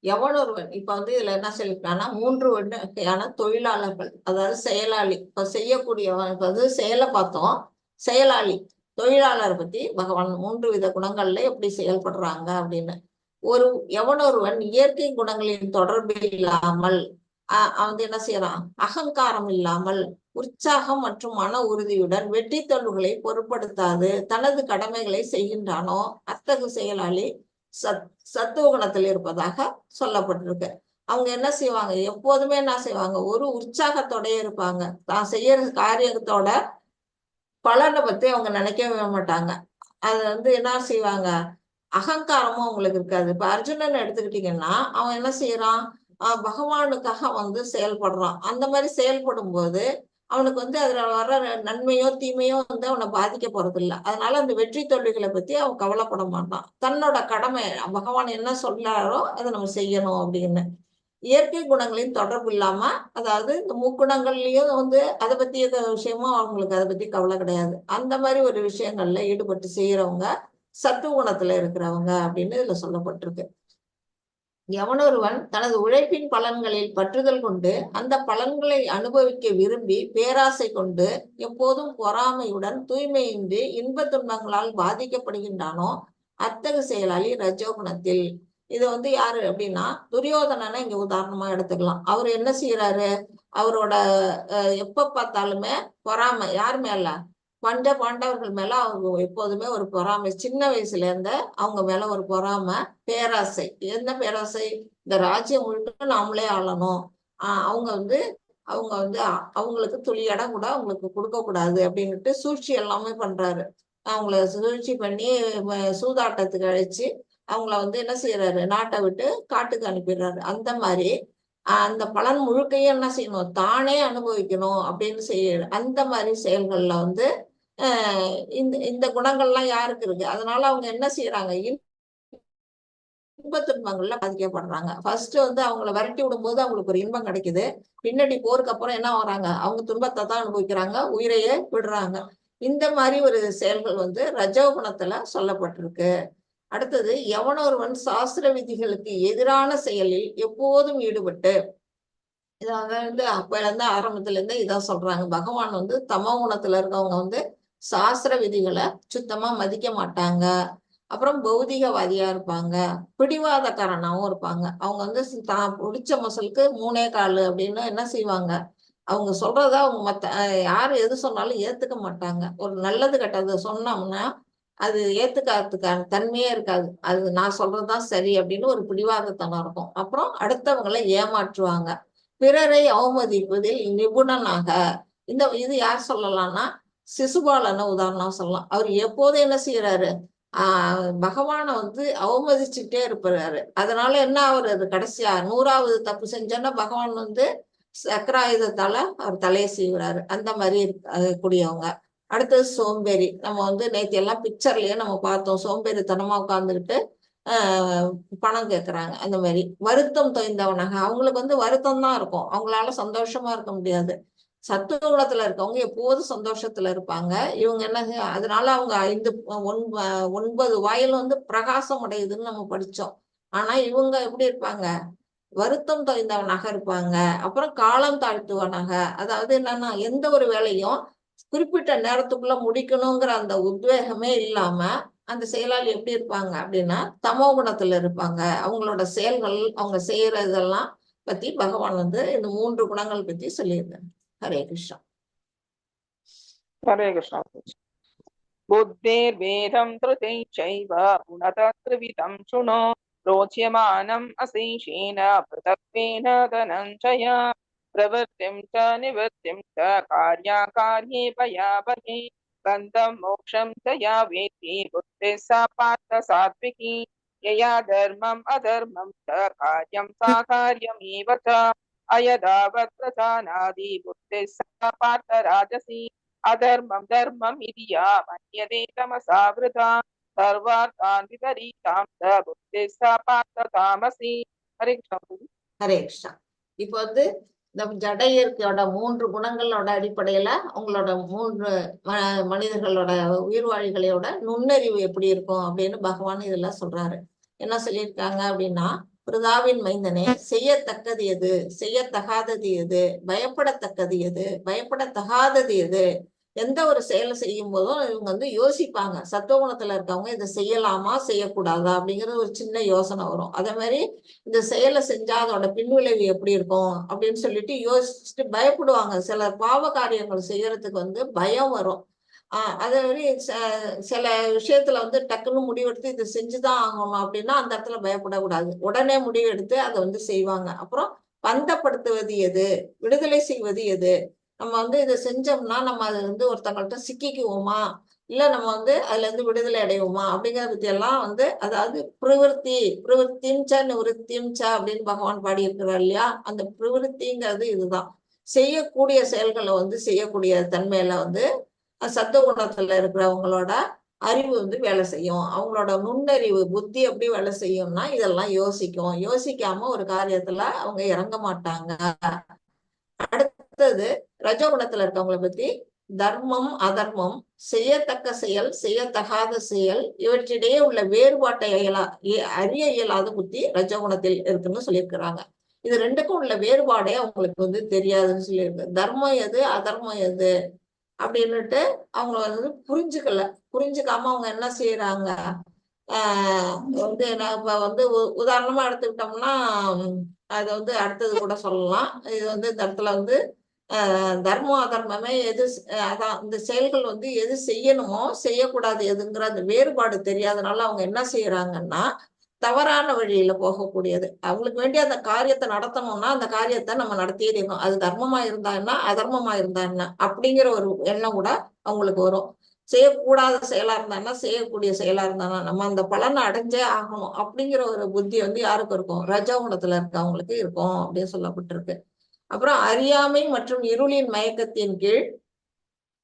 எவனொருவன், இப்ப வந்து இதுல என்ன சொல்லிருக்காங்கன்னா மூன்று வகையான தொழிலாளர்கள், அதாவது செயலாளி. இப்ப செய்யக்கூடியவன், இப்ப வந்து செயலை பார்த்தோம், செயலாளி தொழிலாளர் பத்தி பகவான் மூன்று வித குணங்கள்ல எப்படி செயல்படுறாங்க அப்படின்னு. ஒரு எவனொருவன் இயற்கை குணங்களின் தொடர்பு இல்லாமல் அவன் வந்து என்ன செய்யறான், அகங்காரம் இல்லாமல் உற்சாகம் மற்றும் மன உறுதியுடன் வெற்றி தோல்விகளை பொருட்படுத்தாது தனது கடமைகளை செய்கின்றானோ அத்தகு செயலாளி சத்துவ குணத்தில் இருப்பதாக சொல்லப்பட்டிருக்கு. அவங்க என்ன செய்வாங்க, எப்போதுமே என்ன செய்வாங்க, ஒரு உற்சாகத்தோடயே இருப்பாங்க. தான் செய்யற காரியத்தோட பலனை பத்தி அவங்க நினைக்கவே மாட்டாங்க. அது வந்து என்ன செய்வாங்க, அகங்காரமும் அவங்களுக்கு இருக்காது. இப்ப அர்ஜுனன் எடுத்துக்கிட்டீங்கன்னா அவன் என்ன செய்யறான், பகவானுக்காக வந்து செயல்படுறான். அந்த மாதிரி செயல்படும் போது அவனுக்கு வந்து அதுல வர்ற நன்மையோ தீமையோ வந்து அவனை பாதிக்க போறது இல்லை. அதனால அந்த வெற்றி தோல்விகளை பத்தி அவன் கவலைப்பட மாட்டான். தன்னோட கடமை பகவான் என்ன சொல்றாரோ அதை நம்ம செய்யணும் அப்படின்னு. இயற்கை குணங்களின் தொடர்பு இல்லாம, அதாவது இந்த முக்குணங்கள்லயும் வந்து அதை பத்தி எந்த விஷயமும் அவங்களுக்கு அதை பத்தி கவலை கிடையாது. அந்த மாதிரி ஒரு விஷயங்கள்ல ஈடுபட்டு செய்யறவங்க சத்துவ குணத்துல இருக்கிறவங்க அப்படின்னு இதுல சொல்லப்பட்டிருக்கு. எவனொருவன் தனது உழைப்பின் பலன்களில் பற்றுதல் கொண்டு அந்த பலன்களை அனுபவிக்க விரும்பி பேராசை கொண்டு எப்போதும் பொறாமையுடன் தூய்மையின்றி இன்ப துன்பங்களால் பாதிக்கப்படுகின்றானோ அத்தகு செயலாளி ரஜோகுணத்தில். இது வந்து யாரு அப்படின்னா துரியோதனனை இங்க உதாரணமா எடுத்துக்கலாம். அவர் என்ன செய்யறாரு, அவரோட எப்ப பார்த்தாலுமே பொறாமை. யார் மேல, பஞ்ச பாண்டவர்கள் மேல அவங்க எப்போதுமே ஒரு பொறாமை. சின்ன வயசுல இருந்த அவங்க மேல ஒரு பொறாமை, பேராசை. என்ன பேராசை, இந்த ராஜ்யம் முழுக்க நாமளே ஆளணும், அவங்க வந்து அவங்களுக்கு துளி இடம் கூட அவங்களுக்கு கொடுக்க கூடாது அப்படின்னுட்டு சூழ்ச்சி எல்லாமே பண்றாரு. அவங்கள சூழ்ச்சி பண்ணி சூதாட்டத்துக்கு அழைச்சி அவங்கள வந்து என்ன செய்யறாரு, நாட்டை விட்டு காட்டுக்கு அனுப்பிடுறாரு. அந்த மாதிரி அந்த பலன் முழுக்கையும் என்ன செய்யணும், தானே அனுபவிக்கணும் அப்படின்னு செய்ய அந்த மாதிரி செயல்கள்ல வந்து இந்த இந்த குணங்கள்லாம் யாருக்கு இருக்கு, அதனால அவங்க என்ன செய்யறாங்க, இன்ப துன்பங்கள்ல பாதிக்கப்படுறாங்க. ஃபர்ஸ்ட் வந்து அவங்கள விரட்டி விடும்போது அவங்களுக்கு ஒரு இன்பம் கிடைக்குது. பின்னாடி போருக்கு அப்புறம் என்ன வராங்க, அவங்க துன்பத்தை தான் அனுபவிக்கிறாங்க, உயிரையே விடுறாங்க. இந்த மாதிரி ஒரு செயல்கள் வந்து ரஜோகுணத்துல சொல்லப்பட்டிருக்கு. அடுத்தது எவனொருவன் சாஸ்திர விதிகளுக்கு எதிரான செயலில் எப்போதும் ஈடுபட்டு, இதாக வந்து அப்ப இருந்து ஆரம்பத்துல இருந்து இதான் சொல்றாங்க. பகவான் வந்து தமோ குணத்துல இருக்கவங்க வந்து சாஸ்திர விதிகளை சுத்தமா மதிக்க மாட்டாங்க. அப்புறம் பௌதிகவாதியா இருப்பாங்க, பிடிவாதக்காரனாவும் இருப்பாங்க. அவங்க வந்து தான் பிடிச்ச மசலுக்கு 3 காலு அப்படின்னு என்ன செய்வாங்க, அவங்க சொல்றத அவங்க மத்த யாரு எது சொன்னாலும் ஏத்துக்க மாட்டாங்க. ஒரு நல்லது கெட்டது சொன்னோம்னா அது ஏத்துக்காததுக்கான தன்மையே இருக்காது. அது நான் சொல்றதுதான் சரி அப்படின்னு ஒரு பிடிவாதத்தனம் இருக்கும். அப்புறம் அடுத்தவங்களை ஏமாற்றுவாங்க, பிறரை அவமதிப்பதில் நிபுணனாக. இந்த இது யார் சொல்லலாம்னா சிசுபாலன்னு உதாரணம் சொல்லலாம். அவர் எப்போதும் என்ன செய்யறாரு, பகவானை வந்து அவமதிச்சுட்டே இருப்பாரு. அதனால என்ன ஆகுறது, கடைசியா 100வது தப்பு செஞ்சோன்னா பகவான் வந்து சக்கராயுதத்தால அவர் தலையை சீவுறாரு. அந்த மாதிரி கூடியவங்க. அடுத்தது சோம்பேறி. நம்ம வந்து நேற்று எல்லாம் பிக்சர்லயே நம்ம பார்த்தோம், சோம்பேறித்தனமா உட்கார்ந்துக்கிட்டு பணம் கேட்கறாங்க. அந்த மாதிரி வருத்தம் தோய்ந்தவனாக, அவங்களுக்கு வந்து வருத்தம் தான் இருக்கும், அவங்களால சந்தோஷமா இருக்க முடியாது. சத்துவ குணத்துல இருக்கவங்க எப்போதும் சந்தோஷத்துல இருப்பாங்க. இவங்க என்ன, அதனால அவங்க 5 9 வாயில் வந்து பிரகாசம் அடையுதுன்னு நம்ம படிச்சோம். ஆனா இவங்க எப்படி இருப்பாங்க, வருத்தம் தோய்ந்தவனாக இருப்பாங்க. அப்புறம் காலம் தாழ்த்துவனாக, அதாவது என்னன்னா எந்த ஒரு வேலையும் குறிப்பிட்ட நேரத்துக்குள்ள முடிக்கணுங்கிற அந்த உத்வேகமே இல்லாம அந்த செயலாளி எப்படி இருப்பாங்க அப்படின்னா தமோ குணத்துல இருப்பாங்க. அவங்களோட செயல்கள், அவங்க செய்யறதெல்லாம் பத்தி பகவான் வந்து இந்த 3 குணங்கள் பத்தி சொல்லியிருக்காங்க. ஹரே கிருஷ்ணா. ஹரே கிருஷ்ணா. புத்திர்வேதம் திருதை சைவ குணத த்ரிவிதம் சுணு ரோச்யமானம் அசேஷேன பிருதக்வேன தனஞ்சய பிரவர்த்திம் ச நிவர்த்திம் ச கார்யாகார்யே பயாபகே பந்தம் மோக்ஷம் ச யா வேத்தி புத்தி சா பார்த்த சாத்விகி யயா தர்மம் அதர்மம் ச காரியம் சா காரியமேவ ச அயதாவத் பிரசானாதி புத்தி சா பார்த்த ராஜசி அதர்மம் தர்மம் இதி யா மன்யதே தமசா விருதா சர்வார்த்தான் விபரீதாம் ச புத்தி சா பார்த்த தாமசி. ஹரே கிருஷ்ணா. ஹரே கிருஷ்ணா. இப்போ வந்து இந்த ஜட இயற்கையோட 3 குணங்களோட அடிப்படையில அவங்களோட 3 மனிதர்களோட உயிர்வாழிகளோட நுண்ணறிவு எப்படி இருக்கும் அப்படின்னு பகவான் இதெல்லாம் சொல்றாரு. என்ன சொல்லியிருக்காங்க அப்படின்னா, பிருதாவின் மைந்தனே, செய்யத்தக்கது எது, செய்யத்தகாதது எது, பயப்படத்தக்கது எது, பயப்படத்தகாதது எது. எந்த ஒரு செயலை செய்யும் போதும் இவங்க வந்து யோசிப்பாங்க. சத்துவகுணத்துல இருக்கவங்க இதை செய்யலாமா செய்யக்கூடாதா அப்படிங்கிறது ஒரு சின்ன யோசனை வரும். அதே மாதிரி இந்த செயலை செஞ்சா அதோட பின்விளைவு எப்படி இருக்கும் அப்படின்னு சொல்லிட்டு யோசிச்சுட்டு பயப்படுவாங்க. சில பாவ காரியங்கள் செய்யறதுக்கு வந்து பயம் வரும். அதே மாதிரி சில விஷயத்துல வந்து டக்குன்னு முடிவெடுத்து இதை செஞ்சுதான் ஆகணும் அப்படின்னா அந்த இடத்துல பயப்படக்கூடாது, உடனே முடிவெடுத்து அதை வந்து செய்வாங்க. அப்புறம் பந்தப்படுத்துவது எது, விடுதலை செய்வது எது, நம்ம வந்து இதை செஞ்சோம்னா நம்ம அதை வந்து ஒருத்தவங்கள்ட்ட சிக்கிக்குவோமா, இல்ல நம்ம வந்து அதுல இருந்து விடுதலை அடைவோமா அப்படிங்கிறத பத்தி எல்லாம் வந்து, அதாவது பிரவிற்த்தி, பிரவிற்த்தியும் ச நிவிருத்தியும் ச அப்படின்னு பகவான் பாடியிருக்கிறார் இல்லையா? அந்த பிரவிற்த்திங்கிறது இதுதான், செய்யக்கூடிய செயல்களை வந்து செய்யக்கூடிய தன்மையில வந்து சத்துவ குணத்துல இருக்கிறவங்களோட அறிவு வந்து வேலை செய்யும். அவங்களோட நுண்ணறிவு புத்தி எப்படி வேலை செய்யும்னா இதெல்லாம் யோசிக்கும். யோசிக்காம ஒரு காரியத்துல அவங்க இறங்க மாட்டாங்க. அடுத்தது ரஜோகுணத்துல இருக்கவங்களை பத்தி தர்மம் அதர்மம், செய்யத்தக்க செயல் செய்யத்தகாத செயல் இவற்றிடையே உள்ள வேறுபாட்டை அறிய இயலாத புத்தி ரஜோகுணத்தில் இருக்குன்னு சொல்லியிருக்கிறாங்க. இது ரெண்டுக்கும் உள்ள வேறுபாடே அவங்களுக்கு வந்து தெரியாதுன்னு சொல்லியிருக்கு. தர்மம் எது அதர்மம் எது அப்படின்னுட்டு அவங்க வந்து புரிஞ்சுக்கல. புரிஞ்சுக்காம அவங்க என்ன செய்யறாங்க, வந்து நான் இப்ப வந்து உதாரணமா எடுத்துக்கிட்டோம்னா அது வந்து அடுத்தது கூட சொல்லலாம். இது வந்து இந்த இடத்துல வந்து தர்மம் அதர்மமே எது, அதான் இந்த செயல்கள் வந்து எது செய்யணுமோ செய்யக்கூடாது எதுங்கிற அந்த வேறுபாடு தெரியாதனால அவங்க என்ன செய்யறாங்கன்னா தவறான வழியில போகக்கூடியது. அவங்களுக்கு வேண்டிய அந்த காரியத்தை நடத்தணும்னா அந்த காரியத்தை நம்ம நடத்தியே தீரணும். அது தர்மமா இருந்தா என்ன அதர்மமா இருந்தா என்ன அப்படிங்கிற ஒரு எண்ணம் கூட அவங்களுக்கு வரும். செய்யக்கூடாத செயலா இருந்தான்னா செய்யக்கூடிய செயலா இருந்தானா நம்ம அந்த பலனை அடைஞ்சே ஆகணும் அப்படிங்கிற ஒரு புத்தி வந்து யாருக்கு இருக்கும், ரஜோகுணத்துல இருக்கவங்களுக்கு இருக்கும் அப்படின்னு சொல்லப்பட்டிருக்கு. அப்புறம் அறியாமை மற்றும் இருளின் மயக்கத்தின் கீழ்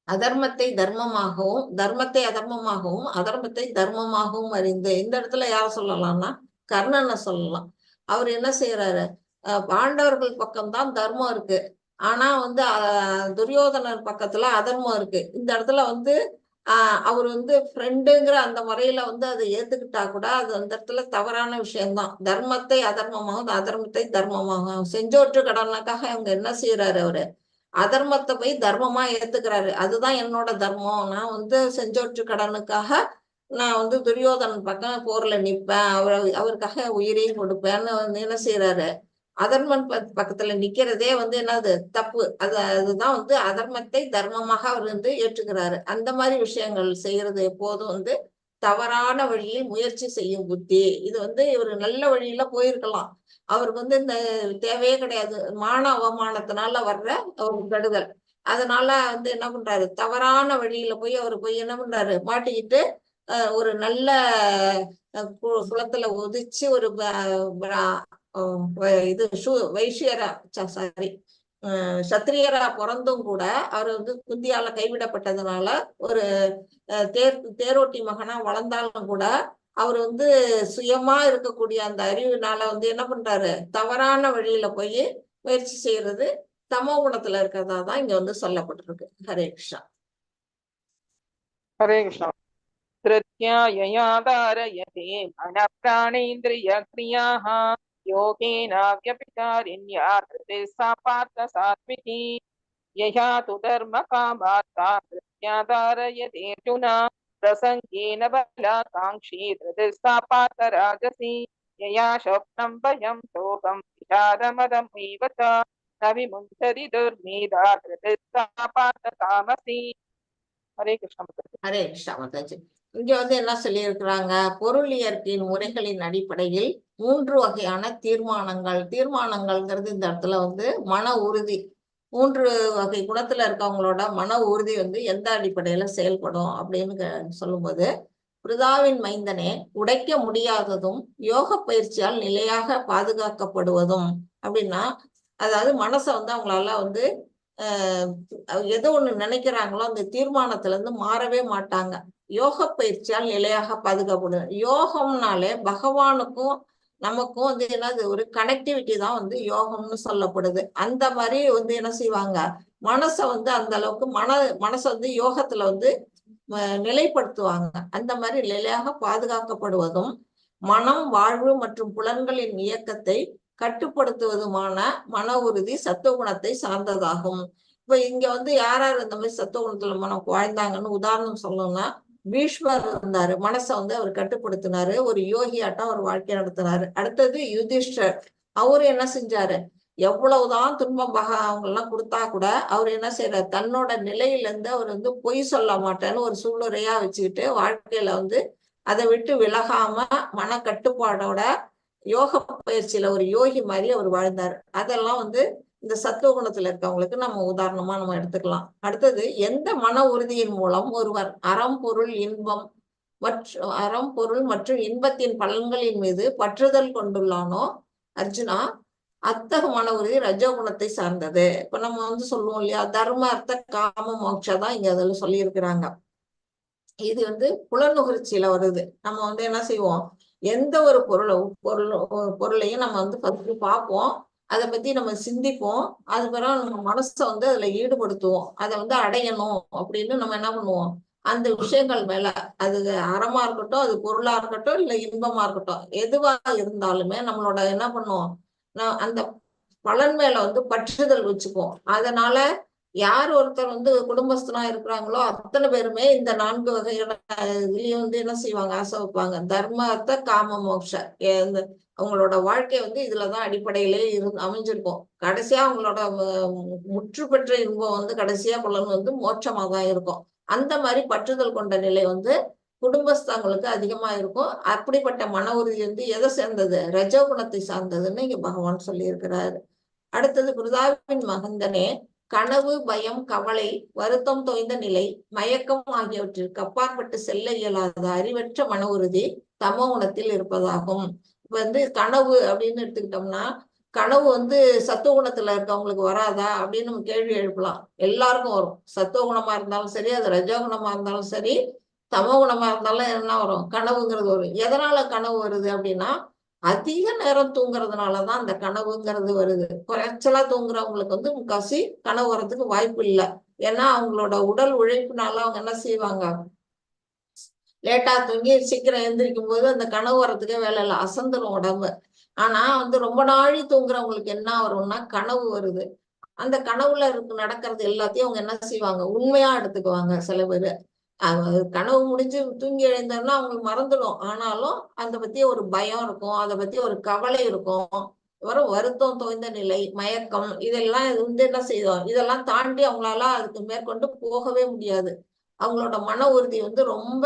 அதர்மத்தை தர்மமாகவும் தர்மத்தை அதர்மமாகவும் அதர்மத்தை தர்மமாகவும் அறிந்து, இந்த இடத்துல யார சொல்லலாம்னா கர்ணனை சொல்லலாம். அவர் என்ன செய்யறாரு, பாண்டவர்கள் பக்கம்தான் தர்மம் இருக்கு, ஆனா வந்து துரியோதனர் பக்கத்துல அதர்மம் இருக்கு. இந்த இடத்துல வந்து அவர் வந்து ஃப்ரெண்டுங்கிற அந்த முறையில வந்து அதை ஏத்துக்கிட்டா கூட அது அந்த இடத்துல தவறான விஷயம்தான். தர்மத்தை அதர்மமாகவும் அதர்மத்தை தர்மமாகவும் செஞ்சோற்று கடனுக்காக அவங்க என்ன செய்யறாரு, அவரு அதர்மத்தை போய் தர்மமா ஏத்துக்கிறாரு. அதுதான் என்னோட தர்மம், நான் வந்து செஞ்சோற்று கடனுக்காக நான் வந்து துரியோதனன் பக்கம் போர்ல நிப்பேன், அவருக்காக உயிரையும் கொடுப்பேன்னு வந்து என்ன செய்யறாரு, அதர்மன் பக்கத்துல நிக்கிறதே வந்து என்னது தப்பு. அதுதான் வந்து அதர்மத்தை தர்மமாக அவர் வந்து ஏற்றுக்கிறாரு. அந்த மாதிரி விஷயங்கள் செய்யறது எப்போதும் வந்து தவறான வழியில் முயற்சி செய்யும் புத்தி. இது வந்து இவர் நல்ல வழியில போயிருக்கலாம், அவருக்கு வந்து இந்த தேவையே கிடையாது. மான அவமானத்தினால வர்ற ஒரு கெடுதல், அதனால வந்து என்ன பண்றாரு, தவறான வழியில போய் அவர் போய் என்ன பண்றாரு, மாட்டிக்கிட்டு ஒரு நல்ல குலத்துல உதிச்சு ஒரு இது வைஷ்யரா, சாரி, சத்திரியரா பிறந்தும் கூட அவர் வந்து குந்தியால கைவிடப்பட்டதுனால ஒரு தேரோட்டி மகனா வளர்ந்தாலும் கூட அவர் வந்து சுயமா இருக்கக்கூடிய அந்த அறிவுனால வந்து என்ன பண்றாரு, தவறான வழியில போய் முயற்சி செய்யறது தமோ குணத்துல இருக்கிறதா தான் இங்க வந்து சொல்லப்பட்டிருக்கு. ஹரே கிருஷ்ணா. ஹரே கிருஷ்ணா. धृत्या यया धारयते मनःप्राणेन्द्रियक्रियाः योगेन व्यभिचारिण्या धृतिः सा पार्थ सात्विकी। यया तु धर्मकामार्था धृत्या धारयतेऽर्जुन प्रसङ्गेन बलाकाङ्क्षी धृतिः सा पार्थ राजसी। यया स्वप्नं भयं शोकं विषादमदमेव च न विमुञ्चति दुर्मेधा धृतिः सा पार्थ तामसी। ஹரே கிருஷ்ணா. ஹரே கிருஷ்ணா மாதாஜி. இங்க வந்து என்ன சொல்லியிருக்கிறாங்க, பொருள் இயற்கையின் முறைகளின் அடிப்படையில் 3 வகையான தீர்மானங்கள். தீர்மானங்கள்ங்கிறது இந்த இடத்துல வந்து மன உறுதி. 3 வகை குணத்துல இருக்கவங்களோட மன உறுதி வந்து எந்த அடிப்படையில செயல்படும் அப்படின்னு சொல்லும்போது, பிருதாவின் மைந்தனே, உடைக்க முடியாததும் யோக பயிற்சியால் நிலையாக பாதுகாக்கப்படுவதும் அப்படின்னா, அதாவது மனசை வந்து அவங்களால வந்து எதோ ஒண்ணு நினைக்கிறாங்களோ அந்த தீர்மானத்துல இருந்து மாறவே மாட்டாங்க. யோக பயிற்சியால் நிலையாக பாதுகாக்கப்படுது. யோகம்னாலே பகவானுக்கும் நமக்கும் வந்து என்னது ஒரு கனெக்டிவிட்டி தான் வந்து யோகம்னு சொல்லப்படுது. அந்த மாதிரி வந்து என்ன செய்வாங்க, மனசை வந்து அந்த அளவுக்கு மனசை வந்து யோகத்துல வந்து நிலைப்படுத்துவாங்க. அந்த மாதிரி நிலையாக பாதுகாக்கப்படுவதும் மனம், வாழ்வு மற்றும் புலன்களின் இயக்கத்தை கட்டுப்படுத்துவதுமான மன உறுதி சத்துவகுணத்தை சார்ந்ததாகும். இப்ப இங்க வந்து யார் யார் இந்த மாதிரி சத்துவகுணத்துல மனம் வாழ்ந்தாங்கன்னு உதாரணம் சொல்லணும்னா, பீஷ்மர் இருந்தாரு. மனசை வந்து அவர் கட்டுப்படுத்தினாரு. ஒரு யோகியாட்டம் அவர் வாழ்க்கை நடத்தினாரு. அடுத்தது யுதிஷ்டர், அவரு என்ன செஞ்சாரு, எவ்வளவுதான் துன்பம் பக அவங்க எல்லாம் கொடுத்தா கூட அவர் என்ன செய்யறாரு, தன்னோட நிலையில இருந்து அவர் வந்து பொய் சொல்ல மாட்டேன்னு ஒரு சூளுரையா வச்சுக்கிட்டு வாழ்க்கையில வந்து அதை விட்டு விலகாம மன கட்டுப்பாடோட யோக பயிற்சியில ஒரு யோகி மாதிரி அவர் வாழ்ந்தார். அதெல்லாம் வந்து இந்த சத்துவ குணத்துல இருக்கவங்களுக்கு நம்ம உதாரணமா நம்ம எடுத்துக்கலாம். அடுத்தது, எந்த மன உறுதியின் மூலம் ஒருவர் அறம், பொருள், இன்பம் மற்றும் அறம், பொருள் மற்றும் இன்பத்தின் பலன்களின் மீது பற்றுதல் கொண்டுள்ளானோ அர்ஜுனா, அத்தகு மன உறுதி ரஜோகுணத்தை சார்ந்தது. இப்ப நம்ம வந்து சொல்லுவோம் இல்லையா, தர்ம அர்த்த காம மோட்ச தான் இங்க அதுல சொல்லி இருக்கிறாங்க. இது வந்து புலனுகர்ச்சியில வருது. நம்ம வந்து என்ன செய்வோம், எந்த ஒரு பொருளையும் நம்ம வந்து ஃபர்ஸ்ட் பார்ப்போம், அதை பத்தி நம்ம சிந்திப்போம், அது பிறகு நம்ம மனசை வந்து அதுல ஈடுபடுத்துவோம், அதை வந்து அடையணும் அப்படின்னு நம்ம என்ன பண்ணுவோம், அந்த விஷயங்கள் மேல, அது அறமா இருக்கட்டும், அது பொருளா இருக்கட்டும், இல்ல இன்பமா இருக்கட்டும், எதுவா இருந்தாலுமே நம்மளோட என்ன பண்ணுவோம், நான் அந்த பலன் மேல வந்து பற்றுதல் வச்சுக்குவோம். அதனால யார் ஒருத்தர் வந்து குடும்பஸ்தனா இருக்கிறாங்களோ அத்தனை பேருமே இந்த 4 வகையான இதுலயும் வந்து என்ன செய்வாங்க, ஆசை வைப்பாங்க. தர்ம அர்த்த காம மோட்ச, இந்த அவங்களோட வாழ்க்கை வந்து இதுலதான் அடிப்படையிலே அமைஞ்சிருக்கும். கடைசியா அவங்களோட முற்று பெற்ற இன்பம் வந்து கடைசியா பலன் வந்து மோட்சமாதான் இருக்கும். அந்த மாதிரி பற்றுதல் கொண்ட நிலை வந்து குடும்பஸ்தங்களுக்கு அதிகமா இருக்கும். அப்படிப்பட்ட மன உறுதி வந்து எதை சேர்ந்தது, ரஜோகுணத்தை சார்ந்ததுன்னு இங்க பகவான் சொல்லியிருக்கிறாரு. அடுத்தது, பிருதாவின் மகந்தனே, கனவு, பயம், கவலை, வருத்தம் தோய்ந்த நிலை, மயக்கம் ஆகியவற்றிற்கு அப்பாற்பட்டு செல்ல இயலாத அறிவற்ற மன உறுதி தமோ குணத்தில் இருப்பதாகும். இப்ப வந்து கனவு அப்படின்னு எடுத்துக்கிட்டோம்னா, கனவு வந்து சத்துவ குணத்துல இருக்கவங்களுக்கு வராதா அப்படின்னு நம்ம கேள்வி எழுப்பலாம். எல்லாருக்கும் வரும். சத்துவ குணமா இருந்தாலும் சரி, அது ரஜோகுணமா இருந்தாலும் சரி, தமோ குணமா இருந்தாலும் என்ன வரும், கனவுங்கிறது வரும். எதனால கனவு வருது அப்படின்னா, அதிக நேரம் தூங்குறதுனாலதான் அந்த கனவுங்கிறது வருது. குறைச்சலா தூங்குறவங்களுக்கு வந்து முக்காசி கனவு வர்றதுக்கு வாய்ப்பு இல்லை. ஏன்னா அவங்களோட உடல் உழைப்புனால அவங்க என்ன செய்வாங்க, லேட்டா தூங்கி சீக்கிரம் எந்திரிக்கும் போது அந்த கனவு வர்றதுக்கே வேலை இல்லை, அசந்துரும் உடம்பு. ஆனா வந்து ரொம்ப நாழி தூங்குறவங்களுக்கு என்ன வரும்னா கனவு வருது. அந்த கனவுல நடக்கிறது எல்லாத்தையும் அவங்க என்ன செய்வாங்க, உண்மையா எடுத்துக்குவாங்க. சில பேரு கனவு முடிஞ்சு தூங்கி எழுந்தோம்னா அவங்களுக்கு மறந்துடும். ஆனாலும் அதை பத்தி ஒரு பயம் இருக்கும், அதை பத்தி ஒரு கவலை இருக்கும், வரும் வருத்தம் தோய்ந்த நிலை, மயக்கம், இதெல்லாம் இது வந்து என்ன செய்யும், இதெல்லாம் தாண்டி அவங்களால அதுக்கு மேற்கொண்டு போகவே முடியாது. அவங்களோட மன உறுதி வந்து ரொம்ப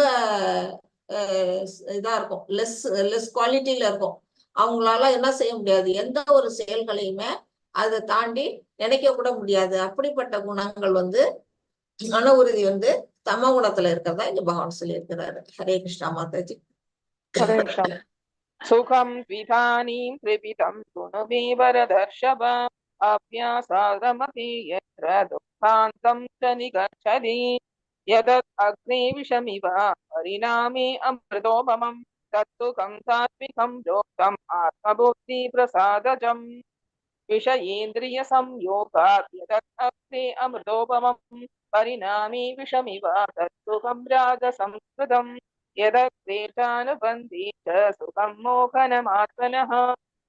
இதா இருக்கும், லெஸ் லெஸ் குவாலிட்டியில இருக்கும். அவங்களால என்ன செய்ய முடியாது, எந்த ஒரு செயல்களையுமே அதை தாண்டி நினைக்க கூட முடியாது. அப்படிப்பட்ட குணங்கள் வந்து மன உறுதி வந்து தம குணத்துல இருக்கிறதா இங்க பகவான் சொல்லியிருக்கிறாரு. ஹரே கிருஷ்ணா மாதாஜி. ஹரே கிருஷ்ணா. சுகம் த்விதானீம் த்ரிவிதம் சுணு மே பரதர்ஷப அப்யாசாரமதி யத்ர துக்காந்தம் ச நிகச்சதி யதத் அக்னே விஷமிவ பரிணாமே அமிர்தோபமம் தத்துகம் சாத்விகம் யோக்தம் ஆத்மபுத்தி பிரசாதஜம். விஷயேந்திரிய சம்யோகாத் யதத் அக்னே அமிர்தோபமம் பரிணாமே விஷமிவ தத்துகம் ராஜசம்ஸ்கிருதம். यदग्रेचानुबन्धी च सुखं मोहनमात्मनः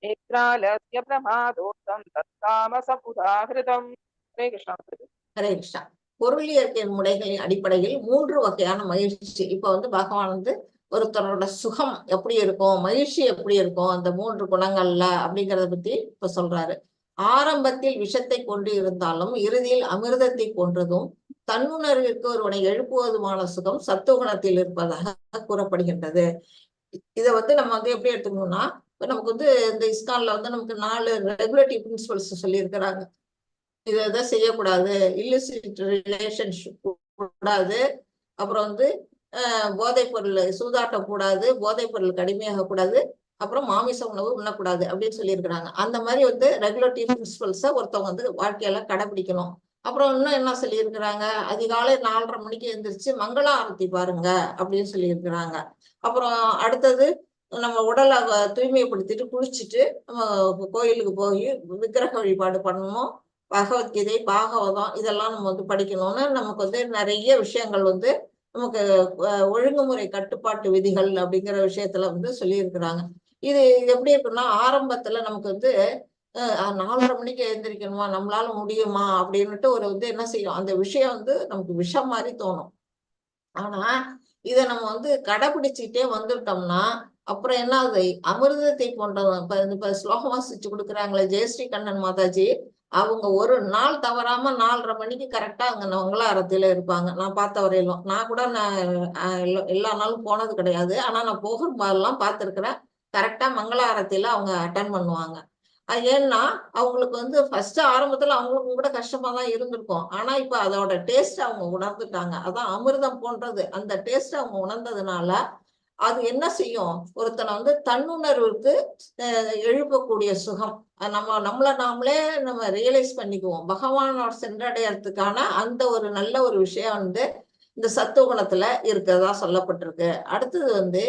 निद्रालस्य பிரமாதோத்தம் தத்தாமச உதாகிருதம். ஹரே கிருஷ்ணா. ஹரே கிருஷ்ணா. பொருள் இயற்கை முறைகளின் அடிப்படையில் மூன்று வகையான மகிழ்ச்சி. இப்ப வந்து பகவான் வந்து ஒருத்தரோட சுகம் எப்படி இருக்கும், மகிழ்ச்சி எப்படி இருக்கும் அந்த மூன்று குணங்கள்ல அப்படிங்கிறத பத்தி இப்ப சொல்றாரு. ஆரம்பத்தில் விஷத்தை கொண்டு இருந்தாலும் இறுதியில் அமிர்தத்தை போன்றதும் தன்னுணர்விற்கு ஒருவனை எழுப்புவதுமான சுகம் சத்துவகுணத்தில் இருப்பதாக கூறப்படுகின்றது. இதை வந்து நம்ம வந்து எப்படி எடுத்துக்கணும்னா, இப்ப நமக்கு வந்து இந்த இஸ்கான்ல வந்து நமக்கு 4 ரெகுலேட்டிவ் பிரின்சிபல்ஸ் சொல்லியிருக்கிறாங்க. இதை இதை செய்யக்கூடாது, இல்லிசிட் ரிலேஷன்ஷிப் கூடாது, அப்புறம் வந்து போதைப் பொருள் சூதாட்டம் கூடாது, போதைப் பொருள் கடுமையாக கூடாது, அப்புறம் மாமிச உணவு உண்ணக்கூடாது அப்படின்னு சொல்லியிருக்கிறாங்க. அந்த மாதிரி வந்து ரெகுலேட்டிவ் பிரின்சிபல்ஸை ஒருத்தவங்க வந்து வாழ்க்கையில கடைபிடிக்கணும். அப்புறம் இன்னும் என்ன சொல்லியிருக்கிறாங்க, அதிகாலை 4:30 மணிக்கு எழுந்திரிச்சு மங்கள ஆரத்தி பாருங்க அப்படின்னு சொல்லியிருக்கிறாங்க. அப்புறம் அடுத்தது நம்ம உடலை தூய்மைப்படுத்திட்டு குளிச்சுட்டு நம்ம கோயிலுக்கு போய் விக்கிரக வழிபாடு பண்ணணும், பகவத்கீதை பாகவதம் இதெல்லாம் நம்ம வந்து படிக்கணும்னு நமக்கு வந்து நிறைய விஷயங்கள் வந்து நமக்கு ஒழுங்குமுறை கட்டுப்பாட்டு விதிகள் அப்படிங்கிற விஷயத்துல வந்து சொல்லியிருக்கிறாங்க. இது எப்படி இருக்குன்னா, ஆரம்பத்துல நமக்கு வந்து 4:30 மணிக்கு எழுந்திரிக்கணுமா, நம்மளால முடியுமா அப்படின்னுட்டு ஒரு வந்து என்ன செய்யும், அந்த விஷயம் வந்து நமக்கு விஷம் மாதிரி தோணும். ஆனா இதை நம்ம வந்து கடைபிடிச்சிட்டே வந்துட்டோம்னா அப்புறம் என்ன ஆகுது, அமிர்தத்தை போன்ற இப்ப இப்ப ஸ்லோகம் வாசிச்சு கொடுக்குறாங்களே ஜெயஸ்ரீ கண்ணன் மாதாஜி, அவங்க ஒரு நாள் தவறாம 4:30 மணிக்கு கரெக்டா அங்க மங்கள ஆரத்தியில இருப்பாங்க. நான் பார்த்த வரையிலும், நான் கூட நான் எல்லா நாளும் போனது கிடையாது, ஆனா நான் போகும்போதெல்லாம் பார்த்துருக்கிறேன். கரெக்டா மங்கள ஆரத்தியில அவங்க அட்டன் பண்ணுவாங்க. அது ஏன்னா அவங்களுக்கு வந்து ஃபர்ஸ்ட் ஆரம்பத்துல அவங்களுக்கும் கூட கஷ்டமா தான் இருந்திருக்கும். ஆனா இப்ப அதோட டேஸ்ட் அவங்க உணர்ந்துட்டாங்க. அதான் அமிர்தம் போன்றது, அந்த டேஸ்ட் அவங்க உணர்ந்ததுனால அது என்ன செய்யும், ஒருத்தனை வந்து தன்னுணர்வுக்கு எழுப்பக்கூடிய சுகம். நம்ம நம்மளை நாமளே நம்ம ரியலைஸ் பண்ணிக்குவோம். பகவானோட சென்றடையறதுக்கான அந்த ஒரு நல்ல ஒரு விஷயம் வந்து இந்த சத்துவகுணத்துல இருக்கிறதா சொல்லப்பட்டிருக்கு. அடுத்தது வந்து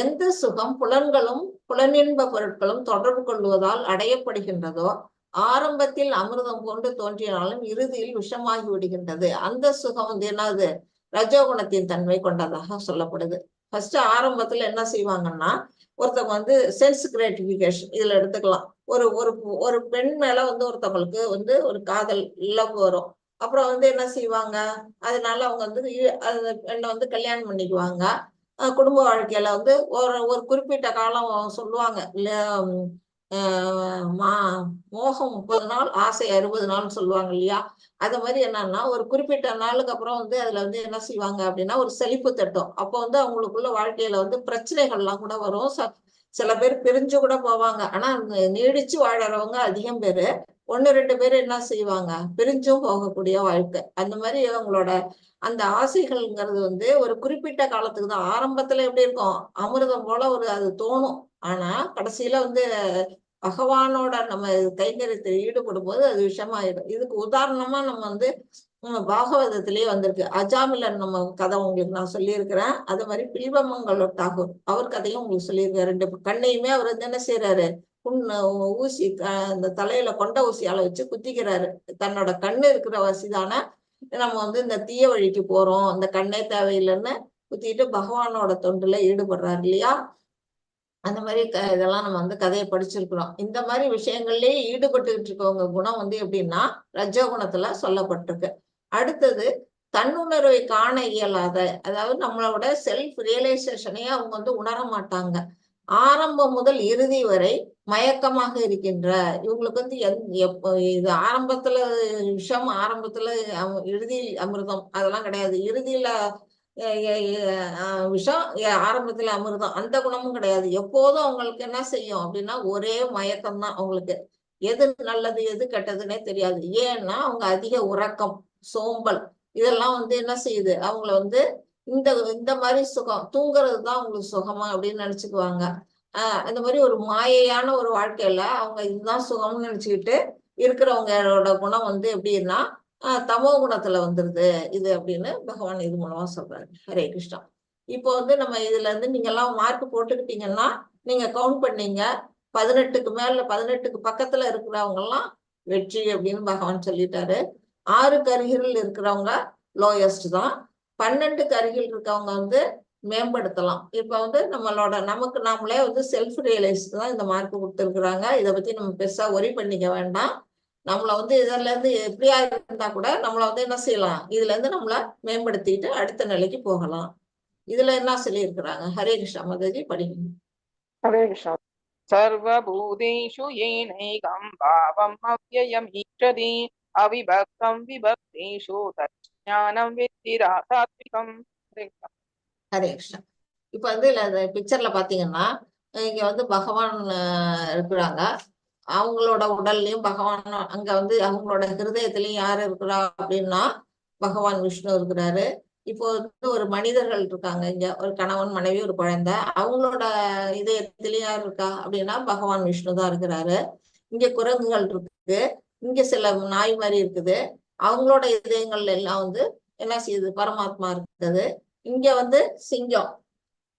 எந்த சுகம் புலன்களும் புலனின்ப பொருட்களும் தொடர்பு கொள்வதால் அடையப்படுகின்றதோ ஆரம்பத்தில் அமிர்தம் போன்று தோன்றினாலும் இறுதியில் விஷமாகி விடுகின்றது. அந்த சுகம் வந்து என்னது, ரஜோகுணத்தின் தன்மை கொண்டதாக சொல்லப்படுது. ஃபர்ஸ்ட் ஆரம்பத்துல என்ன செய்வாங்கன்னா, ஒருத்தவங்க வந்து சென்ஸ் கிராட்டிபிகேஷன் இதுல எடுத்துக்கலாம். ஒரு ஒரு ஒரு பெண் மேல வந்து ஒருத்தவங்களுக்கு வந்து ஒரு காதல் லவ் வரும். அப்புறம் வந்து என்ன செய்வாங்க, அதனால அவங்க வந்து அந்த பெண்ணை வந்து கல்யாணம் பண்ணிக்குவாங்க. குடும்ப வாழ்க்கையில வந்து ஒரு ஒரு குறிப்பிட்ட காலம் சொல்லுவாங்க இல்லையா, மோகம் 30 நாள், ஆசை 60 நாள்னு சொல்லுவாங்க இல்லையா. அது மாதிரி என்னன்னா ஒரு குறிப்பிட்ட நாளுக்கு அப்புறம் வந்து அதுல வந்து என்ன செய்வாங்க அப்படின்னா ஒரு சலிப்பு தட்டும். அப்போ வந்து அவங்களுக்குள்ள வாழ்க்கையில வந்து பிரச்சனைகள்லாம் கூட வரும். சில பேர் பிரிஞ்சு கூட போவாங்க. ஆனா நீடிச்சு வாழறவங்க அதிகம் பேரு. 1-2 பேர் என்ன செய்வாங்க, பிரிஞ்சும் போகக்கூடிய வாழ்க்கை. அந்த மாதிரி அவங்களோட அந்த ஆசைகள்ங்கிறது வந்து ஒரு குறிப்பிட்ட காலத்துக்கு தான். ஆரம்பத்துல எப்படி இருக்கும், அமிர்தம் போல ஒரு அது தோணும். ஆனா கடைசியில வந்து பகவானோட நம்ம கைங்கரியத்தில் ஈடுபடும் போது அது விஷமாயிடும். இதுக்கு உதாரணமா நம்ம வந்து பாகவதத்திலேயே வந்திருக்கு. அஜாமிலன் நம்ம கதை உங்களுக்கு நான் சொல்லியிருக்கிறேன். அதே மாதிரி பில்வமங்கல தாகூர் அவர் கதையும் உங்களுக்கு சொல்லியிருக்காரு. 2 கண்ணையுமே அவர் வந்து என்ன செய்யறாரு, ஊசி அந்த தலையில கொண்ட ஊசியால வச்சு குத்திக்கிறாரு. தன்னோட கண்ணு இருக்கிற வசிதான நம்ம வந்து இந்த தீய வழிக்கு போறோம், அந்த கண்ணே தேவையில்லைன்னு குத்திட்டு பகவானோட தொண்டுல ஈடுபடுறாரு இல்லையா. அந்த மாதிரி இதெல்லாம் நம்ம வந்து கதையை படிச்சிருக்கிறோம். இந்த மாதிரி விஷயங்கள்லயே ஈடுபட்டுக்கிட்டு இருக்கவங்க குணம் வந்து எப்படின்னா ரஜோகுணத்துல சொல்லப்பட்டிருக்கு. அடுத்தது தன்னுணர்வை காண இயலாத, அதாவது நம்மளோட செல்ஃப் ரியலைசேஷனையே அவங்க வந்து உணர மாட்டாங்க. ஆரம்பம் முதல் இறுதி வரை மயக்கமாக இருக்கின்ற இவங்களுக்கு வந்து இது ஆரம்பத்துல விஷம், ஆரம்பத்துல இறுதி அமிர்தம் அதெல்லாம் கிடையாது. இறுதியில விஷம், ஆரம்பத்துல அமிர்தம் அந்த குணமும் கிடையாது. எப்போதும் அவங்களுக்கு என்ன செய்யும் அப்படின்னா ஒரே மயக்கம்தான். அவங்களுக்கு எது நல்லது எது கெட்டதுன்னே தெரியாது. ஏன்னா அவங்க அதிக உறக்கம், சோம்பல், இதெல்லாம் வந்து என்ன செய்யுது, அவங்கள வந்து இந்த இந்த மாதிரி சுகம், தூங்குறது தான் அவங்களுக்கு சுகமா அப்படின்னு நினைச்சுக்குவாங்க. அந்த மாதிரி ஒரு மாயையான ஒரு வாழ்க்கையில அவங்க இதுதான் சுகம்னு நினைச்சுக்கிட்டு இருக்கிறவங்களோட குணம் வந்து எப்படின்னா தமோ குணத்துல வந்துருது இது அப்படின்னு பகவான் இது மூலமா சொல்றாரு. ஹரே கிருஷ்ணா. இப்போ வந்து நம்ம இதுல இருந்து நீங்க எல்லாம் மார்க் போட்டுக்கிட்டீங்கன்னா, நீங்க கவுண்ட் பண்ணீங்க, 18க்கு மேல 18க்கு பக்கத்துல இருக்கிறவங்க எல்லாம் வெற்றி அப்படின்னு பகவான் சொல்லிட்டாரு. 6க்கு அருகில் இருக்கிறவங்க லோயஸ்ட் தான். 12க்கு அருகில் இருக்கவங்க வந்து மேம்படுத்தலாம். இப்ப வந்து நம்மளோட நமக்கு நாமளே வந்து செல்ஃப் ரியலைஸ் தான் இந்த மார்க் கொடுத்துருக்குறாங்க. இதை பத்தி நம்ம பெருசா ஒரி பண்ணிக்க வேண்டாம். நம்மளை வந்து இதுல இருந்து எப்படியா இருந்தா கூட நம்மளை வந்து என்ன செய்யலாம், இதுல இருந்து நம்மளை மேம்படுத்திட்டு அடுத்த நிலைக்கு போகலாம். இதுல என்ன சொல்லியிருக்கிறாங்க? ஹரே கிருஷ்ணா மாதாஜி, படிங்க. ஹரே கிருஷ்ணா. சர்வபூதேஷு ஏனைகம் பாவம் அவ்யயம் ஈஷதி அவிபக்தம் விபக்தேஷு தஜ்ஞானம் வித்தி சாத்விகம். ஹரே கிருஷ்ணா. இப்ப வந்து பிக்சர்ல பாத்தீங்கன்னா இங்க வந்து பகவான் இருக்கிறாங்க. அவங்களோட உடல்லயும் பகவான், அங்க வந்து அவங்களோட ஹிருதயத்திலயும் யாரு இருக்கிறா அப்படின்னா பகவான் விஷ்ணு இருக்கிறாரு. இப்போ வந்து ஒரு மனிதர்கள் இருக்காங்க இங்க, ஒரு கணவன் மனைவி ஒரு குழந்தை. அவங்களோட இதயத்திலயும் யார் இருக்கா அப்படின்னா பகவான் விஷ்ணு தான் இருக்கிறாரு. இங்க குரங்குகள் இருக்கு, இங்க சில நாய் மாதிரி இருக்குது. அவங்களோட இதயங்கள் எல்லாம் வந்து என்ன செய்யுது, பரமாத்மா இருக்குது. இங்க வந்து சிங்கம்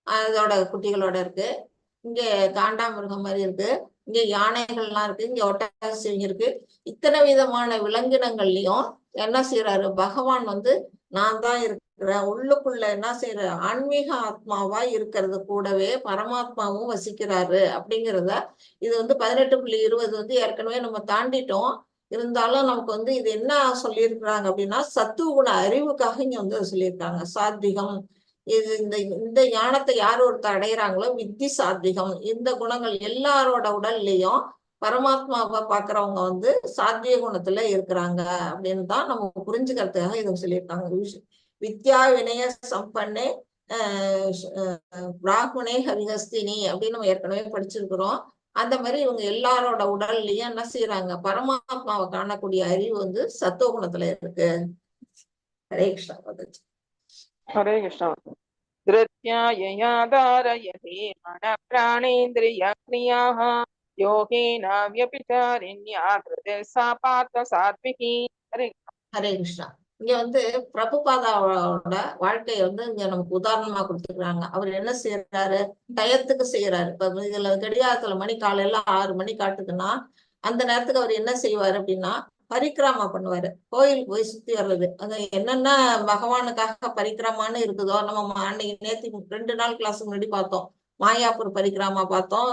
அதோட குட்டிகளோட இருக்கு. இங்க காண்டாமிருகம் மாதிரி இருக்கு. இங்க யானைகள்லாம் இருக்கு. இங்க ஒட்டகச்சிவிங்கி இருக்கு. இத்தனை விதமான விலங்கினங்கள்லயும் என்ன செய்யறாரு பகவான் வந்து, நான் தான் இருக்கிறேன் உள்ளுக்குள்ள என்ன செய்யற, ஆன்மீக ஆத்மாவா இருக்கிறது கூடவே பரமாத்மாவும் வசிக்கிறாரு அப்படிங்கிறத இது வந்து 18.20 வந்து ஏற்கனவே நம்ம தாண்டிட்டோம். இருந்தாலும் நமக்கு வந்து இது என்ன சொல்லியிருக்கிறாங்க அப்படின்னா சத்துவ குண அறிவுக்காக இங்க வந்து சொல்லியிருக்காங்க. சாத்விகம் இது இந்த இந்த ஞானத்தை யார் ஒருத்தர் அடையிறாங்களோ வித்தி சாத்விகம். இந்த குணங்கள் எல்லாரோட உடல்லையும் பரமாத்மாவை பாக்குறவங்க வந்து சாத்விக குணத்துல இருக்கிறாங்க அப்படின்னு தான் நம்ம புரிஞ்சுக்கிறதுக்காக இதை சொல்லியிருக்காங்க. வித்யா வினய சம்பன்னே பிராமணே ஹரிஹஸ்தினி அப்படின்னு நம்ம ஏற்கனவே படிச்சிருக்கிறோம். அந்த மாதிரி இவங்க எல்லாரோட உடல்லயும் என்ன செய்யறாங்க, பரமாத்மாவை காணக்கூடிய அறிவு வந்து சத்துவ குணத்துல இருக்கு. ஹரே கிருஷ்ணா. ஹரே கிருஷ்ணா. திருத்யா யயா தாரயதே மன பிராணேந்திரிய கிரியாः யோகேன வியபிச்சாரிண்யா திருதிர் சா பார்த்த சாத்விகி. ஹரே ஹரே கிருஷ்ணா. இங்க வந்து பிரபுபாதாவோட வாழ்க்கையை வந்து இங்க நமக்கு உதாரணமா கொடுத்துருக்காங்க. அவர் என்ன செய்யறாரு, டயத்துக்கு செய்யறாரு. இப்ப இதுல கடிகாரத்துல மணி காலையில 6 மணி காட்டுதுன்னா அந்த நேரத்துக்கு அவர் என்ன செய்வாரு அப்படின்னா பரிக்கிரமா பண்ணுவாரு. கோயிலுக்கு போய் சுத்தி வர்றது. அது என்னென்ன பகவானுக்காக பரிக்கிரமான்னு இருக்குதோ, நம்ம அன்னைக்கு நேத்தி 2 நாள் கிளாஸ் முன்னாடி பார்த்தோம். மாயாப்பூர் பரிக்கிரமா பார்த்தோம்,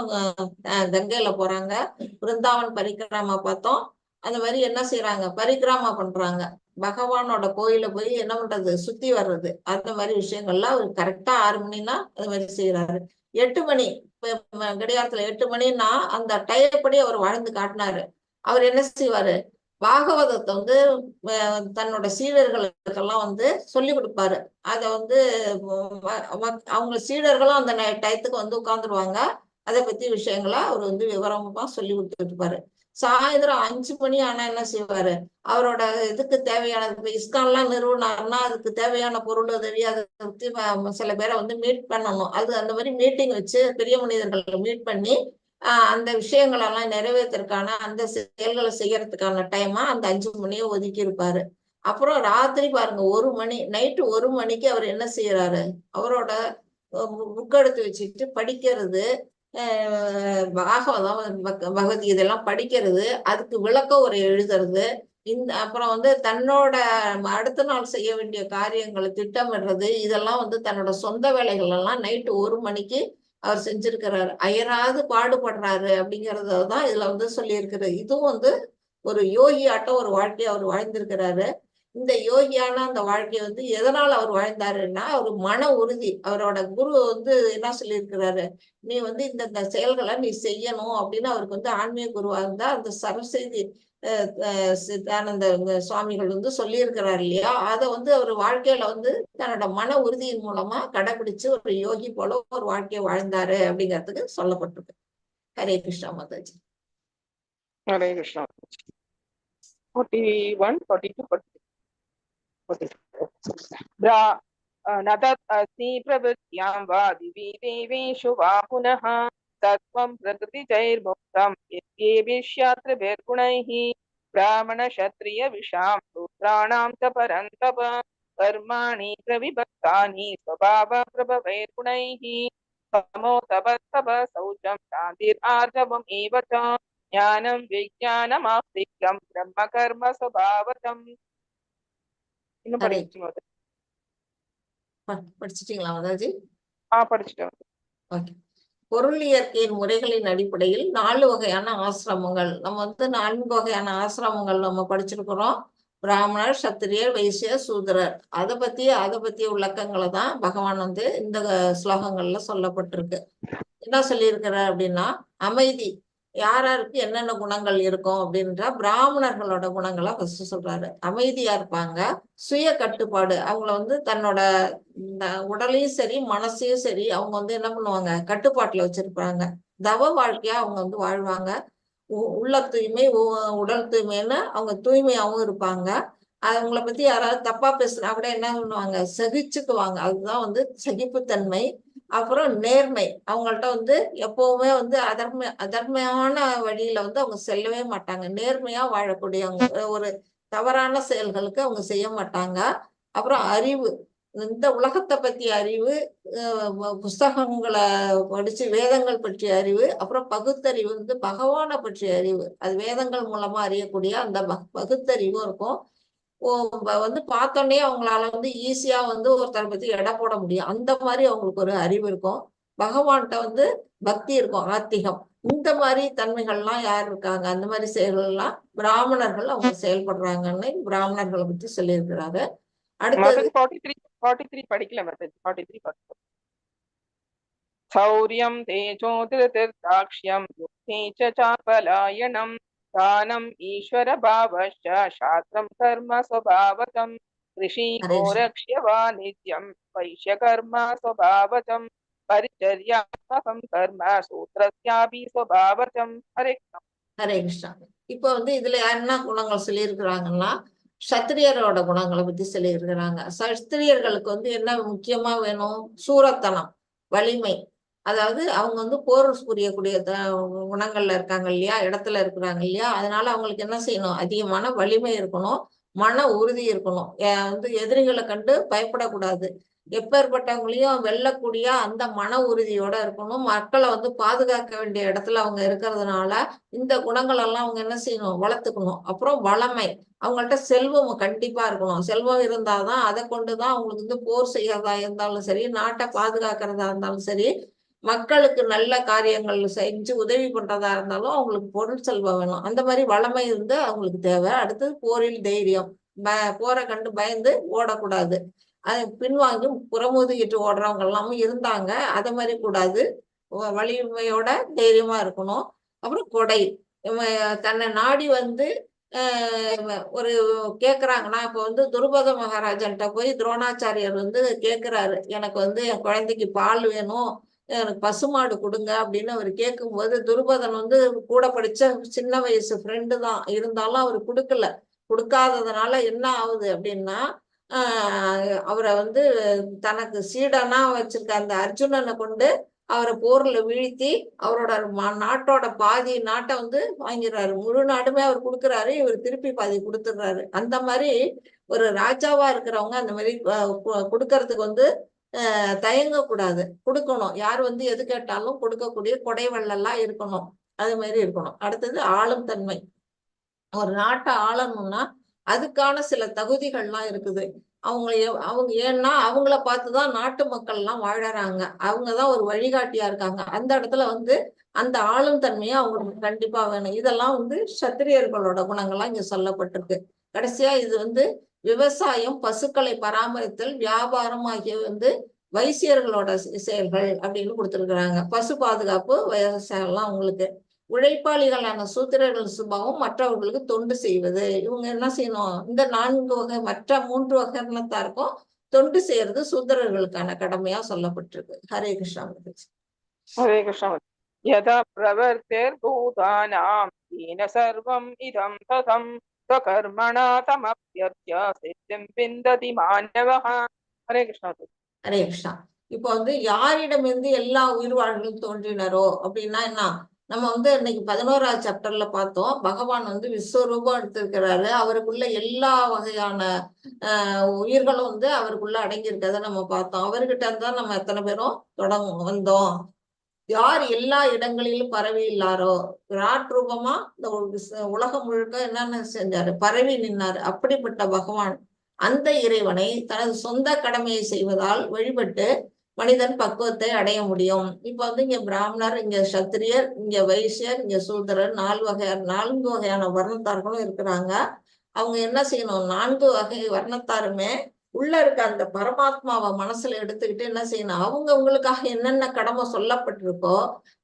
கங்கையில போறாங்க, பிருந்தாவன் பரிக்கிரமா பார்த்தோம். அந்த மாதிரி என்ன செய்யறாங்க, பரிக்கிரமா பண்றாங்க. பகவானோட கோயில போய் என்ன பண்றது, சுத்தி வர்றது. அந்த மாதிரி விஷயங்கள்லாம் அவர் கரெக்டா 6 மணின்னா அது மாதிரி செய்யறாரு. 8 மணி கடிகாரத்துல 8 மணின்னா அந்த டயப்படி அவர் வாழ்ந்து காட்டினாரு. அவர் என்ன செய்வாரு, பாகவதத்தை வந்து தன்னோட சீடர்களுக்கெல்லாம் வந்து சொல்லி கொடுப்பாரு. அதை வந்து அவங்க சீடர்களும் அந்த டயத்துக்கு வந்து உட்கார்ந்துருவாங்க. அதை பத்தி விஷயங்களை அவர் வந்து விவரமா சொல்லி கொடுத்துட்டு இருப்பாரு. சாயந்தரம் 5 மணி ஆனா என்ன செய்வாரு, அவரோட இதுக்கு தேவையானது, இப்ப இஸ்கான்லாம் நிறுவனார்னா அதுக்கு தேவையான பொருள் உதவி அதை பத்தி சில பேரை வந்து மீட் பண்ணணும். அது அந்த மாதிரி மீட்டிங் வச்சு பெரிய மனிதர்களை மீட் பண்ணி அந்த விஷயங்களெல்லாம் நிறைவேற்றுறதுக்கான அந்த செயல்களை செய்யறதுக்கான டைமா அந்த 5 மணியை ஒதுக்கி இருப்பாரு. அப்புறம் ராத்திரி பாருங்க 1 மணி, நைட்டு 1 மணிக்கு அவர் என்ன செய்யறாரு, அவரோட புக் எடுத்து வச்சுக்கிட்டு படிக்கிறது, பாகவதம் பகவத்கீதையெல்லாம் படிக்கிறது, அதுக்கு விளக்க உரை எழுதுறது, இந்த அப்புறம் வந்து தன்னோட அடுத்த நாள் செய்ய வேண்டிய காரியங்களை திட்டமிடுறது, இதெல்லாம் வந்து தன்னோட சொந்த வேலைகள் எல்லாம் நைட்டு 1 மணிக்கு அவர் செஞ்சிருக்கிறாரு. அயராது பாடுபடுறாரு அப்படிங்கறத தான் இதுல வந்து சொல்லியிருக்கிறாரு. இதுவும் வந்து ஒரு யோகி ஆட்டம் ஒரு வாழ்க்கையை அவர் வாழ்ந்திருக்கிறாரு. இந்த யோகியான அந்த வாழ்க்கையை வந்து எதனால அவர் வாழ்ந்தாருன்னா, அவர் மன உறுதி. அவரோட குரு வந்து என்ன சொல்லியிருக்கிறாரு, நீ வந்து இந்த செயல்களை நீ செய்யணும் அப்படின்னு அவருக்கு வந்து ஆன்மீக குருவா இருந்தா அந்த சரஸ்வதி சித்தானந்த சுவாமிகள் வந்து சொல்லியிருக்கிறார் இல்லையா, அதை வந்து அவர் வாழ்க்கையில வந்து தன்னோட மன உறுதியின் மூலமா கடைபிடிச்சு ஒரு யோகி போல ஒரு வாழ்க்கையை வாழ்ந்தாரு அப்படிங்கிறதுக்கு சொல்லப்பட்டிருக்கு. ஹரே கிருஷ்ணா மாதாஜி. ஹரே கிருஷ்ணா. 41, 42, 43. 43. न तत् अस्ति प्रवृत्त्यां वा दिवि देवेषु वा पुनः तत्त्वं प्रकृतिजैर्मुक्तं यज्ञेभिष्यात्रिभिर्गुणैः ब्राह्मणक्षत्रियविषां शूद्राणां च परन्तप कर्माणि प्रविभक्तानि स्वभावप्रभवैर्गुणैः तमो तपस्तप शौचं शान्तिरार्जवम् एव च ज्ञानं विज्ञानमास्तिक्यं ब्रह्मकर्म स्वभावतम्. இன்னும் ஹரே. படிக்கணும். படிச்சிட்டீங்களா மாதாஜி? ஆ, படிச்சுட்டேன். ஓகே. பொருள் இயற்கையின் முறைகளின் அடிப்படையில் நாலு வகையான ஆசிரமங்கள். நம்ம வந்து நான்கு வகையான ஆசிரமங்கள் நம்ம படிச்சிருக்கிறோம். பிராமணர், சத்திரியர், வைசியர், சூத்திரர். அதை பத்தி விளக்கங்களை தான் பகவான் வந்து இந்த ஸ்லோகங்கள்ல சொல்லப்பட்டிருக்கு. என்ன சொல்லியிருக்கிறார் அப்படின்னா, அமைதி, யார் யாருக்கு என்னென்ன குணங்கள் இருக்கும் அப்படின்றா, பிராமணர்களோட குணங்களை ஃபர்ஸ்ட் சொல்றாரு. அமைதியா இருப்பாங்க, சுய கட்டுப்பாடு, அவங்கள வந்து தன்னோட இந்த உடலையும் சரி மனசையும் சரி அவங்க வந்து என்ன பண்ணுவாங்க, கட்டுப்பாட்டுல வச்சிருப்பாங்க. தவ வாழ்க்கையா அவங்க வந்து வாழ்வாங்க. உள்ள தூய்மை, உடல் தூய்மைன்னு அவங்க தூய்மையாவும் இருப்பாங்க. அவங்கள பத்தி யாராவது தப்பா பேசுனா கூட என்ன பண்ணுவாங்க, சகிச்சுக்குவாங்க. அதுதான் வந்து சகிப்புத்தன்மை. அப்புறம் நேர்மை. அவங்கள்ட்ட வந்து எப்பவுமே வந்து அதர்மையான வழியில வந்து அவங்க செல்லவே மாட்டாங்க. நேர்மையா வாழக்கூடியவங்க. ஒரு தவறான செயல்களுக்கு அவங்க செய்ய மாட்டாங்க. அப்புறம் அறிவு, இந்த உலகத்தை பற்றிய அறிவு, புஸ்தகங்களை படிச்சு வேதங்கள் பற்றிய அறிவு, அப்புறம் பகுத்தறிவு வந்து பகவானை பற்றிய அறிவு, அது வேதங்கள் மூலமா அறியக்கூடிய அந்த பகுத்தறிவும் இருக்கும். வந்து பார்த்தோன்னே அவங்களால வந்து ஈஸியா வந்து ஒருத்தரை பத்தி எடை போட முடியும். அந்த மாதிரி அவங்களுக்கு ஒரு அறிவு இருக்கும். பகவான்கிட்ட வந்து பக்தி இருக்கும், ஆத்திகம். இந்த மாதிரி தன்மைகள்லாம் யார் இருக்காங்க, அந்த மாதிரி செயல்கள்லாம் பிராமணர்கள் அவங்க செயல்படுறாங்கன்னு பிராமணர்களை பத்தி சொல்லியிருக்கிறாரு. அடுத்தது மாதாஜி, 43, 43 படிக்கல மாதாஜி. 43, 44. शौर्यं तेजो धृतिर्दाक्ष्यं युद्धे च चापलायनं दानम् ईश्वरभावश्च शास्त्रं कर्म स्वभावजम् कृषि हरे कृष्ण. गोरक्ष्य वाणिज्यं वैश्यकर्म स्वभावजम् परिचर्यात्मकं कर्म शूद्रस्यापि स्वभावजम्. हरे कृष्ण. ஹரே கிருஷ்ணா. இப்ப வந்து இதுல என்ன குணங்கள் சொல்லியிருக்கிறாங்கன்னா, சத்திரியரோட குணங்களை பத்தி சொல்லியிருக்கிறாங்க. சத்திரியர்களுக்கு வந்து என்ன முக்கியமா வேணும்? சூரத்தனம், வலிமை. அதாவது அவங்க வந்து போர் புரியக்கூடிய குணங்கள்ல இருக்காங்க இல்லையா, இடத்துல இருக்கிறாங்க இல்லையா, அதனால அவங்களுக்கு என்ன செய்யணும், அதிகமான வலிமை இருக்கணும், மன உறுதி இருக்கணும். வந்து எதிரிகளை கண்டு பயப்படக்கூடாது. எப்பேற்பட்டவங்களையும் வெல்லக்கூடிய அந்த மன உறுதியோட இருக்கணும். மக்களை வந்து பாதுகாக்க வேண்டிய இடத்துல அவங்க இருக்கிறதுனால இந்த குணங்கள் எல்லாம் அவங்க என்ன செய்யணும், வளர்த்துக்கணும். அப்புறம் வளமை, அவங்கள்ட்ட செல்வம் கண்டிப்பா இருக்கணும். செல்வம் இருந்தாதான் அதை கொண்டுதான் அவங்களுக்கு வந்து போர் செய்யறதா இருந்தாலும் சரி, நாட்டை பாதுகாக்கிறதா இருந்தாலும் சரி, மக்களுக்கு நல்ல காரியங்கள் செஞ்சு உதவி பண்றதா இருந்தாலும் அவங்களுக்கு பொருள் செல்வம் வேணும். அந்த மாதிரி வளமை இருந்து அவங்களுக்கு தேவை. அடுத்தது போரில் தைரியம். போரை கண்டு பயந்து ஓடக்கூடாது. அது பின்வாங்கி புறமுதுகிட்டு ஓடுறவங்க எல்லாமும் இருந்தாங்க, அதை மாதிரி கூடாது. வலிமையோட தைரியமா இருக்கணும். அப்புறம் கொடை, தன்னை நாடி வந்து ஒரு கேக்குறாங்கன்னா, இப்ப வந்து துருபத மகாராஜன்ட்ட போய் துரோணாச்சாரியர் வந்து கேக்குறாரு, எனக்கு வந்து என் குழந்தைக்கு பால் வேணும், எனக்கு பசுமாடு கொடுங்க அப்படின்னு அவர் கேட்கும்போது, துருபதன் வந்து கூட படிச்ச சின்ன வயசு ஃப்ரெண்டு தான், இருந்தாலும் அவர் கொடுக்கல. கொடுக்காததுனால என்ன ஆகுது அப்படின்னா, அவரை வந்து தனக்கு சீடனா வச்சிருக்க அந்த அர்ஜுனனை கொண்டு அவரை போர்ல வீழ்த்தி அவரோட நாட்டோட பாதி நாட்டை வந்து வாங்கிடுறாரு. முழு நாடுமே அவர் கொடுக்குறாரு, இவர் திருப்பி பாதி கொடுத்துடுறாரு. அந்த மாதிரி ஒரு ராஜாவா இருக்கிறவங்க அந்த மாதிரி கொடுக்கறதுக்கு வந்து தயங்கக்கூடாது, கொடுக்கணும். யார் வந்து எது கேட்டாலும் கொடுக்கக்கூடிய கொடைவள்ளலா இருக்கணும், அது மாதிரி இருக்கணும். அடுத்தது ஆளும் தன்மை. ஒரு நாட்டை ஆளணும்னா அதுக்கான சில தகுதிகள்லாம் இருக்குது. அவங்க ஏன்னா அவங்கள பார்த்துதான் நாட்டு மக்கள் எல்லாம் வாழறாங்க, அவங்கதான் ஒரு வழிகாட்டியா இருக்காங்க. அந்த இடத்துல வந்து அந்த ஆளும் தன்மையை அவங்களுக்கு கண்டிப்பா வேணும். இதெல்லாம் வந்து சத்திரியர்களோட குணங்கள்லாம் இங்க சொல்லப்பட்டிருக்கு. கடைசியா இது வந்து விவசாயம், பசுக்களை பராமரித்தல், வியாபாரம் ஆகிய வந்து வைசியர்களோட செயல்கள் அப்படின்னு கொடுத்திருக்கிறாங்க. பசு பாதுகாப்பு, விவசாயம் எல்லாம் அவங்களுக்கு. உழைப்பாளிகளான சூத்திரர்கள் சுபாவம் மற்றவர்களுக்கு தொண்டு செய்வது. இவங்க என்ன செய்யணும், இந்த 4 வகை மற்ற 3 வகையினத்தாருக்கும் தொண்டு செய்யறது சூத்திரர்களுக்கான கடமையா சொல்லப்பட்டிருக்கு. ஹரே கிருஷ்ணா. ஹரே கிருஷ்ணா. யதா பிரவர்த்தேர் பூதானாம் யேன சர்வம் இதம் ததம் स्वकर्मणा तमभ्यर्च्य सिद्धिं विन्दति मानवः। हरे कृष्ण। ஹரே கிருஷ்ணா. இப்போ வந்து யாரிடமிருந்து எல்லா உயிர் வாழ்களும் தோன்றினரோ அப்படின்னா என்ன? நம்ம வந்து இன்னைக்கு 11ஆவது சாப்டர்ல பார்த்தோம். பகவான் வந்து விஸ்வரூபம் எடுத்திருக்கிறாரு. அவருக்குள்ள எல்லா வகையான உயிர்களும் வந்து அவருக்குள்ள அடங்கி இருக்கிறத நம்ம பார்த்தோம். அவர்கிட்ட இருந்தா நம்ம எத்தனை பேரும் தொடங்கும் வந்தோம். யார் எல்லா இடங்களிலும் பரவி இல்லாரோ, விராட் ரூபமா இந்த உலகம் முழுக்க என்னென்ன செஞ்சாரு, பரவி நின்னாரு. அப்படிப்பட்ட பகவான் அந்த இறைவனை தனது சொந்த கடமையை செய்வதால் வழிபட்டு மனிதன் பக்குவத்தை அடைய முடியும். இப்ப வந்து இங்க பிராமணர், இங்க சத்திரியர், இங்க வைசியர், இங்க சூத்திரர், நான்கு வகையான வர்ணத்தார்களும் இருக்கிறாங்க. அவங்க என்ன செய்யணும்? நான்கு வகை வர்ணத்தாருமே உள்ள இருக்க அந்த பரமாத்மாவை மனசுல எடுத்துக்கிட்டு என்ன செய்யணும்? அவங்கவங்களுக்காக என்னென்ன கடமை சொல்லப்பட்டிருக்கோ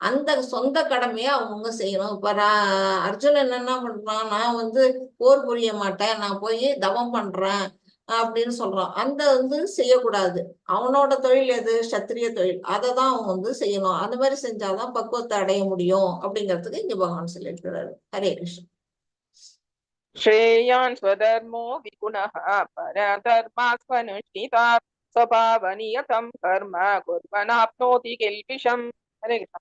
அந்த சொந்த கடமையை அவங்கவுங்க செய்யணும். இப்ப அர்ஜுனன் என்ன பண்றான்? நான் வந்து போர் புரிய மாட்டேன், நான் போய் தவம் பண்றேன் அப்படின்னு சொல்றான். அந்த வந்து செய்யக்கூடாது. அவனோட தொழில் எது? சத்திரிய தொழில். அதை தான் அவன் வந்து செய்யணும். அந்த மாதிரி செஞ்சாதான் பக்குவத்தை அடைய முடியும் அப்படிங்கிறதுக்கு இங்க பகவான் சொல்லியிருக்கிறாரு. ஹரே கிருஷ்ணன். श्रेयान् स्वधर्मो विगुणः परधर्मात् स्वनुष्ठितात् स्वभावनियतं कर्म कुर्वनाप्नोति किल्बिषम्। हरे कृष्ण.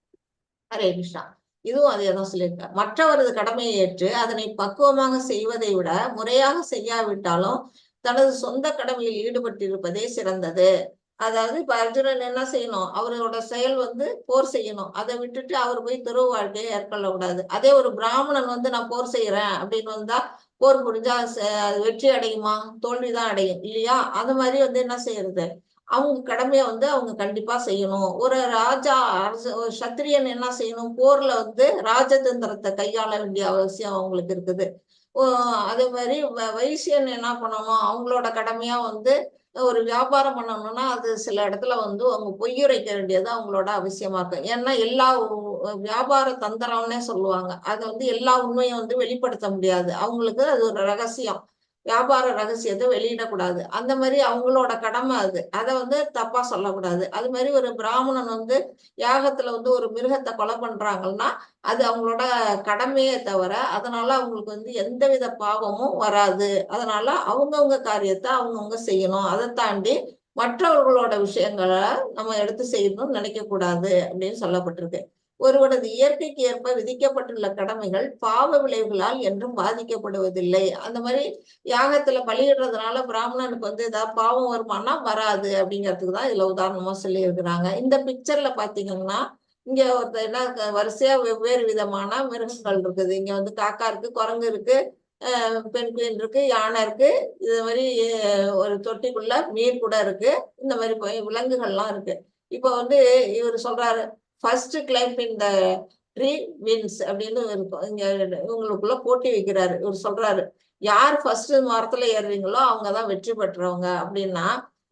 ஹரே கிருஷ்ணா. இதுவும் அதே தான் சொல்லியிருக்காரு. மற்றவரது கடமையை ஏற்று அதனை பக்குவமாக செய்வதை விட முறையாக செய்யாவிட்டாலும் தனது சொந்த கடமையில் ஈடுபட்டிருப்பதே சிறந்தது. அதாவது இப்ப அர்ஜுனன் என்ன செய்யணும்? அவரோட செயல் வந்து போர் செய்யணும். அதை விட்டுட்டு அவர் போய் துறவு வாழ்க்கையை ஏற்கொள்ள கூடாது. அதே ஒரு பிராமணன் வந்து நான் போர் செய்யறேன் அப்படின்னு வந்தா போர் புரிஞ்சா அது வெற்றி அடையுமா? தோல்விதான் அடையும் இல்லையா? அது மாதிரி வந்து என்ன செய்யறது? அவங்க கடமையை வந்து அவங்க கண்டிப்பா செய்யணும். ஒரு ராஜா அரசு, ஒரு சத்திரியன் என்ன செய்யணும்? போர்ல வந்து ராஜதந்திரத்தை கையாள வேண்டிய அவசியம் அவங்களுக்கு இருக்குது. அதே மாதிரி வைசியன் என்ன பண்ணணும்? அவங்களோட கடமையா வந்து ஒரு வியாபாரம் பண்ணணும்னா அது சில இடத்துல வந்து அவங்க பொய்யுரைக்க வேண்டியது அவங்களோட அவசியமா இருக்கும். ஏன்னா எல்லா வியாபார தந்திரம்னே சொல்லுவாங்க. அதை வந்து எல்லா உண்மையும் வந்து வெளிப்படுத்த முடியாது. அவங்களுக்கு அது ஒரு ரகசியம், வியாபார ரகசியத்தை வெளியிடக்கூடாது. அந்த மாதிரி அவங்களோட கடமை அது, அதை வந்து தப்பா சொல்லக்கூடாது. அது மாதிரி ஒரு பிராமணன் வந்து யாகத்துல வந்து ஒரு மிருகத்தை கொலை பண்றாங்கன்னா அது அவங்களோட கடமையே தவிர அதனால அவங்களுக்கு வந்து எந்தவித பாவமும் வராது. அதனால அவங்கவுங்க காரியத்தை அவங்கவுங்க செய்யணும். அதை தாண்டி மற்றவர்களோட விஷயங்களை நம்ம எடுத்து செய்யணும்னு நினைக்க கூடாது அப்படின்னு சொல்லப்பட்டிருக்கு. ஒருவனது இயற்கைக்கு ஏற்ப விதிக்கப்பட்டுள்ள கடமைகள் பாவ விளைவுகளால் என்றும் பாதிக்கப்படுவதில்லை. அந்த மாதிரி யாகத்துல பலியிடுறதுனால பிராமணனுக்கு வந்து ஏதாவது பாவம் வருமானா வராது அப்படிங்கிறதுக்கு தான் இதுல உதாரணமா சொல்லி இருக்கிறாங்க. இந்த பிக்சர்ல பாத்தீங்கன்னா இங்க ஒருத்தர் என்ன வரிசையா வெவ்வேறு விதமான மிருகங்கள் இருக்குது. இங்க வந்து காக்கா இருக்கு, குரங்கு இருக்கு, பென்குயின் இருக்கு, யானை இருக்கு, இது மாதிரி ஒரு தொட்டிக்குள்ள மீன் கூட இருக்கு. இந்த மாதிரி போய் விலங்குகள்லாம் இருக்கு. இப்போ வந்து இவர் சொல்றாரு, "First climb in the tree wins" அப்படின்னு இருக்கும். இங்க இவங்களுக்குள்ள போட்டி வைக்கிறாரு. இவர் சொல்றாரு, யார் ஃபர்ஸ்ட் மரத்துல ஏறுறீங்களோ அவங்கதான் வெற்றி பெற்றவங்க அப்படின்னா,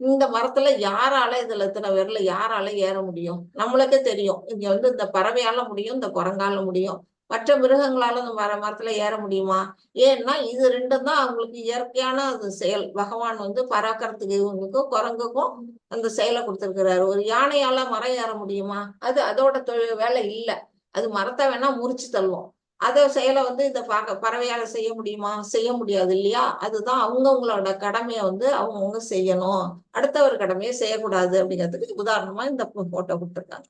இந்த மரத்துல யாரால, இதுல இத்தனை பேர்ல யாரால ஏற முடியும்? நம்மளுக்கே தெரியும். இங்க வந்து இந்த பறவையால முடியும், இந்த குரங்கால முடியும். மற்ற மிருகங்களால இந்த மரத்துல ஏற முடியுமா? ஏன்னா இது ரெண்டும் தான் அவங்களுக்கு இயற்கையான அது செயல். பகவான் வந்து பறக்கிறதுக்கு இவங்களுக்கும் குரங்குக்கும் அந்த செயலை கொடுத்திருக்கிறாரு. ஒரு யானையால மரம் ஏற முடியுமா? அது அதோட தொழில் வேலை இல்லை. அது மரத்தை வேணா முறிச்சு தள்ளுவோம். அதை செயலை வந்து இந்த பறவையால செய்ய முடியுமா? செய்ய முடியாது இல்லையா? அதுதான் அவங்கவங்களோட கடமையை வந்து அவங்கவுங்க செய்யணும், அடுத்தவர் கடமையை செய்யக்கூடாது அப்படிங்கிறதுக்கு உதாரணமா இந்த போட்டோ கொடுத்துருக்காங்க.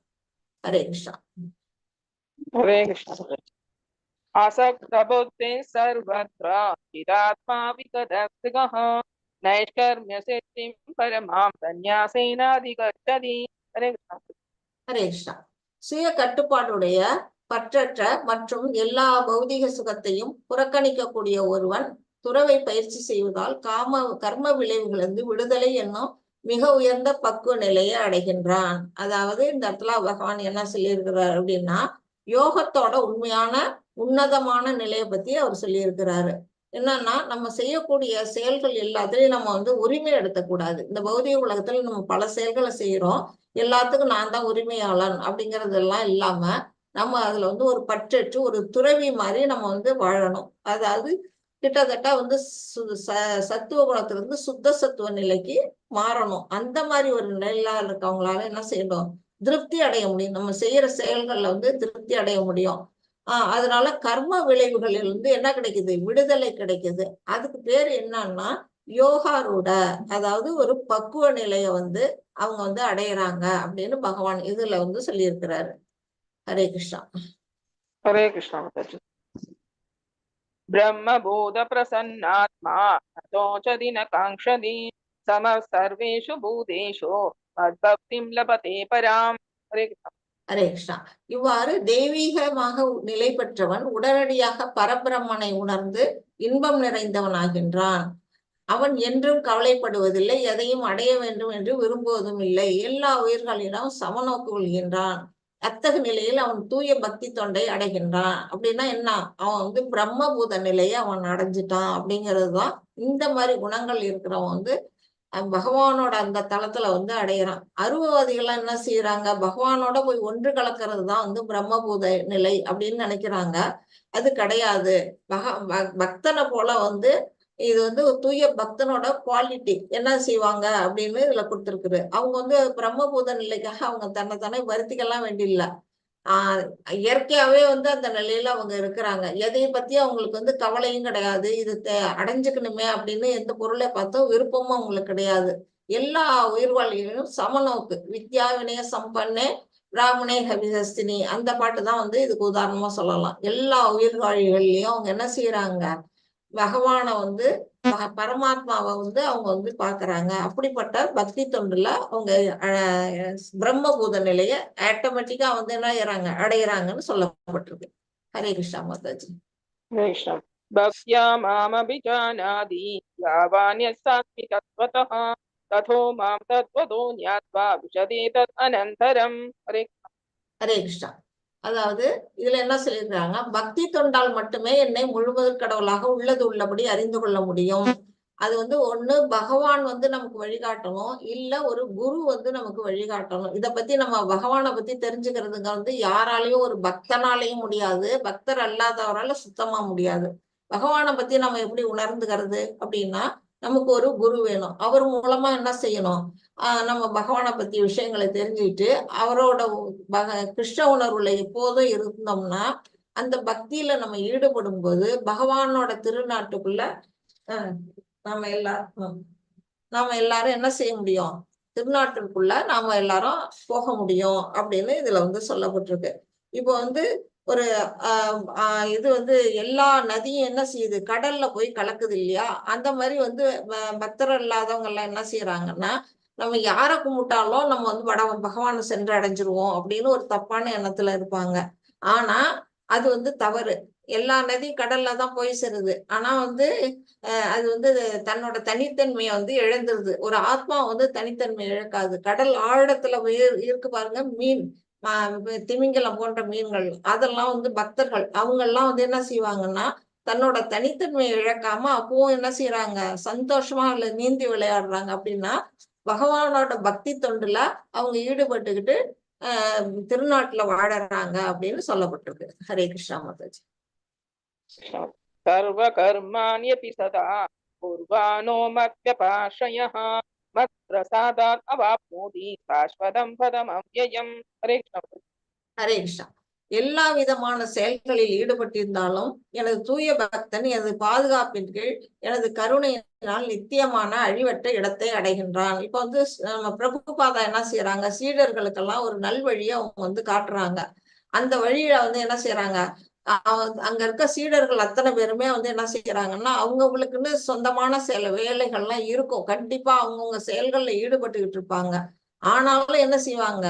ஹரே கிருஷ்ணா. हरे कृष्ण. आसक्तबुद्धिः सर्वत्र स्थितात्मा विगतस्पृहः नैष्कर्म्य सिद्धिं परमां सन्न्यासेनाधिगच्छति. हरे कृष्ण. ஹரே கிருஷ்ணா. சுய கட்டுப்பாடுடைய, பற்றற்ற மற்றும் எல்லா பௌதிக சுகத்தையும் புறக்கணிக்கக்கூடிய ஒருவன் துறவை பயிற்சி செய்வதால் காம கர்ம விளைவுகளிலிருந்து விடுதலை என்னும் மிக உயர்ந்த பக்குவ நிலையை அடைகின்றான். அதாவது இந்த இடத்துல பகவான் என்ன சொல்லியிருக்கிறார் அப்படின்னா, யோகத்தோட உண்மையான உன்னதமான நிலையை பத்தி அவர் சொல்லியிருக்கிறாரு. என்னன்னா, நம்ம செய்யக்கூடிய செயல்கள் எல்லாத்துலயும் நம்ம வந்து உரிமை எடுக்கக்கூடாது. இந்த பௌதிக உலகத்துல நம்ம பல செயல்களை செய்யறோம். எல்லாத்துக்கும் நான் தான் உரிமையாளன் அப்படிங்கறதெல்லாம் இல்லாம நம்ம அதுல வந்து ஒரு பற்றற்று ஒரு துறவி மாதிரி நம்ம வந்து வாழணும். அதாவது கிட்டத்தட்ட வந்து சத்துவ குணத்திலிருந்து சுத்த சத்துவ நிலைக்கு மாறணும். அந்த மாதிரி ஒரு நிலையில இருக்கவங்களால என்ன செய்யணும்? திருப்தி அடைய முடியும். நம்ம செய்யற செயல்கள்ல வந்து திருப்தி அடைய முடியும். அதனால கர்ம விளைவுகளிலிருந்து என்ன கிடைக்குது? விடுதலை கிடைக்குது. அதுக்கு பேரு என்னன்னா யோகாரூட, அதாவது ஒரு பக்குவ நிலையை வந்து அவங்க வந்து அடையிறாங்க அப்படின்னு பகவான் இதுல வந்து சொல்லியிருக்கிறாரு. ஹரே கிருஷ்ணா. ஹரே கிருஷ்ணா மாதாஜி. பிரம்மபூத பிரசன்னாத்மா நோச்சதி ந காங்க்ஷதி சம சர்வேஷு பூதேஷு மத்பக்திம் லபதே பராம். ஹரே கிருஷ்ணா. ஹரே கிருஷ்ணா. இவ்வாறு தெய்வீகமாக நிலை பெற்றவன் உடனடியாக பரபிரம்மனை உணர்ந்து இன்பம் நிறைந்தவனாகின்றான். அவன் என்றும் கவலைப்படுவதில்லை, எதையும் அடைய வேண்டும் என்று விரும்புவதும் இல்லை. எல்லா உயிர்களிடம் சமநோக்கு கொள்கின்றான். அத்தகு நிலையில் அவன் தூய பக்தி தொண்டை அடைகின்றான். அப்படின்னா என்ன? அவன் வந்து பிரம்மபூத நிலையை அவன் அடைஞ்சிட்டான் அப்படிங்கிறதுதான். இந்த மாதிரி குணங்கள் இருக்கிறவன் வந்து பகவானோட அந்த தளத்துல வந்து அடையிறான். அருவவாதிகள்லாம் என்ன செய்யறாங்க? பகவானோட போய் ஒன்று கலக்கிறது தான் வந்து பிரம்மபூத நிலை அப்படின்னு நினைக்கிறாங்க. அது கிடையாது. பக்தனை போல வந்து இது வந்து ஒரு தூய பக்தனோட குவாலிட்டி என்ன செய்வாங்க அப்படின்னு இதுல கொடுத்துருக்குது. அவங்க வந்து பிரம்மபூத நிலைக்காக அவங்க தன்னைத்தானே வருத்திக்கலாம் வேண்டியில்லை. இயற்கையாவே வந்து அந்த நிலையில அவங்க இருக்கிறாங்க. எதை பத்தி அவங்களுக்கு வந்து கவலையும் கிடையாது. இது அடைஞ்சுக்கணுமே அப்படின்னு எந்த பொருளை பார்த்தோ விருப்பமும் அவங்களுக்கு கிடையாது. எல்லா உயிர்வாழிகளும் சமநோக்கு. வித்யா வினய சம்பன்னே பிராமணே ஹவிஹஸ்தினி, அந்த பாட்டு தான் வந்து இதுக்கு உதாரணமா சொல்லலாம். எல்லா உயிர்வாழிகள்லயும் அவங்க என்ன செய்யறாங்க? பகவானை வந்து பரமாத்மாவை வந்து அவங்க வந்து பாக்குறாங்க. அப்படிப்பட்ட பக்தி தொண்டுல அவங்க பிரம்மபூத நிலைய ஆட்டோமேட்டிக்கா வந்து என்ன ஆயிறாங்க, அடையிறாங்கன்னு சொல்லப்பட்டிருக்கு. ஹரே கிருஷ்ணா மாதாஜி. ஹரே கிருஷ்ணா. பக்தியா மாமபிஜானாதி யாவான்யசாஸ்மி தத்வதः ததோ மாம் தத்வதோ ஞாத்வா விஷதே தத் அனந்தரம். ஹரே ஹரே கிருஷ்ணா. அதாவது இதுல என்ன சொல்லியிருக்காங்க? பக்தி தொண்டால் மட்டுமே என்னை முழுமுதற் கடவுளாக உள்ளது உள்ளபடி அறிந்து கொள்ள முடியும். அது வந்து ஒண்ணு பகவான் வந்து நமக்கு வழிகாட்டணும், இல்ல ஒரு குரு வந்து நமக்கு வழிகாட்டணும். இத பத்தி நம்ம பகவானை பத்தி தெரிஞ்சுக்கிறதுங்க வந்து யாராலையும் ஒரு பக்தனாலையும் முடியாது, பக்தர் அல்லாதவரால சுத்தமா முடியாது. பகவானை பத்தி நம்ம எப்படி உணர்ந்துக்கிறது அப்படின்னா நமக்கு ஒரு குரு வேணும். அவர் மூலமா என்ன செய்யணும்? நம்ம பகவானை பத்தி விஷயங்களை தெரிஞ்சுக்கிட்டு அவரோட கிருஷ்ண உணர்வுல எப்போதும் இருந்தோம்னா அந்த பக்தியில நம்ம ஈடுபடும் போது பகவானோட திருநாட்டுக்குள்ள நாம எல்லாரும் என்ன செய்ய முடியும்? திருநாட்டிற்குள்ள நாம எல்லாரும் போக முடியும் அப்படின்னு இதுல வந்து சொல்லப்பட்டிருக்கு. இப்போ வந்து ஒரு இது வந்து எல்லா நதியும் என்ன செய்யுது? கடல்ல போய் கலக்குது இல்லையா? அந்த மாதிரி வந்து பக்தர் இல்லாதவங்க எல்லாம் என்ன செய்யறாங்கன்னா நம்ம யாரை கும்பிட்டாலும் நம்ம வந்து பகவானை சென்று அடைஞ்சிருவோம் அப்படின்னு ஒரு தப்பான எண்ணத்துல இருப்பாங்க. ஆனா அது வந்து தவறு. எல்லா நதியும் கடல்ல தான் போய் சேருது. ஆனா வந்து அது வந்து தன்னோட தனித்தன்மையை வந்து இழந்துருது. ஒரு ஆத்மா வந்து தனித்தன்மை இழக்காது. கடல் ஆழத்துல போய் இருக்கு பாருங்க மீன், திமிங்கலம் போன்ற மீன்கள், அதெல்லாம் வந்து பக்தர்கள் அவங்கெல்லாம் வந்து என்ன செய்வாங்கன்னா தன்னோட தனித்தன்மையை இழக்காம அப்பவும் என்ன செய்யறாங்க? சந்தோஷமா அதுல நீந்தி விளையாடுறாங்க. அப்படின்னா பகவானோட பக்தி தொண்டுல அவங்க ஈடுபட்டுக்கிட்டு திருநாட்டுல வாழறாங்க அப்படின்னு சொல்லப்பட்டிருக்கு. ஹரே கிருஷ்ணா மாதாஜி. சர்வ கர்மாண்யபி சதா குர்வானோ மத்யபாஷயः மத்பிரசாதாத் அவாப்னோதி சாஸ்வதம் பதம் அவ்யயம். ஹரே கிருஷ்ணா. ஹரே கிருஷ்ணா. எல்லா விதமான செயல்களில் ஈடுபட்டிருந்தாலும் எனது தூய பக்தன் எனது பாதுகாப்பின் கீழ் எனது கருணையினால் நித்தியமான அழிவற்ற இடத்தை அடைகின்றான். இப்ப வந்து நம்ம பிரபுபாதா என்ன செய்யறாங்க? சீடர்களுக்கெல்லாம் ஒரு நல்வழியை அவங்க வந்து காட்டுறாங்க. அந்த வழியில வந்து என்ன செய்யறாங்க? அங்க இருக்க சீடர்கள் அத்தனை பேருமே வந்து என்ன செய்யறாங்கன்னா அவங்கவுங்களுக்குன்னு சொந்தமான சில வேலைகள்லாம் இருக்கும். கண்டிப்பா அவங்கவுங்க செயல்கள்ல ஈடுபட்டுக்கிட்டு இருப்பாங்க. ஆனாலும் என்ன செய்வாங்க?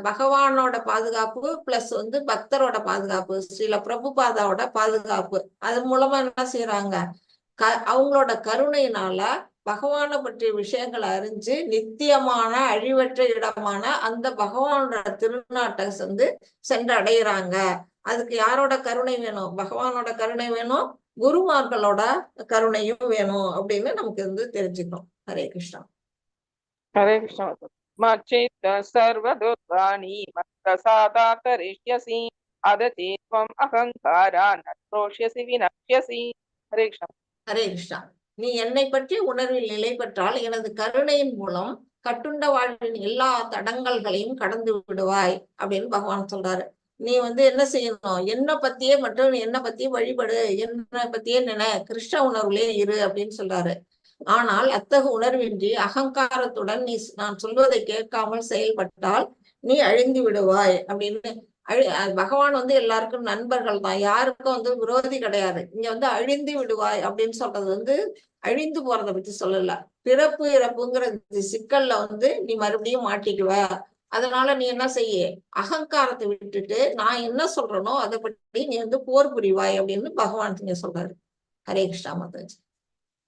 பகவானோட பாதுகாப்பு பிளஸ் வந்து பக்தரோட பாதுகாப்பு, சில பிரபுபாதாவோட பாதுகாப்பு, அது மூலமா என்ன செய்யறாங்க? அவங்களோட கருணையினால பகவானை பற்றிய விஷயங்களை அறிஞ்சு நித்தியமான அழிவற்ற இடமான அந்த பகவானோட திருநாட்டை வந்து சென்று அடையிறாங்க. அதுக்கு யாரோட கருணை வேணும்? பகவானோட கருணை வேணும், குருமார்களோட கருணையும் வேணும் அப்படின்னு நமக்கு வந்து தெரிஞ்சுக்கணும். ஹரே கிருஷ்ணா. ஹரே கிருஷ்ணா. மச்சித்த சர்வதுர்வாணி மத்பிரசாதாத் தரிஷ்யசி அததேத்வம் அகங்காரா நத்ரோஷ்யசி வினஷ்யசி. ஹரே கிருஷ்ணா. ஹரே கிருஷ்ணா. நீ என்னை பற்றி உணர்வில் நிலை பெற்றால் எனது கருணையின் மூலம் கட்டுண்ட வாழ்வின் எல்லா தடங்கல்களையும் கடந்து விடுவாய் அப்படின்னு பகவான் சொல்றாரு. நீ வந்து என்ன செய்யணும், என்னை பத்தியே மட்டும் என்னை பத்தியே வழிபடு, என்னை பத்தியே நினை, கிருஷ்ண உணர்வுலயே இரு அப்படின்னு சொல்றாரு. ஆனால் அத்தகு உணர்வின்றி அகங்காரத்துடன் நீ நான் சொல்வதை கேட்காமல் செயல்பட்டால் நீ அழிந்து விடுவாய் அப்படின்னு. பகவான் வந்து எல்லாருக்கும் நண்பர்கள் தான், யாருக்கும் வந்து விரோதி கிடையாது. இங்க வந்து அழிந்து விடுவாய் அப்படின்னு சொல்றது வந்து அழிந்து போறதை பத்தி சொல்லல, பிறப்பு இறப்புங்கிற சிக்கல்ல வந்து நீ மறுபடியும் மாட்டிக்குவ. அதனால நீ என்ன செய்ய, அகங்காரத்தை விட்டுட்டு நான் என்ன சொல்றேனோ அதை பற்றி நீ வந்து போர் புரிவாய் அப்படின்னு பகவான் இங்க சொல்றாரு. ஹரே கிருஷ்ணா மாதாஜி.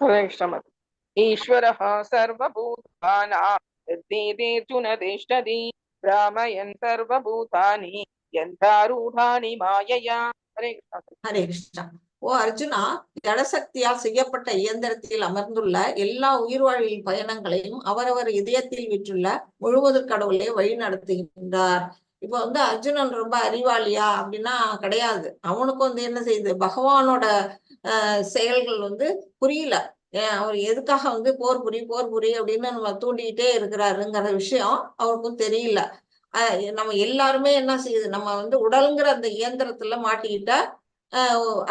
ஹரே கிருஷ்ணா மாதாஜி. ஈஸ்வரஹ சர்வபூதானாம் ஹிருதேர்ஜுன திஷ்டதி பிராமயன் சர்வபூதானி யந்தாரூடானி மாயையா. ஹரே கிருஷ்ணா. ஹரே கிருஷ்ணா. ஓ அர்ஜுனா, ஜடசக்தியால் செய்யப்பட்ட இயந்திரத்தில் அமர்ந்துள்ள எல்லா உயிர்வாழின் பயணங்களையும் அவரவர் இதயத்தில் விற்றுள்ள முழுவதற் கடவுளே வழி நடத்துகின்றார். இப்ப வந்து அர்ஜுனன் ரொம்ப அறிவாளியா அப்படின்னா கிடையாது. அவனுக்கும் வந்து என்ன செய்யுது, பகவானோட செயல்கள் வந்து புரியல. ஏன் அவர் எதுக்காக வந்து போர் புரி போர் புரி அப்படின்னு நம்ம தூண்டிக்கிட்டே இருக்கிறாருங்கிற விஷயம் அவருக்கும் தெரியல. நம்ம எல்லாருமே என்ன செய்யுது, நம்ம வந்து உடல்ங்கிற அந்த இயந்திரத்துல மாட்டிக்கிட்டா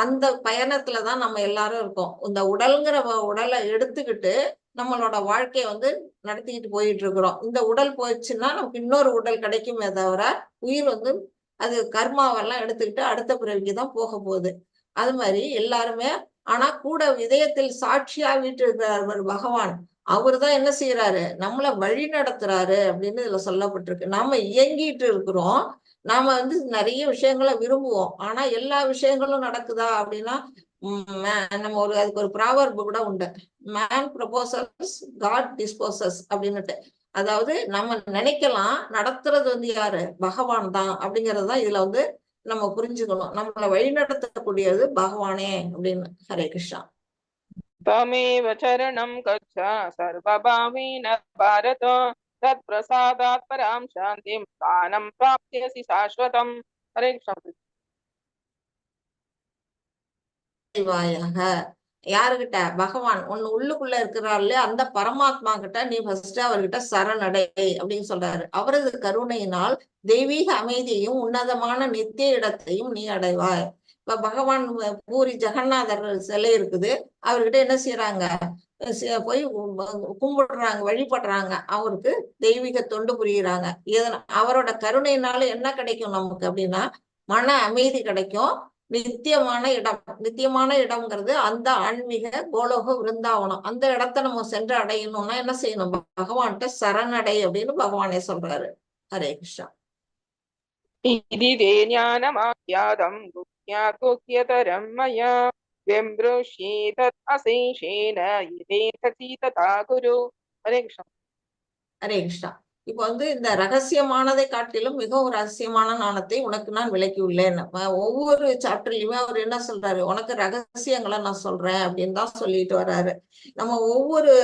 அந்த பயணத்துலதான் நம்ம எல்லாரும் இருக்கோம். இந்த உடல்ங்கிற உடலை எடுத்துக்கிட்டு நம்மளோட வாழ்க்கைய வந்து நடத்திக்கிட்டு போயிட்டு இருக்கிறோம். இந்த உடல் போயிடுச்சுன்னா நமக்கு இன்னொரு உடல் கிடைக்குமே தவிர உயிர் வந்து அது கர்மாவெல்லாம் எடுத்துக்கிட்டு அடுத்த பிறவிக்கு தான் போக போகுது. அது மாதிரி எல்லாருமே, ஆனா கூட இதயத்தில் சாட்சியா வீற்றிருக்கிறார் பகவான். அவர் தான் என்ன செய்யறாரு, நம்மளை வழி நடத்துறாரு அப்படின்னு இதுல சொல்லப்பட்டிருக்கு. நாம இயங்கிட்டு இருக்கிறோம், நாம வந்து நிறைய விஷயங்களை விரும்புவோம். ஆனா எல்லா விஷயங்களும் நடக்குதா அப்படின்னா நம்ம ஒரு அதுக்கு ஒரு ப்ராவர்பு கூட உண்டு, மேன் ப்ரொபோசல்ஸ் காட் டிஸ்போசஸ் அப்படின்னுட்டு. அதாவது நம்ம நினைக்கலாம், நடத்துறது வந்து யாரு, பகவான் தான் அப்படிங்கறதுதான் இதுல வந்து நம்ம புரிஞ்சுக்கணும். நம்மளை வழி நடத்தக்கூடியது பகவானே அப்படின்னு. ஹரே கிருஷ்ணா. தமேவ சரணம் கச்ச சர்வபாவேன பாரத தத் பிரசாதாத் பராம் சாந்திம் தானம் பிராப்யசி சாஸ்வதம். ஹரே கிருஷ்ணா. யாருகிட்ட, பகவான் ஒன்னு உள்ளுக்குள்ள இருக்கிறார் இல்லையா, அந்த பரமாத்மா கிட்ட நீ ஃபர்ஸ்ட் அவர்கிட்ட சரணடை அப்படின்னு சொல்றாரு. அவரது கருணையினால் தெய்வீக அமைதியையும் உன்னதமான நித்திய இடத்தையும் நீ அடைவாய். இப்ப பகவான் பூரி ஜெகநாதர் சிலை இருக்குது, அவர்கிட்ட என்ன செய்யறாங்க, போய் கும்பிடுறாங்க, வழிபடுறாங்க, அவருக்கு தெய்வீக தொண்டு புரியுறாங்க. அவரோட கருணையினால என்ன கிடைக்கும் நமக்கு அப்படின்னா மன அமைதி கிடைக்கும், நித்தியமான இடம். நித்தியமான இடம்ங்கிறது அந்த ஆன்மீக கோலோக விருந்தாவனம். அந்த இடத்த நம்ம சென்று அடையணும்னா என்ன செய்யணும், பகவான்கிட்ட சரணடை அப்படின்னு பகவானே சொல்றாரு. ஹரே கிருஷ்ணா. இதி ஞானமாக்யாதம் குக்யதரம் மயா விம்ருஷி தத் அசேஷேன இதே ததா குரு. ஹரே கிருஷ்ணா. ஹரே கிருஷ்ணா. இப்போ வந்து இந்த ரகசியமானதை காட்டிலும் மிகவும் ரகசியமான ஞானத்தை உனக்கு நான் விளக்கியுள்ளேன். ஒவ்வொரு சாப்டர்லயுமே அவர் என்ன சொல்றாரு, உனக்கு ரகசியங்களை நான் சொல்றேன் அப்படின்னு தான் சொல்லிட்டு வர்றாரு. நம்ம ஒவ்வொரு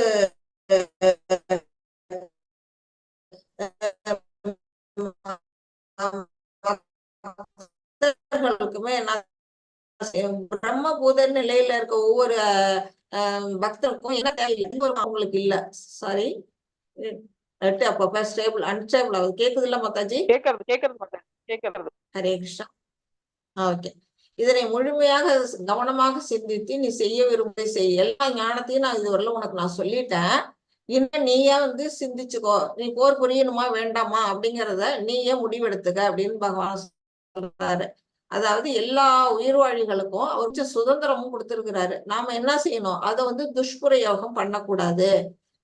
பக்தர்களுக்குமே என்ன பிரம்ம பூத நிலையில இருக்க ஒவ்வொரு பக்தருக்கும் என்ன தேவை அவங்களுக்கு இல்ல, சாரி நெட் அப்பப்ப ஸ்டேபிள் அன்ஸ்டேபிள் ஆகுது. கேக்குது இல்ல மாதாஜி? கேக்குறது கேக்குறது மாதாஜி, கேக்குறது. ஹரே கிருஷ்ணா. ஓகே. இதனை முழுமையாக கவனமாக சிந்தித்து நீ செய்ய விரும்புவதை செய். எல்லா ஞானத்தையும் நான் இதுவரையிலும் உனக்கு நான் சொல்லிட்டேன். இன்னும் நீயே வந்து சிந்திச்சுக்கோ, நீ போர் புரியணுமா வேண்டாமா அப்படிங்கிறத நீயே முடிவெடுத்துக்க அப்படின்னு பகவான் சொல்றாரு. அதாவது எல்லா உயிர்வாழிகளுக்கும் அவர் சுதந்திரமும் கொடுத்திருக்கிறாரு. நாம என்ன செய்யணும், அதை வந்து துஷ்பிரயோகம் பண்ணக்கூடாது.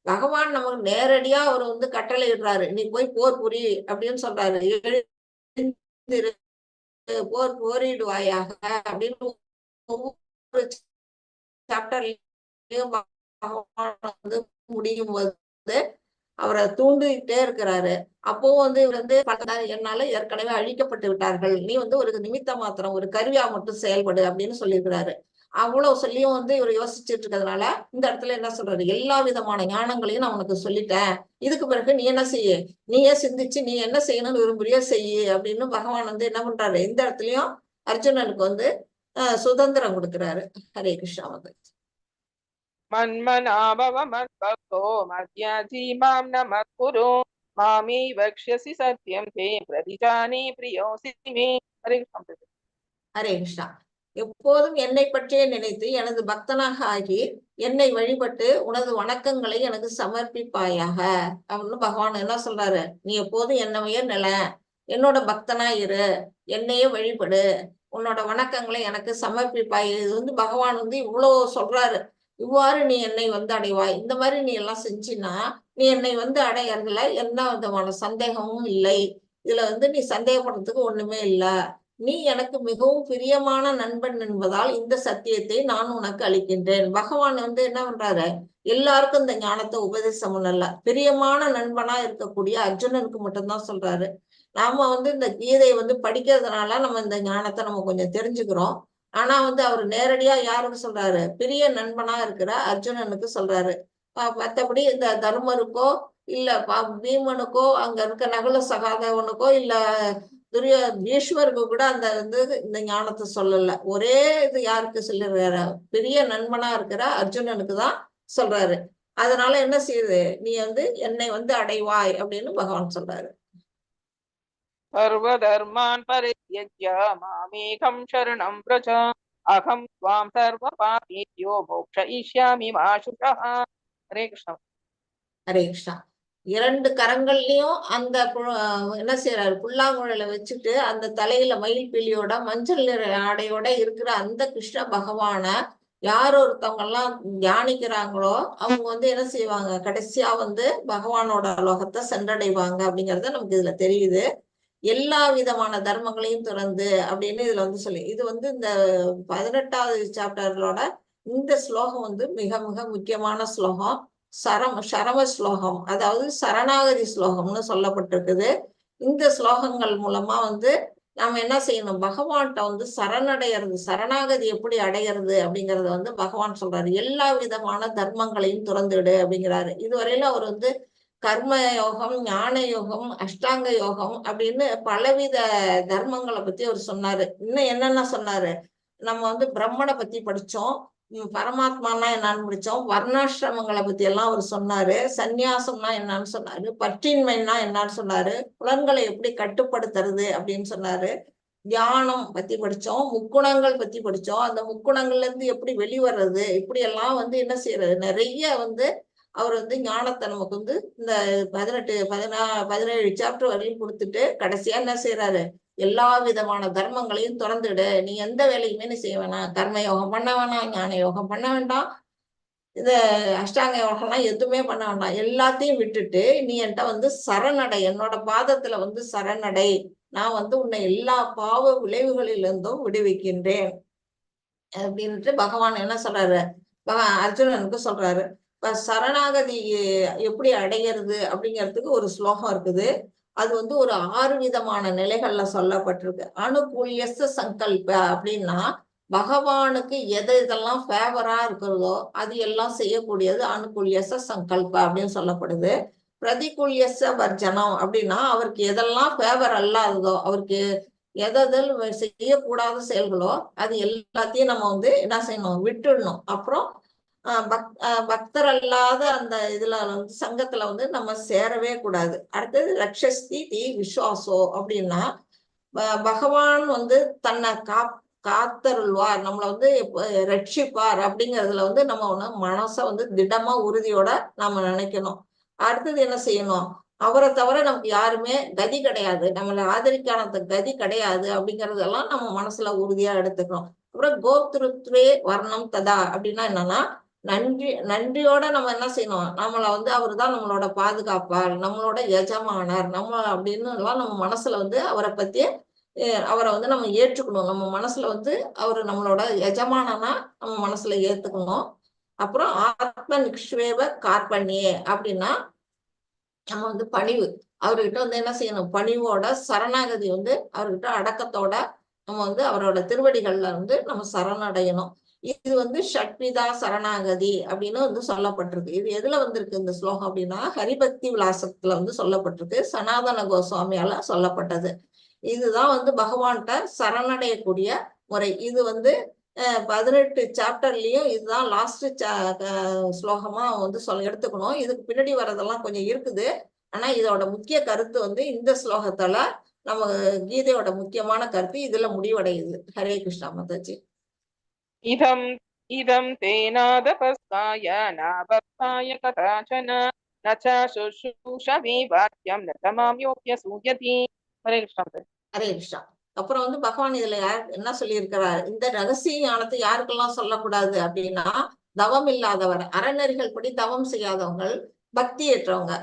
பகவான் நமக்கு நேரடியா அவர் வந்து கட்டளை இடுறாரு, நீ போய் போர் புரி அப்படின்னு சொல்றாரு. எழுந்திரு, போர் போரிடுவாயாக அப்படின்னு ஒவ்வொரு சாப்டர்லயும் பகவான் வந்து முடியும் போது அவரை தூண்டிக்கிட்டே இருக்கிறாரு. அப்பவும் வந்து இவர் வந்து என்னால ஏற்கனவே அழிக்கப்பட்டு விட்டார்கள், நீ வந்து ஒரு நிமித்த மாத்திரம் ஒரு கருவியா மட்டும் செயல்படு அப்படின்னு சொல்லியிருக்கிறாரு. அவ்வளவு சொல்லியும் வந்து இவர் யோசிச்சுட்டு இருக்கிறதுனால இந்த இடத்துல என்ன சொல்றாரு, எல்லா விதமான ஞானங்களையும் நான் உனக்கு சொல்லிட்டேன், இதுக்கு பிறகு நீ என்ன செய்ய, நீயே சிந்திச்சு நீ என்ன செய்யணும்னு விரும்புறியோ செய்யு அப்படின்னு பகவான் வந்து என்ன பண்றாரு, இந்த இடத்துலயும் அர்ஜுனனுக்கு வந்து சுதந்திரம் கொடுக்கிறாரு. ஹரே கிருஷ்ணா. வந்து மன்மனாபவ மத்பக்தோ மத்யாஜி மாம் நமஸ்குரு मामे वक्ष्यसि सत्यं ते प्रतिजाने प्रियोऽसि मे. हरे कृष्ण. ஹரே கிருஷ்ணா. எப்போதும் என்னை பற்றியே நினைத்து எனது பக்தனாக ஆகி என்னை வழிபட்டு உனது வணக்கங்களை எனக்கு சமர்ப்பிப்பாயாக அப்படின்னு பகவான் என்ன சொல்றாரு? நீ எப்போதும் என்னையே நில, என்னோட பக்தனா இரு, என்னையே வழிபடு, உன்னோட வணக்கங்களை எனக்கு சமர்ப்பிப்பாய். இது வந்து பகவான் வந்து இவ்வளோ சொல்றாரு. இவ்வாறு நீ என்னை வந்து அடைவாய். இந்த மாதிரி நீ எல்லாம் செஞ்சினா நீ என்னை வந்து அடையறதுல என்ன விதமான சந்தேகமும் இல்லை. இதுல வந்து நீ சந்தேகப்படுறதுக்கு ஒண்ணுமே இல்லை. நீ எனக்கு மிகவும் பிரியமான நண்பன் என்பதால் இந்த சத்தியத்தை நான் உனக்கு அளிக்கின்றேன். பகவான் வந்து என்ன பண்றாரு? எல்லாருக்கும் இந்த ஞானத்தை உபதேசம் பண்ணல. பிரியமான நண்பனா இருக்கக்கூடிய அர்ஜுனனுக்கு மட்டும்தான் சொல்றாரு. நாம வந்து இந்த கீதை வந்து படிக்கிறதுனால நம்ம இந்த ஞானத்தை நம்ம கொஞ்சம் தெரிஞ்சுக்கிறோம். ஆனா வந்து அவர் நேரடியா யாருக்கு சொல்றாரு? பிரிய நண்பனா இருக்கிற அர்ஜுனனுக்கு சொல்றாரு. மத்தபடி இந்த தர்மருக்கோ இல்ல பீமனுக்கோ அங்க இருக்க நகுல சகாதேவனுக்கோ இல்ல பீஷ்மருக்கு கூட அந்த வந்து இந்த ஞானத்தை சொல்லல. ஒரே இது யாருக்கு சொல்லிடுறாரு? பெரிய நண்பனா இருக்கிற அர்ஜுனனுக்கு தான் சொல்றாரு. அதனால என்ன செய்யுது? நீ வந்து என்னை வந்து அடைவாய் அப்படின்னு பகவான் சொல்றாரு. சர்வதர்மான் பரித்யஜ்ய மாமேகம் சரணம் व्रज அகம் துவாம் சர்வ பாபேभ्यो மோக்ஷயிஷ்யாமி மா சுச்சः. ஹரே கிருஷ்ணா. ஹரே கிருஷ்ணா. இரண்டு கரங்கள்லயும் அந்த என்ன செய்யறாரு? புல்லாங்குழலை வச்சுட்டு அந்த தலையில மயில் பீலியோட மஞ்சள் நிற ஆடையோட இருக்கிற அந்த கிருஷ்ண பகவான யார் ஒருத்தவங்க எல்லாம் தியானிக்கிறாங்களோ அவங்க வந்து என்ன செய்வாங்க? கடைசியா வந்து பகவானோட லோகத்தை சென்றடைவாங்க அப்படிங்கறது நமக்கு இதுல தெரியுது. எல்லா விதமான தர்மங்களையும் துறந்து அப்படின்னு இதுல வந்து சொல்லி, இது வந்து இந்த 18வது சாப்டர்களோட இந்த ஸ்லோகம் வந்து மிக மிக முக்கியமான ஸ்லோகம். சரம ஸ்லோகம், அதாவது சரணாகதி ஸ்லோகம்னு சொல்லப்பட்டிருக்குது. இந்த ஸ்லோகங்கள் மூலமா வந்து நாம என்ன செய்யணும்? பகவான்கிட்ட வந்து சரணடைகிறது, சரணாகதி எப்படி அடையிறது அப்படிங்கறத வந்து பகவான் சொல்றாரு. எல்லா விதமான தர்மங்களையும் துறந்துடு அப்படிங்கிறாரு. இதுவரையில அவர் வந்து கர்ம யோகம், ஞான யோகம், அஷ்டாங்க யோகம் அப்படின்னு பலவித தர்மங்களை பத்தி அவர் சொன்னாரு. இன்னும் என்னென்ன சொன்னாரு? நம்ம வந்து பிரம்மனை பத்தி படிச்சோம், பரமாத்மானா என்னன்னு படிச்சோம், வர்ணாசிரமங்களை பத்தி எல்லாம் அவர் சொன்னாரு, சந்நியாசம்னா என்னன்னு சொன்னாரு, பற்றின்மைன்னா என்னன்னு சொன்னாரு, புலன்களை எப்படி கட்டுப்படுத்துறது அப்படின்னு சொன்னாரு, தியானம் பத்தி படிச்சோம், முக்குணங்கள் பத்தி படிச்சோம், அந்த முக்குணங்கள்ல இருந்து எப்படி வெளிவர்றது, இப்படி எல்லாம் வந்து என்ன செய்யறது, நிறைய வந்து அவர் வந்து ஞானத்தை நமக்கு வந்து இந்த 18 17 சாப்டர் வரையும் கொடுத்துட்டு கடைசியா என்ன செய்யறாரு? எல்லா விதமான தர்மங்களையும் துறந்துடு, நீ எந்த வேலையுமே நீ செய்ய வேணாம், கர்ம யோகம் பண்ண வேணாம், ஞான யோகம் பண்ண வேண்டாம், இந்த அஷ்டாங்க யோகம்லாம் எதுவுமே பண்ண வேண்டாம், எல்லாத்தையும் விட்டுட்டு நீ என்கிட்ட வந்து சரணடை, என்னோட பாதத்துல வந்து சரணடை, நான் வந்து உன்னை எல்லா பாவ விளைவுகளிலிருந்தும் விடுவிக்கின்றேன் அப்படின்ட்டு பகவான் என்ன சொல்றாரு? பகவான் அர்ஜுனனுக்கு சொல்றாரு. இப்ப சரணாகதி எப்படி அடையிறது அப்படிங்கிறதுக்கு ஒரு ஸ்லோகம் இருக்குது. அது வந்து ஒரு 6 விதமான நிலைகள்ல சொல்லப்பட்டிருக்கு. அனுகூல்யச சங்கல்ப அப்படின்னா பகவானுக்கு எது இதெல்லாம் ஃபேவரா இருக்கிறதோ அது எல்லாம் செய்யக்கூடியது அனுகூல்யச சங்கல்ப அப்படின்னு சொல்லப்படுது. பிரதிகூல்யச வர்ஜனம் அப்படின்னா அவருக்கு எதெல்லாம் ஃபேவர் அல்லாததோ, அவருக்கு எதெதில் செய்யக்கூடாத செயல்களோ அது எல்லாத்தையும் நம்ம வந்து என்ன செய்யணும்? விட்டுடணும். அப்புறம் பக்தர் அல்லாத அந்த இதுல வந்து சங்கத்துல வந்து நம்ம சேரவே கூடாது. அடுத்தது ரக்ஷஸ்தி தி விஸ்வாசோ அப்படின்னா பகவான் வந்து தன்னை காத்தருள்வார், நம்மளை வந்து ரட்சிப்பார் அப்படிங்கிறதுல வந்து நம்ம ஒண்ணு மனசை வந்து திடமா உறுதியோட நாம நினைக்கணும். அடுத்தது என்ன செய்யணும்? அவரை தவிர நமக்கு யாருமே கதி கிடையாது, நம்மளை ஆதரிக்கான கதி கிடையாது அப்படிங்கறதெல்லாம் நம்ம மனசுல உறுதியா எடுத்துக்கணும். அப்புறம் கோத்ருத்வே வர்ணம் ததா அப்படின்னா என்னன்னா நன்றியோட நம்ம என்ன செய்யணும்? நம்மளை வந்து அவர் தான் நம்மளோட பாதுகாப்பார், நம்மளோட எஜமானர் நம்ம அப்படின்னு எல்லாம் நம்ம மனசுல வந்து அவரை பத்தி அவரை வந்து நம்ம ஏற்றுக்கணும். நம்ம மனசுல வந்து அவரு நம்மளோட எஜமானனா நம்ம மனசுல ஏத்துக்கணும். அப்புறம் ஆத்ம நிக்ஷேப கார்பண்யே அப்படின்னா நம்ம வந்து பணிவு, அவர்கிட்ட வந்து என்ன செய்யணும்? பணிவோட சரணாகதி வந்து அவர்கிட்ட அடக்கத்தோட நம்ம வந்து அவரோட திருவடிகள்ல வந்து நம்ம சரணடையணும். இது வந்து ஷட்விதா சரணாகதி அப்படின்னு வந்து சொல்லப்பட்டிருக்கு. இது எதுல வந்திருக்கு இந்த ஸ்லோகம் அப்படின்னா ஹரிபக்தி விலாசத்துல வந்து சொல்லப்பட்டிருக்கு, சனாதன கோஸ்வாமியால சொல்லப்பட்டது. இதுதான் வந்து பகவான்கிட்ட சரணடையக்கூடிய முறை. இது வந்து 18 சாப்டர்லயும் இதுதான் லாஸ்ட் ஸ்லோகமா வந்து சொல்ல எடுத்துக்கணும். இதுக்கு பின்னாடி வர்றதெல்லாம் கொஞ்சம் இருக்குது. ஆனா இதோட முக்கிய கருத்து வந்து இந்த ஸ்லோகத்தால நம்ம கீதையோட முக்கியமான கருத்து இதுல முடிவடையுது. ஹரே கிருஷ்ணா மாதாஜி. இதம் இதம் தேனாதபஸ்தாய நாபக்தாய கதாச்சன ந ச சுஷ்ரூஷவே வாக்கியம் ந தமாம் யோக்ய சூயதி. ஹரே கிருஷ்ணா. ஹரே கிருஷ்ணா. அப்புறம் வந்து பகவான் இதுல யார் என்ன சொல்லியிருக்கிறார்? இந்த ரகசிய ஞானத்தை யாருக்கெல்லாம் சொல்லக்கூடாது அப்படின்னா, தவம் இல்லாதவர், அறநெறிகள் படி தவம் செய்யாதவங்க, பக்தியற்றவங்க,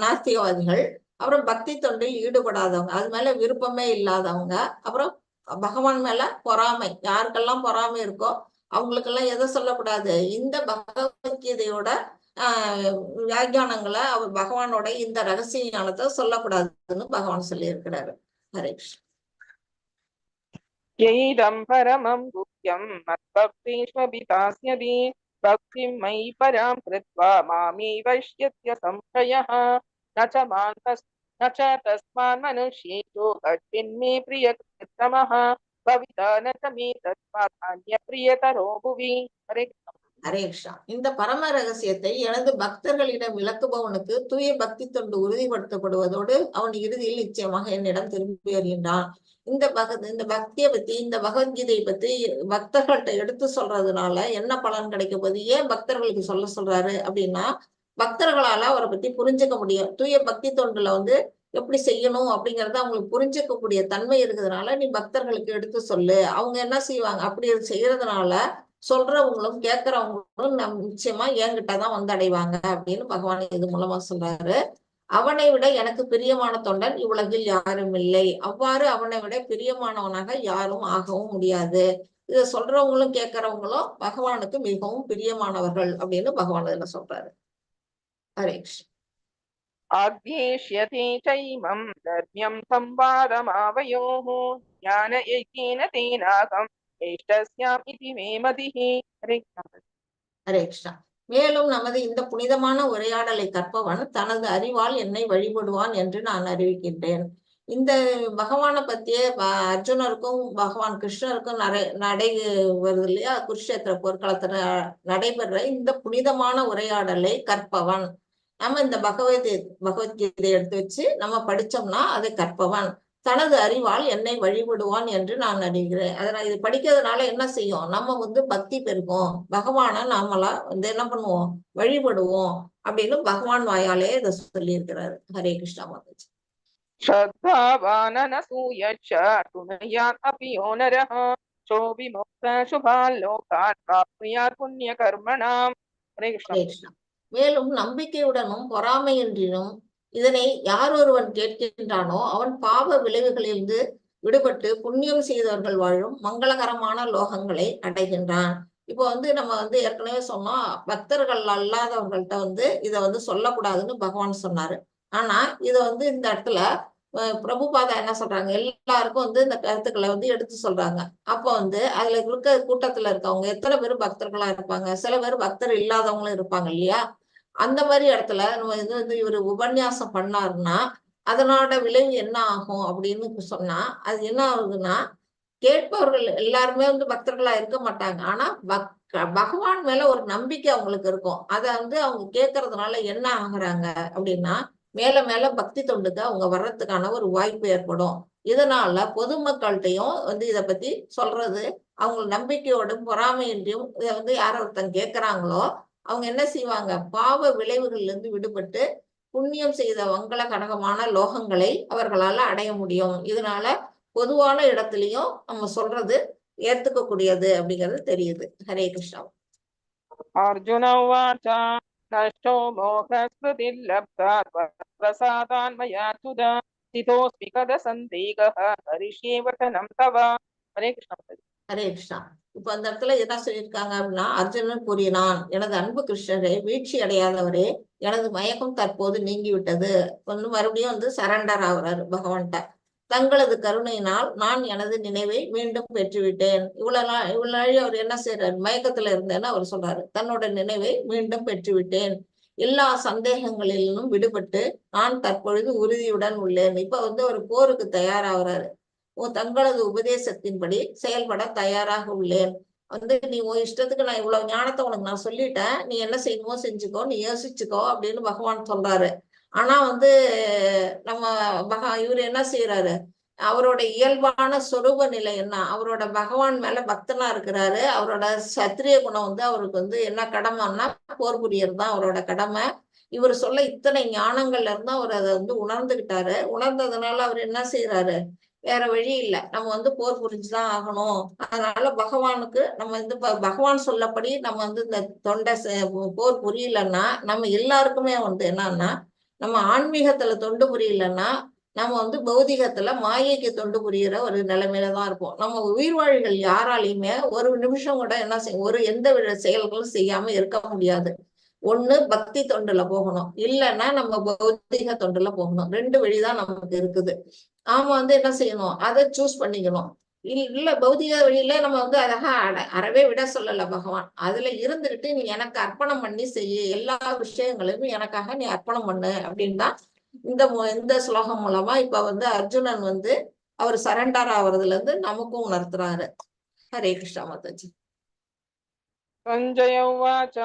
நாஸ்திகவாதிகள், அப்புறம் பக்தி தொண்டில் ஈடுபடாதவங்க, அது மேல விருப்பமே இல்லாதவங்க, அப்புறம் பகவான் மேல பொறாமை, யாருக்கெல்லாம் பொறாமை இருக்கோ அவங்களுக்கெல்லாம் எதை சொல்லக்கூடாது? இந்த பகவத்கீதையோட வியாக்கியானங்களை, அவர் பகவானோட இந்த ரகசிய ஞானத்தை சொல்லக்கூடாதுன்னு பகவான் சொல்லி இருக்கிறாரு. ஹரே கிருஷ்ணா. யைதம் பரமம் குஹ்யம் மத்பக்தேஷ்வபிதாஸ்யதி பக்திம் மயி பராம் கிருத்வா மாமேவைஷ்யத்ய சம்சயः ந ச மாம் தஸ் ந ச தஸ்மான் மனுஷ்யேஷு கஷ்டின்மே பிரியகிருத்தமः பவிதா ந ச மே தஸ்மாத் அந்யப்ரியதரோ புவி. ஹரே கிருஷ்ணா. ஹரே கிருஷ்ணா. இந்த பரம ரகசியத்தை எனது பக்தர்களிடம் விளக்குபவனுக்கு தூய பக்தி தொண்டு உறுதிப்படுத்தப்படுவதோடு அவன் இறுதியில் நிச்சயமாக என்னிடம் திரும்பி வருகின்றான். இந்த பக்தியை பத்தி, இந்த பகவத்கீதையை பத்தி பக்தர்கள்ட்ட எடுத்து சொல்றதுனால என்ன பலன் கிடைக்க போகுது? ஏன் பக்தர்களுக்கு சொல்ல சொல்றாரு அப்படின்னா, பக்தர்களால அவரை பத்தி புரிஞ்சுக்க முடியும். தூய பக்தி தொண்டுல வந்து எப்படி செய்யணும் அப்படிங்கறத அவங்களுக்கு புரிஞ்சுக்கக்கூடிய தன்மை இருக்கிறதுனால நீ பக்தர்களுக்கு எடுத்து சொல்லு. அவங்க என்ன செய்வாங்க? அப்படி செய்யறதுனால சொல்றவங்களும் கேட்கறவங்களும் நிச்சயமா என்கிட்டதான் வந்து அடைவாங்க அப்படின்னு பகவான் இது மூலமா சொல்றாரு. அவனை விட எனக்கு பிரியமான தொண்டன் இவ்வுலகில் யாரும் இல்லை. அவ்வாறு அவனை விட பிரியமானவனாக யாரும் ஆகவும் முடியாது. இதை சொல்றவங்களும் கேட்கறவங்களும் பகவானுக்கு மிகவும் பிரியமானவர்கள் அப்படின்னு பகவான் இதுல சொல்றாரு. ஹரே கிருஷ்ணா. ஆக்யேஷ்யதே சைமம் தர்மியம் சம்வாதமாவயோः ஞானயஜ்ஞேன தேனாகம் ஏஷ்டஸ்யாம் இதி மே மதிः. ஹரே கிருஷ்ணா. ஹரே கிருஷ்ணா. மேலும் நமது இந்த புனிதமான உரையாடலை கற்பவன் தனது அறிவால் என்னை வழிபடுவான் என்று நான் அறிவிக்கின்றேன். இந்த பகவானை பத்தியே அர்ஜுனருக்கும் பகவான் கிருஷ்ணருக்கும் நடை வருது இல்லையா? குருஷேத்திர போர்க்களத்துல நடைபெற இந்த புனிதமான உரையாடலை கற்பவன், நம்ம இந்த பகவத்கீதையை எடுத்து வச்சு நம்ம படிச்சோம்னா அதை கற்பவன் தனது அறிவால் என்னை வழிபடுவான் என்று நான் அறிகிறேன். அதனால இது படிக்கிறதுனால என்ன செய்யும்? நம்ம வந்து பக்தி பெருகும், பகவானை நாமளா வந்து என்ன பண்ணுவோம்? வழிபடுவோம் அப்படின்னு பகவான் வாயாலே இதை சொல்லியிருக்கிறாரு. ஹரே கிருஷ்ணா மாதாஜி. श्रद्धावाननसूयश्च शृणुयात् अपि यो नरः सोऽविमुक्तः शुभान् लोकान् प्राप्नुयात् पुण्यकर्मणाम्. ஹரே கிருஷ்ணா. ஹரே கிருஷ்ணா. மேலும் நம்பிக்கையுடனும் பொறாமையின்றியும் இதனை யார் ஒருவன் கேட்கின்றானோ அவன் பாவ விளைவுகளிலிருந்து விடுபட்டு புண்ணியம் செய்தவர்கள் வாழும் மங்களகரமான லோகங்களை அடைகின்றான். இப்போ வந்து நம்ம வந்து ஏற்கனவே சொன்னோம், பக்தர்கள் அல்லாதவர்கள்ட்ட வந்து இதை வந்து சொல்லக்கூடாதுன்னு பகவான் சொன்னாரு. ஆனா இதை வந்து இந்த இடத்துல பிரபுபாதா என்ன சொல்றாங்க? எல்லாருக்கும் வந்து இந்த கருத்துக்களை வந்து எடுத்து சொல்றாங்க. அப்போ வந்து அதுல இருக்க கூட்டத்துல இருக்கவங்க எத்தனை பேர் பக்தர்களா இருப்பாங்க? சில பேர் பக்தர் இல்லாதவங்களும் இருப்பாங்க இல்லையா? அந்த மாதிரி இடத்துல நம்ம இது வந்து இவர் உபன்யாசம் பண்ணாருன்னா அதனோட விளைவு என்ன ஆகும் அப்படின்னு சொன்னா, அது என்ன ஆகுதுன்னா, கேட்பவர்கள் எல்லாருமே வந்து பக்தர்களா இருக்க மாட்டாங்க. ஆனா பகவான் மேல ஒரு நம்பிக்கை அவங்களுக்கு இருக்கும். அதை வந்து அவங்க கேட்கறதுனால என்ன ஆகுறாங்க அப்படின்னா, மேல மேல பக்தி தொண்டுக்கு அவங்க வர்றதுக்கான ஒரு வாய்ப்பு ஏற்படும். இதனால பொதுமக்கள்கிட்டையும் வந்து இதை பத்தி சொல்றது, அவங்க நம்பிக்கையோடும் பொறாமையின்றியும் இதை வந்து யார ஒருத்தங்க கேட்கறாங்களோ அவங்க என்ன செய்வாங்க? பாவ விளைவுகள்ல இருந்து விடுபட்டு புண்ணியம் செய்த மங்கள கடகமான லோகங்களை அவர்களால அடைய முடியும். இதனால பொதுவான இடத்துலயும் நம்ம சொல்றது ஏத்துக்கக்கூடியது அப்படிங்கிறது தெரியுது. ஹரே கிருஷ்ணா. அர்ஜுன உவாச்ச நஷ்டோ மோகஸ்மிருதிர்லப்தா த்வத்பிரசாதான் மயா ஸ்திதோஸ்மி கத சந்தேகः கரிஷ்யே வச்சனம் தவ. ஹரே கிருஷ்ணா. ஹரே கிருஷ்ணா. இப்ப அந்த இடத்துல என்ன சொல்லியிருக்காங்க அப்படின்னா, அர்ஜுனன் கூறினான், எனது அன்பு கிருஷ்ணரே, வீழ்ச்சி அடையாதவரே, எனது மயக்கம் தற்போது நீங்கிவிட்டது. வந்து மறுபடியும் வந்து சரண்டர் ஆகுறாரு பகவான்கிட்ட. தங்களது கருணையினால் நான் எனது நினைவை மீண்டும் பெற்றுவிட்டேன். இவ்வளவு நாள் அவர் என்ன செய்யறாரு? மயக்கத்துல இருந்தேன்னு அவர் சொல்றாரு. தன்னோட நினைவை மீண்டும் பெற்றுவிட்டேன். எல்லா சந்தேகங்களிலும் விடுபட்டு நான் தற்பொழுது உறுதியுடன் உள்ளேன். இப்ப வந்து ஒரு போருக்கு தயாராகிறாரு. தங்களது உபதேசத்தின்படி செயல்பட தயாராக உள்ளேன். வந்து நீ உன் இஷ்டத்துக்கு, நான் இவ்வளவு ஞானத்தை உனக்கு நான் சொல்லிட்டேன், நீ என்ன செய்யணுமோ செஞ்சுக்கோ, நீ யோசிச்சுக்கோ அப்படின்னு பகவான் சொல்றாரு. ஆனா வந்து நம்ம இவர் என்ன செய்யறாரு, அவரோட இயல்பான சொரூப நிலை என்ன, அவரோட பகவான் மேல பக்தனா இருக்கிறாரு. அவரோட சத்திரிய குணம் வந்து அவருக்கு வந்து என்ன கடமைன்னா போர் புரியறது தான் அவரோட கடமை. இவர் சொல்ல இத்தனை ஞானங்கள்ல இருந்து அவர் அதை வந்து உணர்ந்துகிட்டாரு. உணர்ந்ததுனால அவர் என்ன செய்யறாரு, வேற வழி இல்லை, நம்ம வந்து போர் புரிஞ்சுதான் ஆகணும். அதனால பகவானுக்கு நம்ம வந்து பகவான் சொல்லப்படி நம்ம வந்து இந்த தொண்டை போர் புரியலன்னா நம்ம எல்லாருக்குமே வந்து என்னன்னா, நம்ம ஆன்மீகத்துல தொண்டு புரியலன்னா நம்ம வந்து பௌதிகத்துல மாயைக்கு தொண்டு புரியிற ஒரு நிலைமையில தான் இருப்போம். நம்ம உயிர்வாழிகள் யாராலையுமே ஒரு நிமிஷம் கூட என்ன செய்ய, ஒரு எந்த வித செயல்களும் செய்யாம இருக்க முடியாது. ஒண்ணு பக்தி தொண்டுல போகணும், இல்லைன்னா நம்ம பௌதிக தொண்டுல போகணும். ரெண்டு வழிதான் நமக்கு இருக்குது. நாம வந்து என்ன செய்யணும், அதை சூஸ் பண்ணிக்கணும். இல்ல பௌதிக வழியில நம்ம வந்து அழகா அறவே விட சொல்லல பகவான். அதுல இருந்துகிட்டு நீ எனக்கு அர்ப்பணம் பண்ணி செய்ய, எல்லா விஷயங்களையும் எனக்காக நீ அர்ப்பணம் பண்ணு அப்படின்னு தான் இந்த இந்த ஸ்லோகம் மூலமா இப்ப வந்து அர்ஜுனன் வந்து அவர் சரண்டர் ஆகுறதுல இருந்து நமக்கும் உணர்த்துறாரு. ஹரே கிருஷ்ணா மாதாஜி. सञ्जय उवाच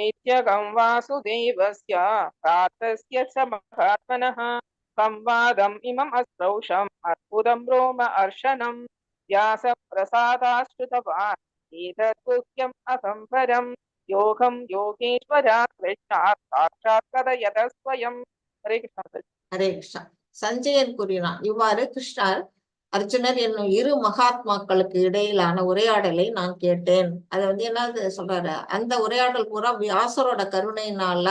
इत्यगं वासुदेवस्य प्रातस्य च महात्मनः संवादम् इमम् अश्रौषम् अद्भुतं रोम अर्शनम् व्यासप्रसादाश्रुतवान् एतद् गुह्यम् असंवरम् योगं योगेश्वरात् कृष्णात् साक्षात् कथयत स्वयम्. ஹரே கிருஷ்ணா. ஹரே கிருஷ்ணா. சஞ்சயன் கூறினான், இவ்வாறு கிருஷ்ணர் அர்ஜுனர் என்னும் இரு மகாத்மாக்களுக்கு இடையிலான உரையாடலை நான் கேட்டேன். அதை வந்து என்ன சொல்றாரு, அந்த உரையாடல் பூரா வியாசரோட கருணையினால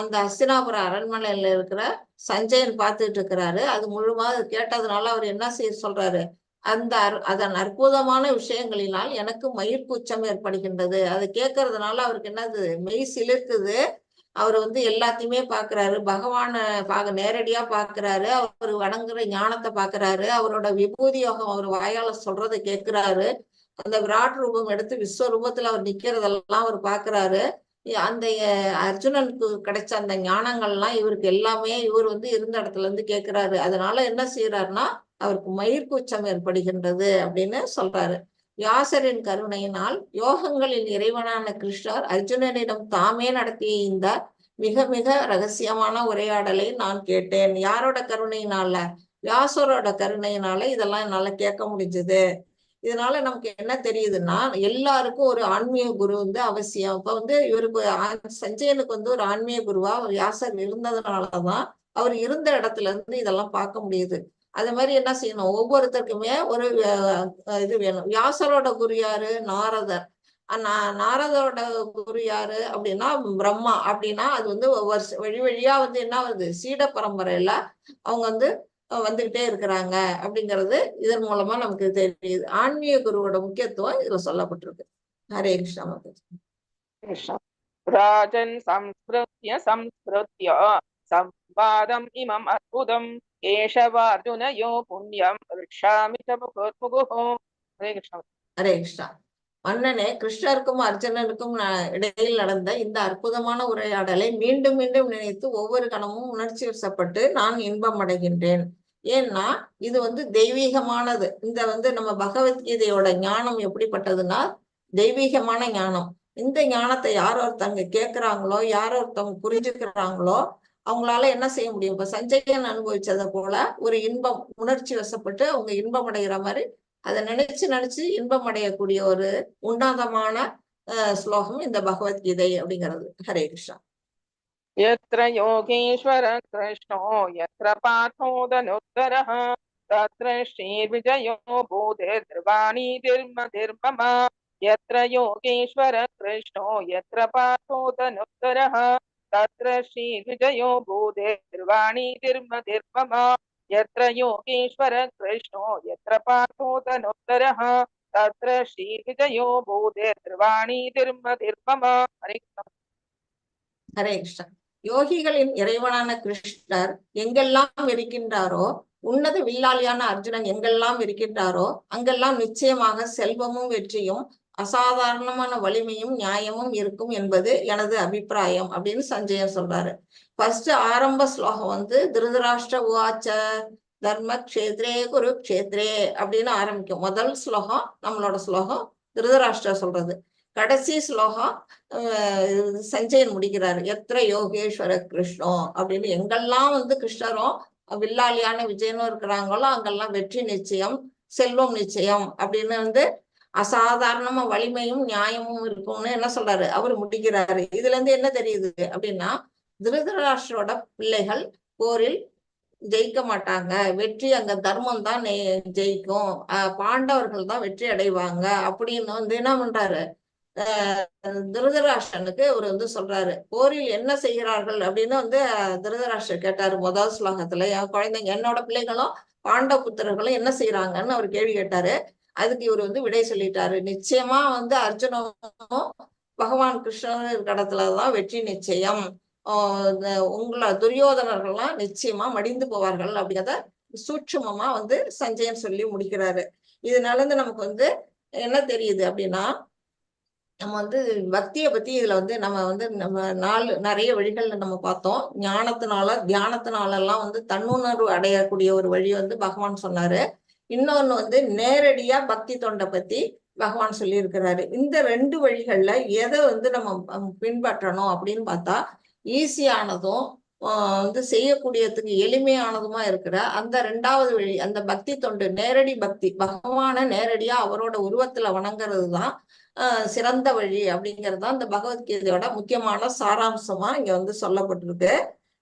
அந்த ஹஸ்தினாபுர அரண்மனையில இருக்கிற சஞ்சயன் பார்த்துட்டு இருக்கிறாரு. அது முழுமா கேட்டதுனால அவர் என்ன செய்ய சொல்றாரு, அந்த அதன் அற்புதமான விஷயங்களினால் எனக்கு மயிர்கூச்சம் ஏற்படுகின்றது. அதை கேட்கறதுனால அவருக்கு என்னது மெய் சிலிர்க்குது. அவர் வந்து எல்லாத்தையுமே பாக்குறாரு, பகவான நேரடியா பாக்குறாரு, அவர் வணங்குற ஞானத்தை பாக்குறாரு, அவரோட விபூதி யோகம் அவர் வாயால சொல்றதை கேட்கிறாரு, அந்த விராட் ரூபம் எடுத்து விஸ்வரூபத்துல அவர் நிக்கிறதெல்லாம் அவர் பாக்குறாரு. அந்த அர்ஜுனனுக்கு கிடைச்ச அந்த ஞானங்கள்லாம் இவருக்கு எல்லாமே இவர் வந்து இருந்த இடத்துல இருந்து கேட்கிறாரு. அதனால என்ன செய்யறாருன்னா அவருக்கு மயிர்கூச்சம் ஏற்படுகின்றது அப்படின்னு சொல்றாரு. வியாசரின் கருணையினால் யோகங்களின் இறைவனான கிருஷ்ணர் அர்ஜுனனிடம் தாமே நடத்திய இந்த மிக மிக ரகசியமான உரையாடலை நான் கேட்டேன். யாரோட கருணையினால? வியாசரோட கருணையினால இதெல்லாம் என்னால கேட்க முடிஞ்சது. இதனால நமக்கு என்ன தெரியுதுன்னா, எல்லாருக்கும் ஒரு ஆன்மீக குரு வந்து அவசியம். இப்ப வந்து இவருக்கு சஞ்சயனுக்கு வந்து ஒரு ஆன்மீக குருவா வியாசர் இருந்ததுனாலதான் அவர் இருந்த இடத்துல இருந்து இதெல்லாம் பார்க்க முடியுது. அது மாதிரி என்ன செய்யணும், ஒவ்வொருத்தருக்குமே ஒரு இது வேணும். வியாசரோட குரு யாரு? நாரதர். நாரதரோட குரு யாரு அப்படின்னா பிரம்மா. அப்படின்னா அது வந்து வழி வழியா வந்து என்ன வருது, சீட பரம்பரையில அவங்க வந்து வந்துகிட்டே இருக்கிறாங்க அப்படிங்கிறது இதன் மூலமா நமக்கு தெரியுது. ஆன்மீக குருவோட முக்கியத்துவம் இதுல சொல்லப்பட்டிருக்கு. ஹரே கிருஷ்ணா மாதாஜி. கிருஷ்ணா. ராஜன் சம்ஸ்கிருத்ய சம்ஸ்கிருத்ய சம்வாதம் இமம் அத்புதம் கேசவார்ஜுனயோ புண்ணியம் ரிக்ஷாமி ச முகுர்முகுஹ. ஹரே கிருஷ்ணா. ஹரே கிருஷ்ணா. மன்னனே, கிருஷ்ணருக்கும் அர்ஜுனனுக்கும் இடையில் நடந்த இந்த அற்புதமான உரையாடலை மீண்டும் மீண்டும் நினைத்து ஒவ்வொரு கணமும் உணர்ச்சி வசப்பட்டு நான் இன்பம் அடைகின்றேன். ஏன்னா இது வந்து தெய்வீகமானது. இந்த வந்து நம்ம பகவத்கீதையோட ஞானம் எப்படிப்பட்டதுன்னா தெய்வீகமான ஞானம். இந்த ஞானத்தை யார் ஒருத்தவங்க கேட்கிறாங்களோ, யார் ஒருத்தவங்க புரிஞ்சுக்கிறாங்களோ அவங்களால என்ன செய்ய முடியும்? இப்ப சஞ்சயன் அனுபவிச்சதை போல ஒரு இன்பம் உணர்ச்சி வசப்பட்டு அவங்க இன்பம் அடைகிற மாதிரி அதை நினைச்சு நினைச்சு இன்பம் அடையக்கூடிய ஒரு உன்னதமான ஸ்லோகம் இந்த பகவத்கீதை அப்படிங்கிறது. ஹரே கிருஷ்ணா. यत्र योगेश्वर कृष्णो यत्र पार्थो धनुर्धरः तत्र श्रीर्विजयो बोधिर्वाणीतिर्मतिर्मम. यत्र योगेश्वर कृष्णो यत्र पार्थो धनुर्धरः तत्र श्रीर्विजयो बोधिर्वाणीतिर्मतिर्मम. यत्र योगेश्वर कृष्णो यत्र पार्थो धनुर्धरः तत्र श्रीविजयो बोधिर्वाणीतिर्मतिर्मम. हरे कृष्ण. ஹரே கிருஷ்ணா. யோகிகளின் இறைவனான கிருஷ்ணர் எங்கெல்லாம் இருக்கின்றாரோ, உன்னத வில்லாளியான அர்ஜுனன் எங்கெல்லாம் இருக்கின்றாரோ அங்கெல்லாம் நிச்சயமாக செல்வமும் வெற்றியும் அசாதாரணமான வலிமையும் நியாயமும் இருக்கும் என்பது எனது அபிப்பிராயம் அப்படின்னு சஞ்சயன் சொல்றாரு. ஃபர்ஸ்ட் ஆரம்ப ஸ்லோகம் வந்து திருதராஷ்டிர உவாச்ச தர்ம கஷேத்ரே குரு கஷேத்ரே அப்படின்னு ஆரம்பிக்கும். முதல் ஸ்லோகம் நம்மளோட ஸ்லோகம் திருதராஷ்டிரா சொல்றது. கடைசி ஸ்லோகம் சஞ்சயன் முடிக்கிறாரு, எத்திர யோகேஸ்வர கிருஷ்ணோ அப்படின்னு. எங்கெல்லாம் வந்து கிருஷ்ணரும் வில்லாளியான விஜயனும் இருக்கிறாங்களோ அங்கெல்லாம் வெற்றி நிச்சயம், செல்வம் நிச்சயம் அப்படின்னு வந்து அசாதாரணமா வலிமையும் நியாயமும் இருக்கும்னு என்ன சொல்றாரு அவர் முடிக்கிறாரு. இதுல இருந்து என்ன தெரியுது அப்படின்னா, திருதராஷ்டிரோட பிள்ளைகள் போரில் ஜெயிக்க மாட்டாங்க, வெற்றி அங்க தர்மம் தான் ஜெயிக்கும், பாண்டவர்கள் தான் வெற்றி அடைவாங்க அப்படின்னு வந்து என்ன பண்றாரு, திருதராஷ்டிரனுக்கு அவர் வந்து சொல்றாரு. போரில் என்ன செய்கிறார்கள் அப்படின்னு வந்து திருதராஷ்டிரர் கேட்டாரு முதல் ஸ்லோகத்துல. என் குழந்தைங்க, என்னோட பிள்ளைகளும் பாண்டவ புத்திரர்களும் என்ன செய்யறாங்கன்னு அவர் கேள்வி கேட்டாரு. அதுக்கு இவர் வந்து விடை சொல்லிட்டாரு. நிச்சயமா வந்து அர்ஜுனனும் பகவான் கிருஷ்ணரும் இருக்கிற இடத்துலதான் வெற்றி நிச்சயம், உங்களை துரியோதனர்கள்லாம் நிச்சயமா மடிந்து போவார்கள் அப்படிங்கிறத சூட்சுமமா வந்து சஞ்சயன் சொல்லி முடிக்கிறாரு. இதனால இருந்து நமக்கு வந்து என்ன தெரியுது அப்படின்னா, நம்ம வந்து பக்தியை பத்தி இதுல வந்து நம்ம வந்து நம்ம நாலு நிறைய வழிகள்ல நம்ம பார்த்தோம். ஞானத்தினால தியானத்தினால எல்லாம் வந்து தன்னுணர்வு அடையக்கூடிய ஒரு வழி வந்து பகவான் சொன்னாரு. இன்னொன்னு வந்து நேரடியா பக்தி தொண்டை பத்தி பகவான் சொல்லி இருக்கிறாரு. இந்த ரெண்டு வழிகள்ல எதை வந்து நம்ம பின்பற்றணும் அப்படின்னு பார்த்தா, ஈஸியானதும் வந்து செய்யக்கூடியதுக்கு எளிமையானதுமா இருக்கிற அந்த ரெண்டாவது வழி, அந்த பக்தி தொண்டு, நேரடி பக்தி, பகவானை நேரடியா அவரோட உருவத்துல வணங்குறது தான் சிறந்த வழி அப்படிங்கிறது தான் இந்த பகவத்கீதையோட முக்கியமான சாராம்சமா இங்க வந்து சொல்லப்பட்டிருக்கு.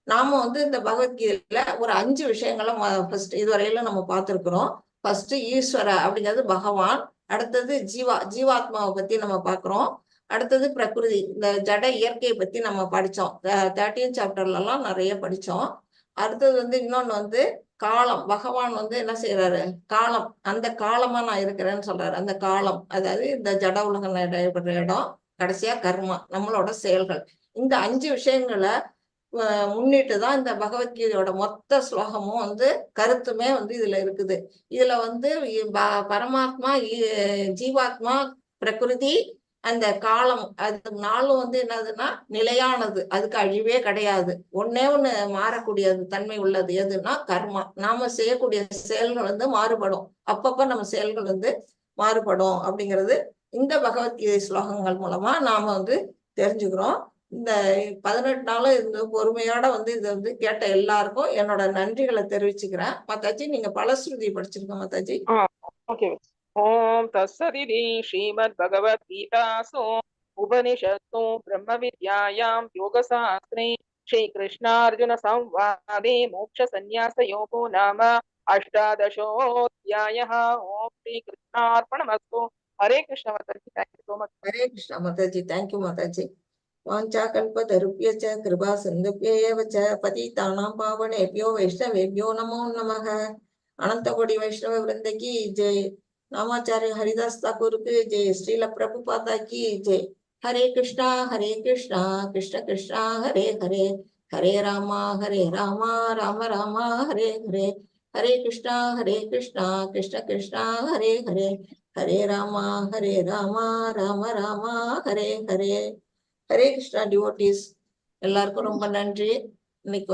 நாம வந்து இந்த பகவத்கீதையில ஒரு 5 விஷயங்களை ஃபர்ஸ்ட் இதுவரையில நம்ம பார்த்திருக்கிறோம். ஃபர்ஸ்ட் ஈஸ்வர அப்படிங்கிறது பகவான், அடுத்தது ஜீவாத்மாவை பத்தி நம்ம பாக்குறோம், அடுத்தது பிரகிருதி, இந்த ஜட இயற்கையை பத்தி நம்ம படிச்சோம். 13 சாப்டர்ல எல்லாம் நிறைய படிச்சோம். அடுத்தது வந்து இன்னொன்னு வந்து காலம், பகவான் வந்து என்ன செய்யறாரு, காலம், அந்த காலமா நான் இருக்கிறேன்னு சொல்றாரு. அந்த காலம் அதாவது இந்த ஜட உலகம் நடைபெற இடம். கடைசியா கர்மா, நம்மளோட செயல்கள். இந்த 5 விஷயங்களை முன்னிட்டு தான் இந்த பகவத்கீதையோட மொத்த ஸ்லோகமும் வந்து கருத்துமே வந்து இதுல இருக்குது. இதுல வந்து பரமாத்மா, ஜீவாத்மா, பிரகிருதி, அந்த காலம், அது நாளும் வந்து என்னதுன்னா நிலையானது, அதுக்கு அழிவே கிடையாது. ஒன்னே ஒண்ணு மாறக்கூடியது தன்மை உள்ளது எதுன்னா கர்மா. நாம செய்யக்கூடிய செயல்கள் வந்து மாறுபடும், அப்பப்ப நம்ம செயல்கள் வந்து மாறுபடும் அப்படிங்கிறது இந்த பகவத்கீதை ஸ்லோகங்கள் மூலமா நாம வந்து தெரிஞ்சுக்கிறோம். இந்த 18 நாளும் இந்த பொறுமையோட வந்து இதை வந்து கேட்ட எல்லாருக்கும் என்னோட நன்றிகளை தெரிவிச்சுக்கிறேன். மாதாஜி, நீங்க பலஸ்ருதி படிச்சிருக்க மாதாஜி. ஓகே. ஓம் தத்சதிதி ஸ்ரீமத் பகவத்கீதாசு உபனிஷத்து பிரம்ம வித்யாயாம் யோகசாஸ்திரே ஸ்ரீ கிருஷ்ணார்ஜுன சம்வாதே மோக்ஷ சந்நியாச யோகோ நாம அஷ்டாதசோத்யாயः. ஓம் Sri கிருஷ்ணார்ப்பணமஸ்து. Hare Krishna Mataji, thank you so much. Hare Krishna Mataji, thank you Mataji. வாஞ்சாகல்பதருப்ய ச கிருபா சிந்துப்ய ஏவ ச பதிதானாம் பாவனேப்யோ வைஷ்ணவேப்யோ நமோ நமः. அனந்தகோடி வைஷ்ணவ விருந்தகி ஜெய். நாமாச்சாரிய ஹரிதாஸ் தாக்கூருக்கு ஜெய். ஸ்ரீல பிரபுபாதா கி ஜெய். ஹரே கிருஷ்ணா ஹரே கிருஷ்ணா கிருஷ்ண கிருஷ்ணா ஹரே ஹரே, ஹரே ராமா ஹரே ராமா ராம ராமா ஹரே ஹரே, ஹரே கிருஷ்ணா ஹரே கிருஷ்ணா கிருஷ்ண கிருஷ்ணா ஹரே ஹரே, ஹரே ராமா ஹரே ராமா ராம ராமா ஹரே ஹரே. ஹரே கிருஷ்ணா டிவோட்டீஸ் எல்லாருக்கும் ரொம்ப நன்றி. இன்னைக்கு கொஞ்சம்